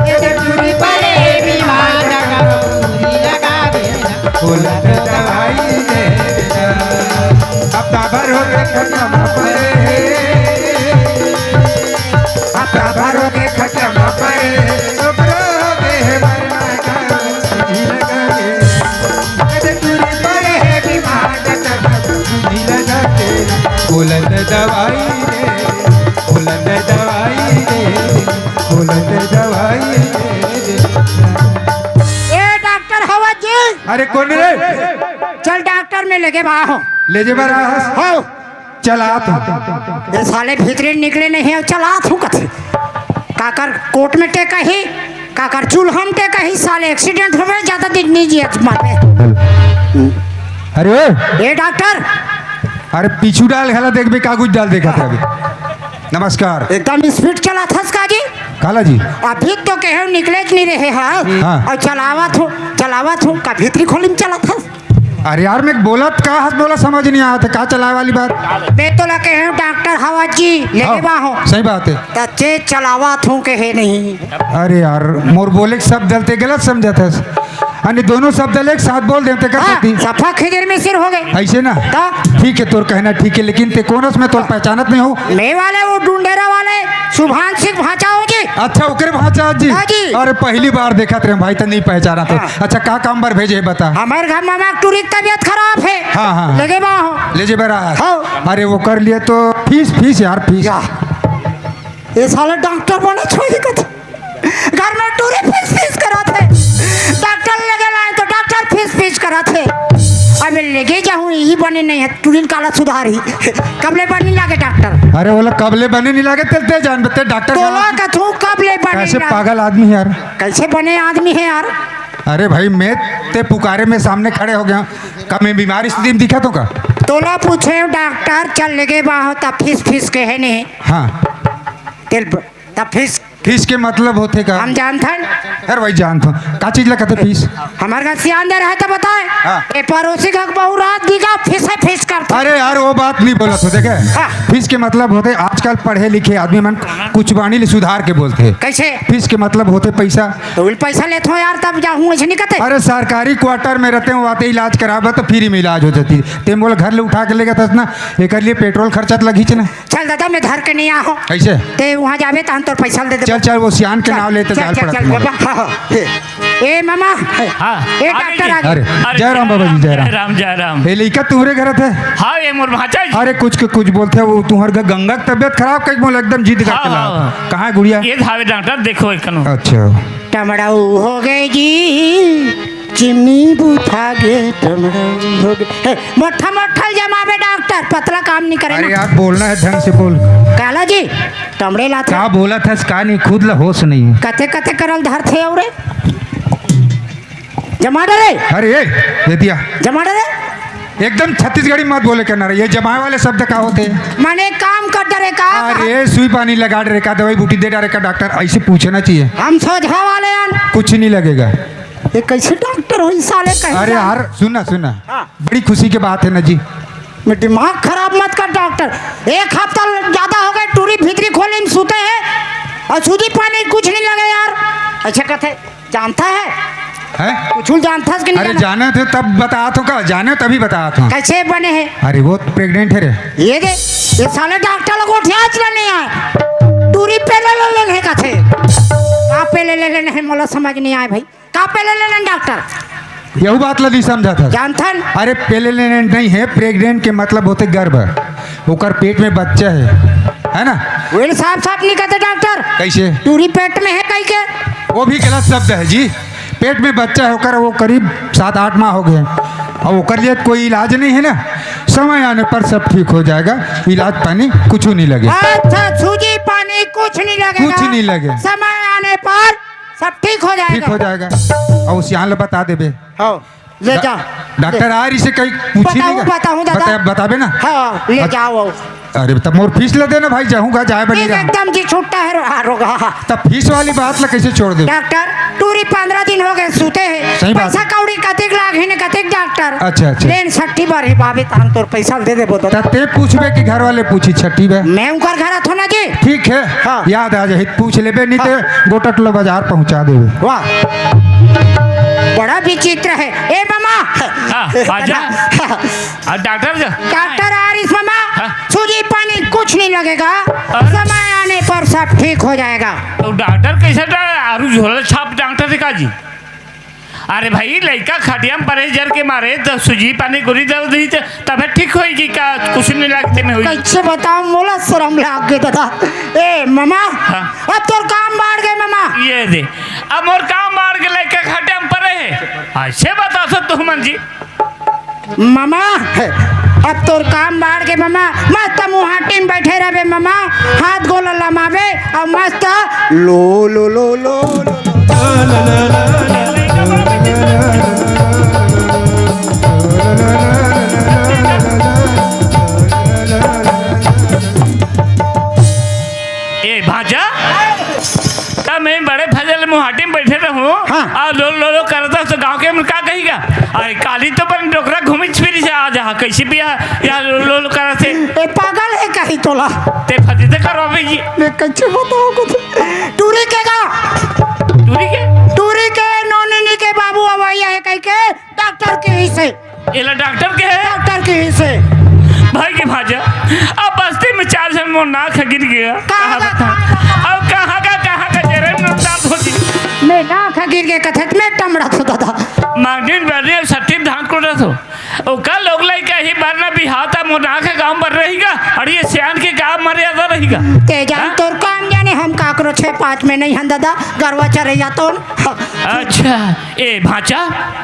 ए दे टूरी परे है बीमार डॉक्टर बाबू सुई लगा देना। बोलत दवाई दे देना। हफ्ता भर हो गए खत्म परे है। हफ्ता भर हो गए खत्म परे। ओकरो हो गए है मरना का सुई लगा दे। बोलत दवाई रे, बोलत दवाई रे, बोलत दवाई रे। ए डॉक्टर हवा जी। अरे कौन रे? चल डॉक्टर में लेके बा हो। ले जे बा रहा। हो। चलात हूँ। ये साले भीतरी निकले नहीं है, चलात हूँ कथे। काकर कोट में टेका ही, काकर चूल्हा में टेका ही, साले एक्सीडेंट होवे, ज्यादा दिन नहीं जिए मारे। अरे ओए। ए डॉक्टर। अरे पीछू डाल घला देखबे, कागुज डाल देखत रहबे। नमस्कार। एकदम स्पीड चलात हस का जी? काला जी। अभी तो कहे निकले ज नहीं रहे हा। हाँ। और चलावत हूँ, चलावत हूँ, का भीतरी खोली में चलात हस? अरे यार, मैं बोलत का हस, बोला समझ नहीं आवत है, का चलाए वाली बात? मैं तो ला कहे हूँ डॉक्टर हवा जी, लेके हाँ, बा हो। सही बात है। त चेज चलावत हूँ कहे नहीं। अरे यार, मोर बोले के शब्द ल ते गलत समझत हस। अने दोनों शब्द ल एक साथ बोल देते का हाँ, होती? सफा खिजर में सिर हो गए। ऐसे ना? तो? ठीक है, तोर कहना ठीक है, लेकिन ते कौन हस, मैं तोर पहचानत नहीं हूँ। मैं वाले वो डुंडेरा वाले सुभान सिंह भांचा हो जी। अच्छा, ओकरे भांचा जी। हाँ जी। अरे पहली बार देखत रहे भाई, त नहीं पहचानत हो। हाँ। अच्छा, का काम बर भेजे है बता? हमारे घर मामा के टूरी की तबीयत खराब है। हाँ, हाँ, हाँ। लेके बा हो। ले जे बा रहा। हाँ। अरे वो कर लिए तो फीस, फीस यार, फीस। या। ये साला डॉक्टर बने छोड़ी कथे। घर में टूरी फीस फीस करत हे। डॉक्टर लगे लाए तो डॉक्टर फीस फीस करत हे। अब मैं लेके जाऊँ, यही बने नहीं है, टूरी काला सुधारी। कब ले बने लागे डॉक्टर? अरे बोला कब ले बने नहीं लागे, तेल ते जान बते डॉक्टर तोला जान। कथू कब ले बने कैसे लागे? पागल आदमी है यार। कैसे बने आदमी है यार? अरे भाई, मैं ते पुकारे में सामने खड़े हो गया, का मैं बीमार स्थिति में दिखा तो का? तोला पूछे डॉक्टर चल लेके बा हो, तब फीस फीस के है नहीं। हाँ। तेल ब-, तब फीस फीस के मतलब होथे का? हम जानथन। अरे भाई जानथन। का चीज ला कथे फीस? हमार घर सियान दे रहे तो बताए। हाँ। ए पड़ोसी घर बहु रात दिखा फीस है फीस करता। अरे यार वो बात नहीं बोला तो देखे। हाँ। फीस के मतलब होथे आजकल पढ़े लिखे आदमी मन कुछ बानी ले सुधार के बोलथे। कैसे? फीस के मतलब होथे पैसा। तो उल पैसा लेत हो यार तब जाहूँ ऐसे नहीं कहते। अरे सरकारी क्वार्टर में रहते हो आते इलाज कराबा तो फ्री में इलाज हो जाती। ते मोला घर ले उठा के लेगा था ना, एकर लिए पेट्रोल खर्चा तो लगी ना। चल दादा, मैं धर के नहीं आहो। कैसे? ते वहाँ जाबे, तहन तोर पैसा दे दे। चल, चल, वो सियान के चल, नाम लेते चल, जाल चल, पड़त चल, नहीं। बाबा, हाँ, हाँ। ए, ए, मामा। हाँ, ए, आ डॉक्टर गए। आ गए। अरे, अरे, जय राम बाबा जी, जय राम। जय राम, जय राम। ए, लइका तुम्हरे घर थे? हाँ, ये मोर भांचा जी। अरे, कुछ के कुछ बोलते हैं, वो तुम्हारे घर गंगा की तबीयत खराब, कहीं बोला एकदम जिद करके हाँ, लाओ। हाँ। कहाँ है गुड़िया? ये धावे डॉक्टर, देखो एक कनो। अच्छा। टमड़ाऊ हो गए जी। चिमनी बुता गे, टमड़ाऊ हो गे। हे, मोठा मोठा जमावे डॉक्टर, पतला काम नहीं करे अरे ना। यार, बोलना है ढंग से बोल। काला जी, टमड़े लात का बोला था, का नहीं, खुद ला होश नहीं है। कथे कथे करल धरथे और जमा डरे। अरे, ए, ये दिया। जमा डरे। एकदम छत्तीसगढ़ी मत बोले करना रे, ये जमाए वाले शब्द का होते हैं? माने काम कर डरे का? अरे, सुई पानी लगा डरे का, दवाई बूटी दे डारे का डॉक्टर, ऐसे पूछना चाहिए। हम सोझा वाले हैं। कुछ नहीं लगेगा। ये कैसे डॉक्टर होही साले, कहीं अरे जान- यार, सुन ना, सुन ना। हाँ। बड़ी खुशी के बात है ना जी। मैं दिमाग खराब मत कर डॉक्टर। एक हफ्ता ज्यादा हो गए, टूरी भीतरी खोली में सूते हैं और सूजी पानी कुछ नहीं लगे यार। अच्छा कथे, जानता है? हैं? कुछ जानता है कि नहीं अरे जाना? जाने थे तब बतात हों का, जाने तभी बतात हों। कैसे बने है? अरे वो प्रेग्नेंट है रे। ये दे, ये साले डॉक्टर लोग उठिया चला नहीं आए। टूरी पहले ले लेने का थे। कहाँ पहले ले लेने हैं, मोला समझ नहीं आए भाई। का पहले ले लेन डॉक्टर? यहू बात ला नहीं समझा था। जानथन? अरे, पहले ले लेन नहीं है, प्रेग्नेंट के मतलब होते गर्भ, ओकर पेट में बच्चा है, है ना? वही साफ साफ नहीं कहते डॉक्टर। कैसे? टूरी पेट में है कहीं के। वो भी गलत शब्द है जी। पेट में बच्चा है ओकर, वो करीब सात आठ माह हो गए, और ओकर लिए कोई इलाज नहीं है ना। समय आने पर सब ठीक हो जाएगा, इलाज पानी कुछ नहीं लगे। अच्छा, सूजी पानी कुछ नहीं लगेगा। कुछ नहीं लगे। समय आने पर सब ठीक हो जाएगा। ठीक हो जाएगा। और सियान ल बता देबे। हाँ, ले डा-, जा। डॉक्टर ले। आ रही से कहीं पूछी बताऊँ, नहीं का? बताऊँ दादा। बता-, बताबे ना। हाँ, ले अच्छा। जाओ। अरे तब मोर फीस ल देना भाई, जाहूँगा, जाए बनी फीस रहा। एकदम जी छुट्टा है रो-, हाँ, रोगा। तब फीस वाली बात ल कैसे छोड़ दे? डॉक्टर, टूरी पंद्रह दिन हो गए सूते हैं। सही बात पैसा है। कौड़ी कतिक लाग है ने कतिक डॉक्टर। अच्छा, अच्छा। लेन सट्ठी बार ही बाबे तान तोर पैसा दे देबो तो। तब ते पूछबे कि घर वाले पूछी छट्ठी बे? मैं उनकर घर आथो ना जी। ठीक है। हाँ। याद आ जाही, पूछ लेबे, नहीं हाँ। तो गोटा टोला बाजार पहुंचा देबे। वाह, बड़ा विचित्र है। ए मामा। हाँ, आजा। हाँ। आ, डॉक्टर जा। डॉक्टर आरिस मामा, हाँ। सूजी पानी कुछ नहीं लगेगा, अरे। समय आने पर सब ठीक हो जाएगा। तो डॉक्टर कैसे डा-, आरू झोला छाप डॉक्टर दिखा जी? अरे भाई, लइका खटिया में परे जर के मारे, त सूजी पानी गोली दे दी, त तबे ठीक होई कि का कुछ नहीं लगते में होई। कैसे बताओ, मोला शर्म लाग गए दादा। ए मामा, हाँ। अब तोर काम बाढ़ गए मामा। ये दे, अब मोर काम बाढ़ के लइका खटिया में परे है, ऐसे बता सो तुमन जी। मामा, अब तोर काम बाढ़ गए मामा, मस्त मुहाटी में बैठे रहबे मामा, हाथ गोला लमाबे और मस्त लो लो लो लो लो। ए भांजा, का मैं बड़े फजल मुहाटी में बैठे रहूं हाँ। और लो लो लो करता तो गांव के मन का कहीगा? अरे काली तो पर डोकरा घूमी फिरी से आ जा, कैसे भी आ, या लो लो लो करत हे। ए पागल है कहीं तोला। ते फजीते करो भाई जी। मैं कैसे बताऊं कुछ? टूरी के गा। टूरी के? टूरी के नोनिनी के बाबू अवैया है कहीं के डॉक्टर के ही से। एला डॉक्टर के है? डॉक्टर के ही से। भाई के भांजा, अब बस्ती में चार झन मोर नाक ह गिर गया। कहाँ कहाँ का, का, का? अब कहाँ का, कहाँ का जरे में दर्द होती। मैं नाक ह गिर गया कथत में टमड़ा थो दादा। मांगीन बरने अब सट्टी धान कोड़ा थो। ओ कल लोग लाई कही बरना बिहाता मोर नाक ह गांव बर रहीगा, और ये सियान के गांव मर्यादा रहीगा। ते जान हाँ? तोर काम जाने हम काकरो छह पाँच में नहीं हन दादा, गरवा चरैया तो। अच्छा, ए भांचा।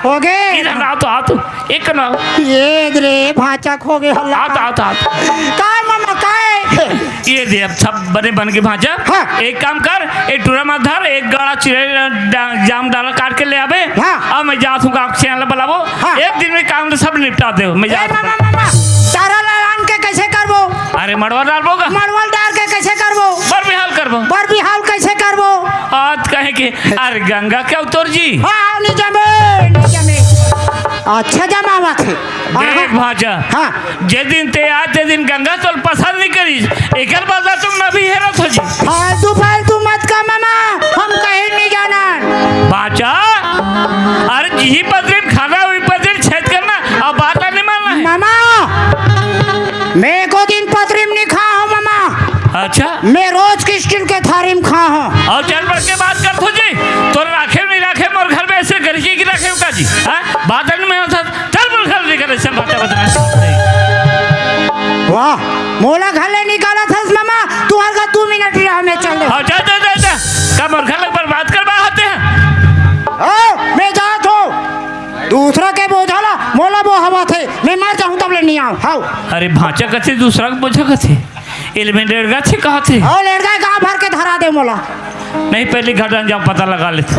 हो गए। इधर आओ तो, आओ तो। एक ना। ये रे भांचा खो गए हल्ला। आओ तो, आओ तो, आओ तो। काय मामा, काय? ये दे, अब सब बने बन के भांचा। हाँ। एक काम कर, एक टूरा मत धर, एक गाड़ा चिरे डा-, जाम डाला काट के ले आबे। हाँ। अब मैं जात हूँ, गाँव के सियान ला बुलाबो। हाँ। एक दिन में काम तो सब निपटा दे, मैं ए जात हूँ। मामा, मामा, तारा लालान के कैसे करबो? अरे मड़वा डालबो का? मड़वा डाल के कैसे करबो? बर बिहाल करबो। बर बिहाल कैसे करबो? आज कहे के, अरे गंगा के अवतार जी। हाँ, हाँ, नहीं जमे, नहीं जमे। अच्छा जमावत है। देख हाँ, भांचा, हाँ। जे दिन ते आज, ते दिन गंगा तोल पसंद नहीं करिस। एकर बदला तुम नबी हेरत हो जी। फालतू, फालतू मत का मामा, हम कहीं नहीं जाना। भांचा, अरे जी पदरी में खाना, हुई पदरी में छेद करना, अब बात नहीं मानना है। मामा, मैं को दिन पतरी में नहीं खा हूँ मामा। अच्छा। मैं रोज की स्टील के थारी में खा हूँ। और चल बढ़ के बात कर थो जी। तोर राखे नहीं राखे मोर घर में ऐसे घर की, की राखे का जी। हाँ? बात नहीं मैं था। चल बोल घर लेकर ऐसे बातें बता। वाह, मोला घर ले निकाला था मामा। तू हर का दो मिनट रहा, मैं चल दे। हाँ, जा, जा, जा, जा। का मोर घर लग पर बात कर बा होते हैं। हाँ, मैं जात हूँ। दूसरा के बोझाला मोला वो हवा थे, मैं मर जाऊं तब ले नहीं आऊं। हाउ। अरे भांचा कथे दूसरा के बोझा कथे, एल में डेढ़गा थे कहा थे। और लेड़गा गांव भर के धरा दे मोला। नहीं, पहले घर जाऊं पता लगा लेते।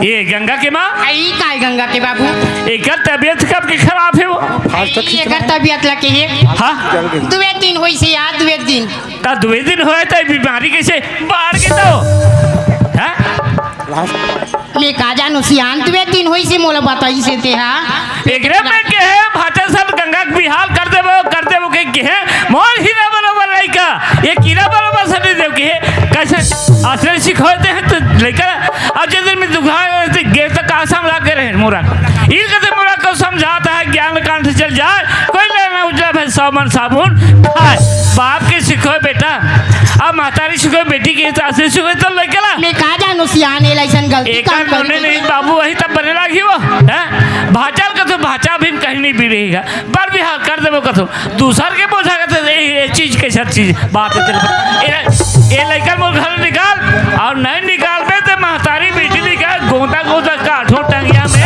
ये गंगा के माँ। आई काय गंगा के बाबू? एकर तबीयत कब की खराब है वो? आई एकर तबीयत लगे है। हाँ। दुए दिन होई से यार, दुए दिन। ता दुए दिन होए तो बीमारी कैसे बाढ़ के तो? हाँ? मैं का जानों, सियान तो ए दिन होइसे मोला बताइसे तेहा। एकरे में के हे, भांचा सन गंगा के बिहाव कर देबो, कर देबो के, के हे, मोर हीरा बरोबर लइका, ये कीरा बरोबर सनी देव के हे, कइसे असने सिखोय ते हे तो लइका, अब जे दिन में दुखा ते गे तो का समझा के रहे मोरा, ई कते मोरा को समझाता है, ज्ञान कान से चल जाए, कोई लेना उजला भाई साबुन साबुन खाए, बाप के सिखोय बेटा, अब महतारी सिखोय बेटी के, तो असने सिखोय तो लइका ला। मैं का जानों सियान ए अइसन गलती एकर काम कर नोने नहीं बाबू, वही तब बने लागी वो, हैं? भांचा ल कथों, भांचा भी कहीं नहीं भी रहेगा। बर बिहाव कर देबो कथों। दूसर के बोझा कथों, ए, ए चीज कैसा चीज, बात है तेरे। ए, ए लइका मोर घर निकाल, अउ नहीं निकालबे ते महतारी बेटी निकाल, गोंदा गोंदा काटों टंगिया में,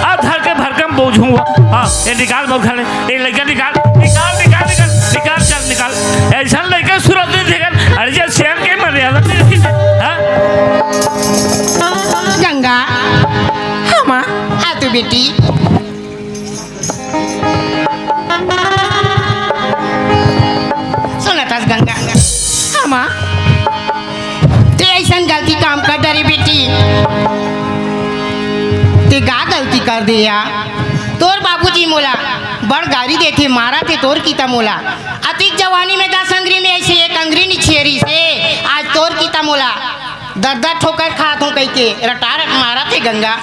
अउ धर के भरकम बोझूं। हाँ, ए निकाल मोर घर, ए लइका निकाल, निकाल, निकाल, निकाल, निकाल, चल निकाल। अइसन लइका सूरत नहीं देखन, अरे जे सियान के मर्यादा नहीं रही, हाँ? गंगा, हाँ माँ। आ तो बेटी। सुनत हस गंगा। हाँ माँ। ते अइसन गलती काम कर डरे बेटी। ते का गलती कर दे या? तोर बाबूजी मोला बड़ गारी देथे, मारथे तोर किता मोला। अतिक जवानी में दस अंगरी में अइसे एक अंगरी नी छेरिसे, आज तोर किता मोला दर दर ठोकर खात हों कहिके रटारट मारथे गंगा।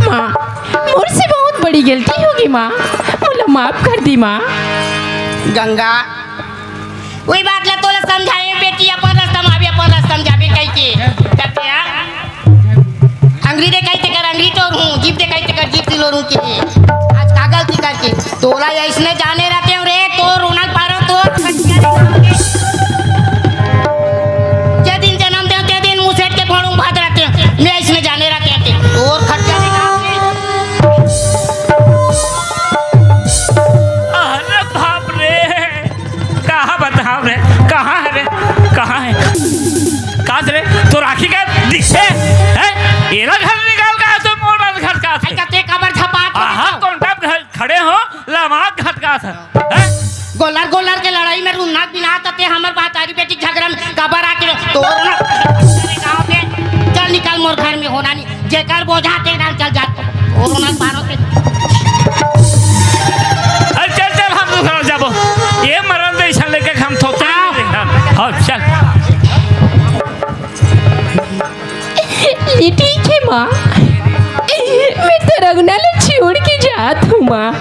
माँ, मोर से बहुत बड़ी गलती होगे माँ, मोला माफ कर दे माँ। गंगा, ओही बात ला तोला समझाएंव बेटी, अपन रस्ता में आबे, अपन रस्ता में जाबे कहिके। कथे, हाँ? अंगरी देखाही तेकर अंगरी टोरहूं, जीभ देखाही तेकर जीभ सिलोरहूं के। आज का गलती करके तोला अइसने जाने रहतेंव रे, तोर रोना पारो, तोर खटिया निकाल के। जे दिन जनम देंव, ते दिन मुसेट के भोंड़ू भात रहतेंव। मैं अइसने जाने रहतेंव के तोर खटिया निकाल के। अरे बाप रे, कहाँ बताओ रे, कहाँ है रे, कहाँ है? का रे, तोर आँखी का दिखे? हैं? एला घर निकाल का तो मोर घर का थे। अच्छा, ते काबर झपात? आहा, कौन टाइप घर खड़े हो? लमाक घटका था। हैं? गोलर गोलर के लड़ाई में रुन्ना बिना तते हमर महतारी बेटी झगड़ा में काबर आके तोर ना गाँव के। चल निकल मोर घर में होना नहीं। जेकर बोझा ते डाल चल जा। तोर ना पारो के। अरे चल चल हम दूसरा जाबो। ये मरन दे इसन लेके हम थोते नहीं देखा। हाँ चल। ले ठीक है माँ, मैं तोर अंगना ले छोड़ के जात हूँ माँ।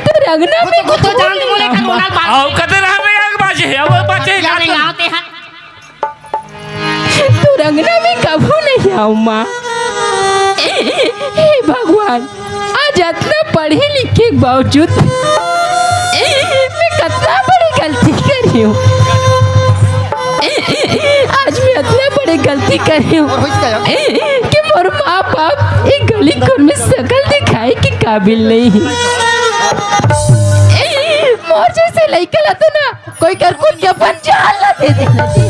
तोर अंगना में वो तो जान दे मोले का रोना पारो। आओ कते रह रे आग बाजे, अब बाजे। तोर अंगना में कभू नहीं आऊं माँ। हे भगवान, आज अतना पढ़े लिखे के बावजूद मैं कतना बड़े गलती करे हूँ। आज मैं अतना बड़े गलती करे हूँ कि मोर माँ बाप एक गली खोर में सकल दिखाए के काबिल नहीं है। मोर जैसे लइका ला तो ना कोई कर कुछ अपन जान ला दे देना जी।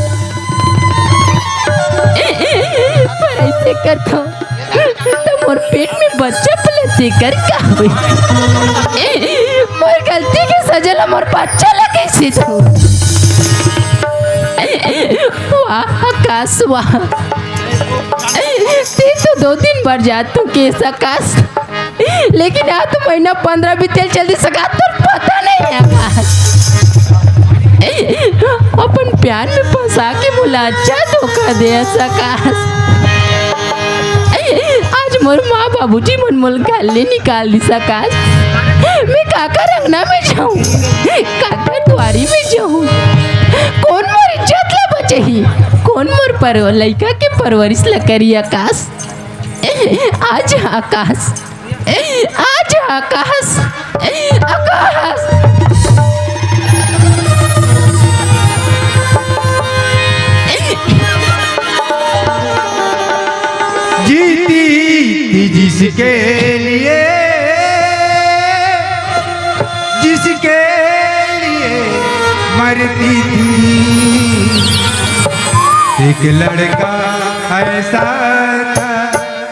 पर अइसे करथों तो मोर पेट में बच्चा पले तेकर का होई? मोर गलती के सजा ला मोर बच्चा ला कइसे दूं? वाह आकाश वाह, ते तो दो दिन बर जात हूँ केस आकाश। लेकिन आज तो महीना पंद्रह बीतल चल दिस आकाश, तोर पता नहीं है आकाश। अपन प्यार में फंसा के मोला अच्छा धोखा दे आकाश। आज मोर माँ बाबूजी मन मोला घर ले निकाल दिस आकाश। मैं काकर अंगना में जाऊं, काकर दुआरी में जाऊं? कौन मोर इज्जत ला बचाही? कौन मोर पर लइका के परवरिश ला करी आकाश? आजा आकाश, आजा आकाश, आकाश। जीती थी जिसके लिए, जिसके लिए मरती थी, एक लड़का ऐसा था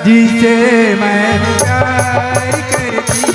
जिसे मैं प्यार करती।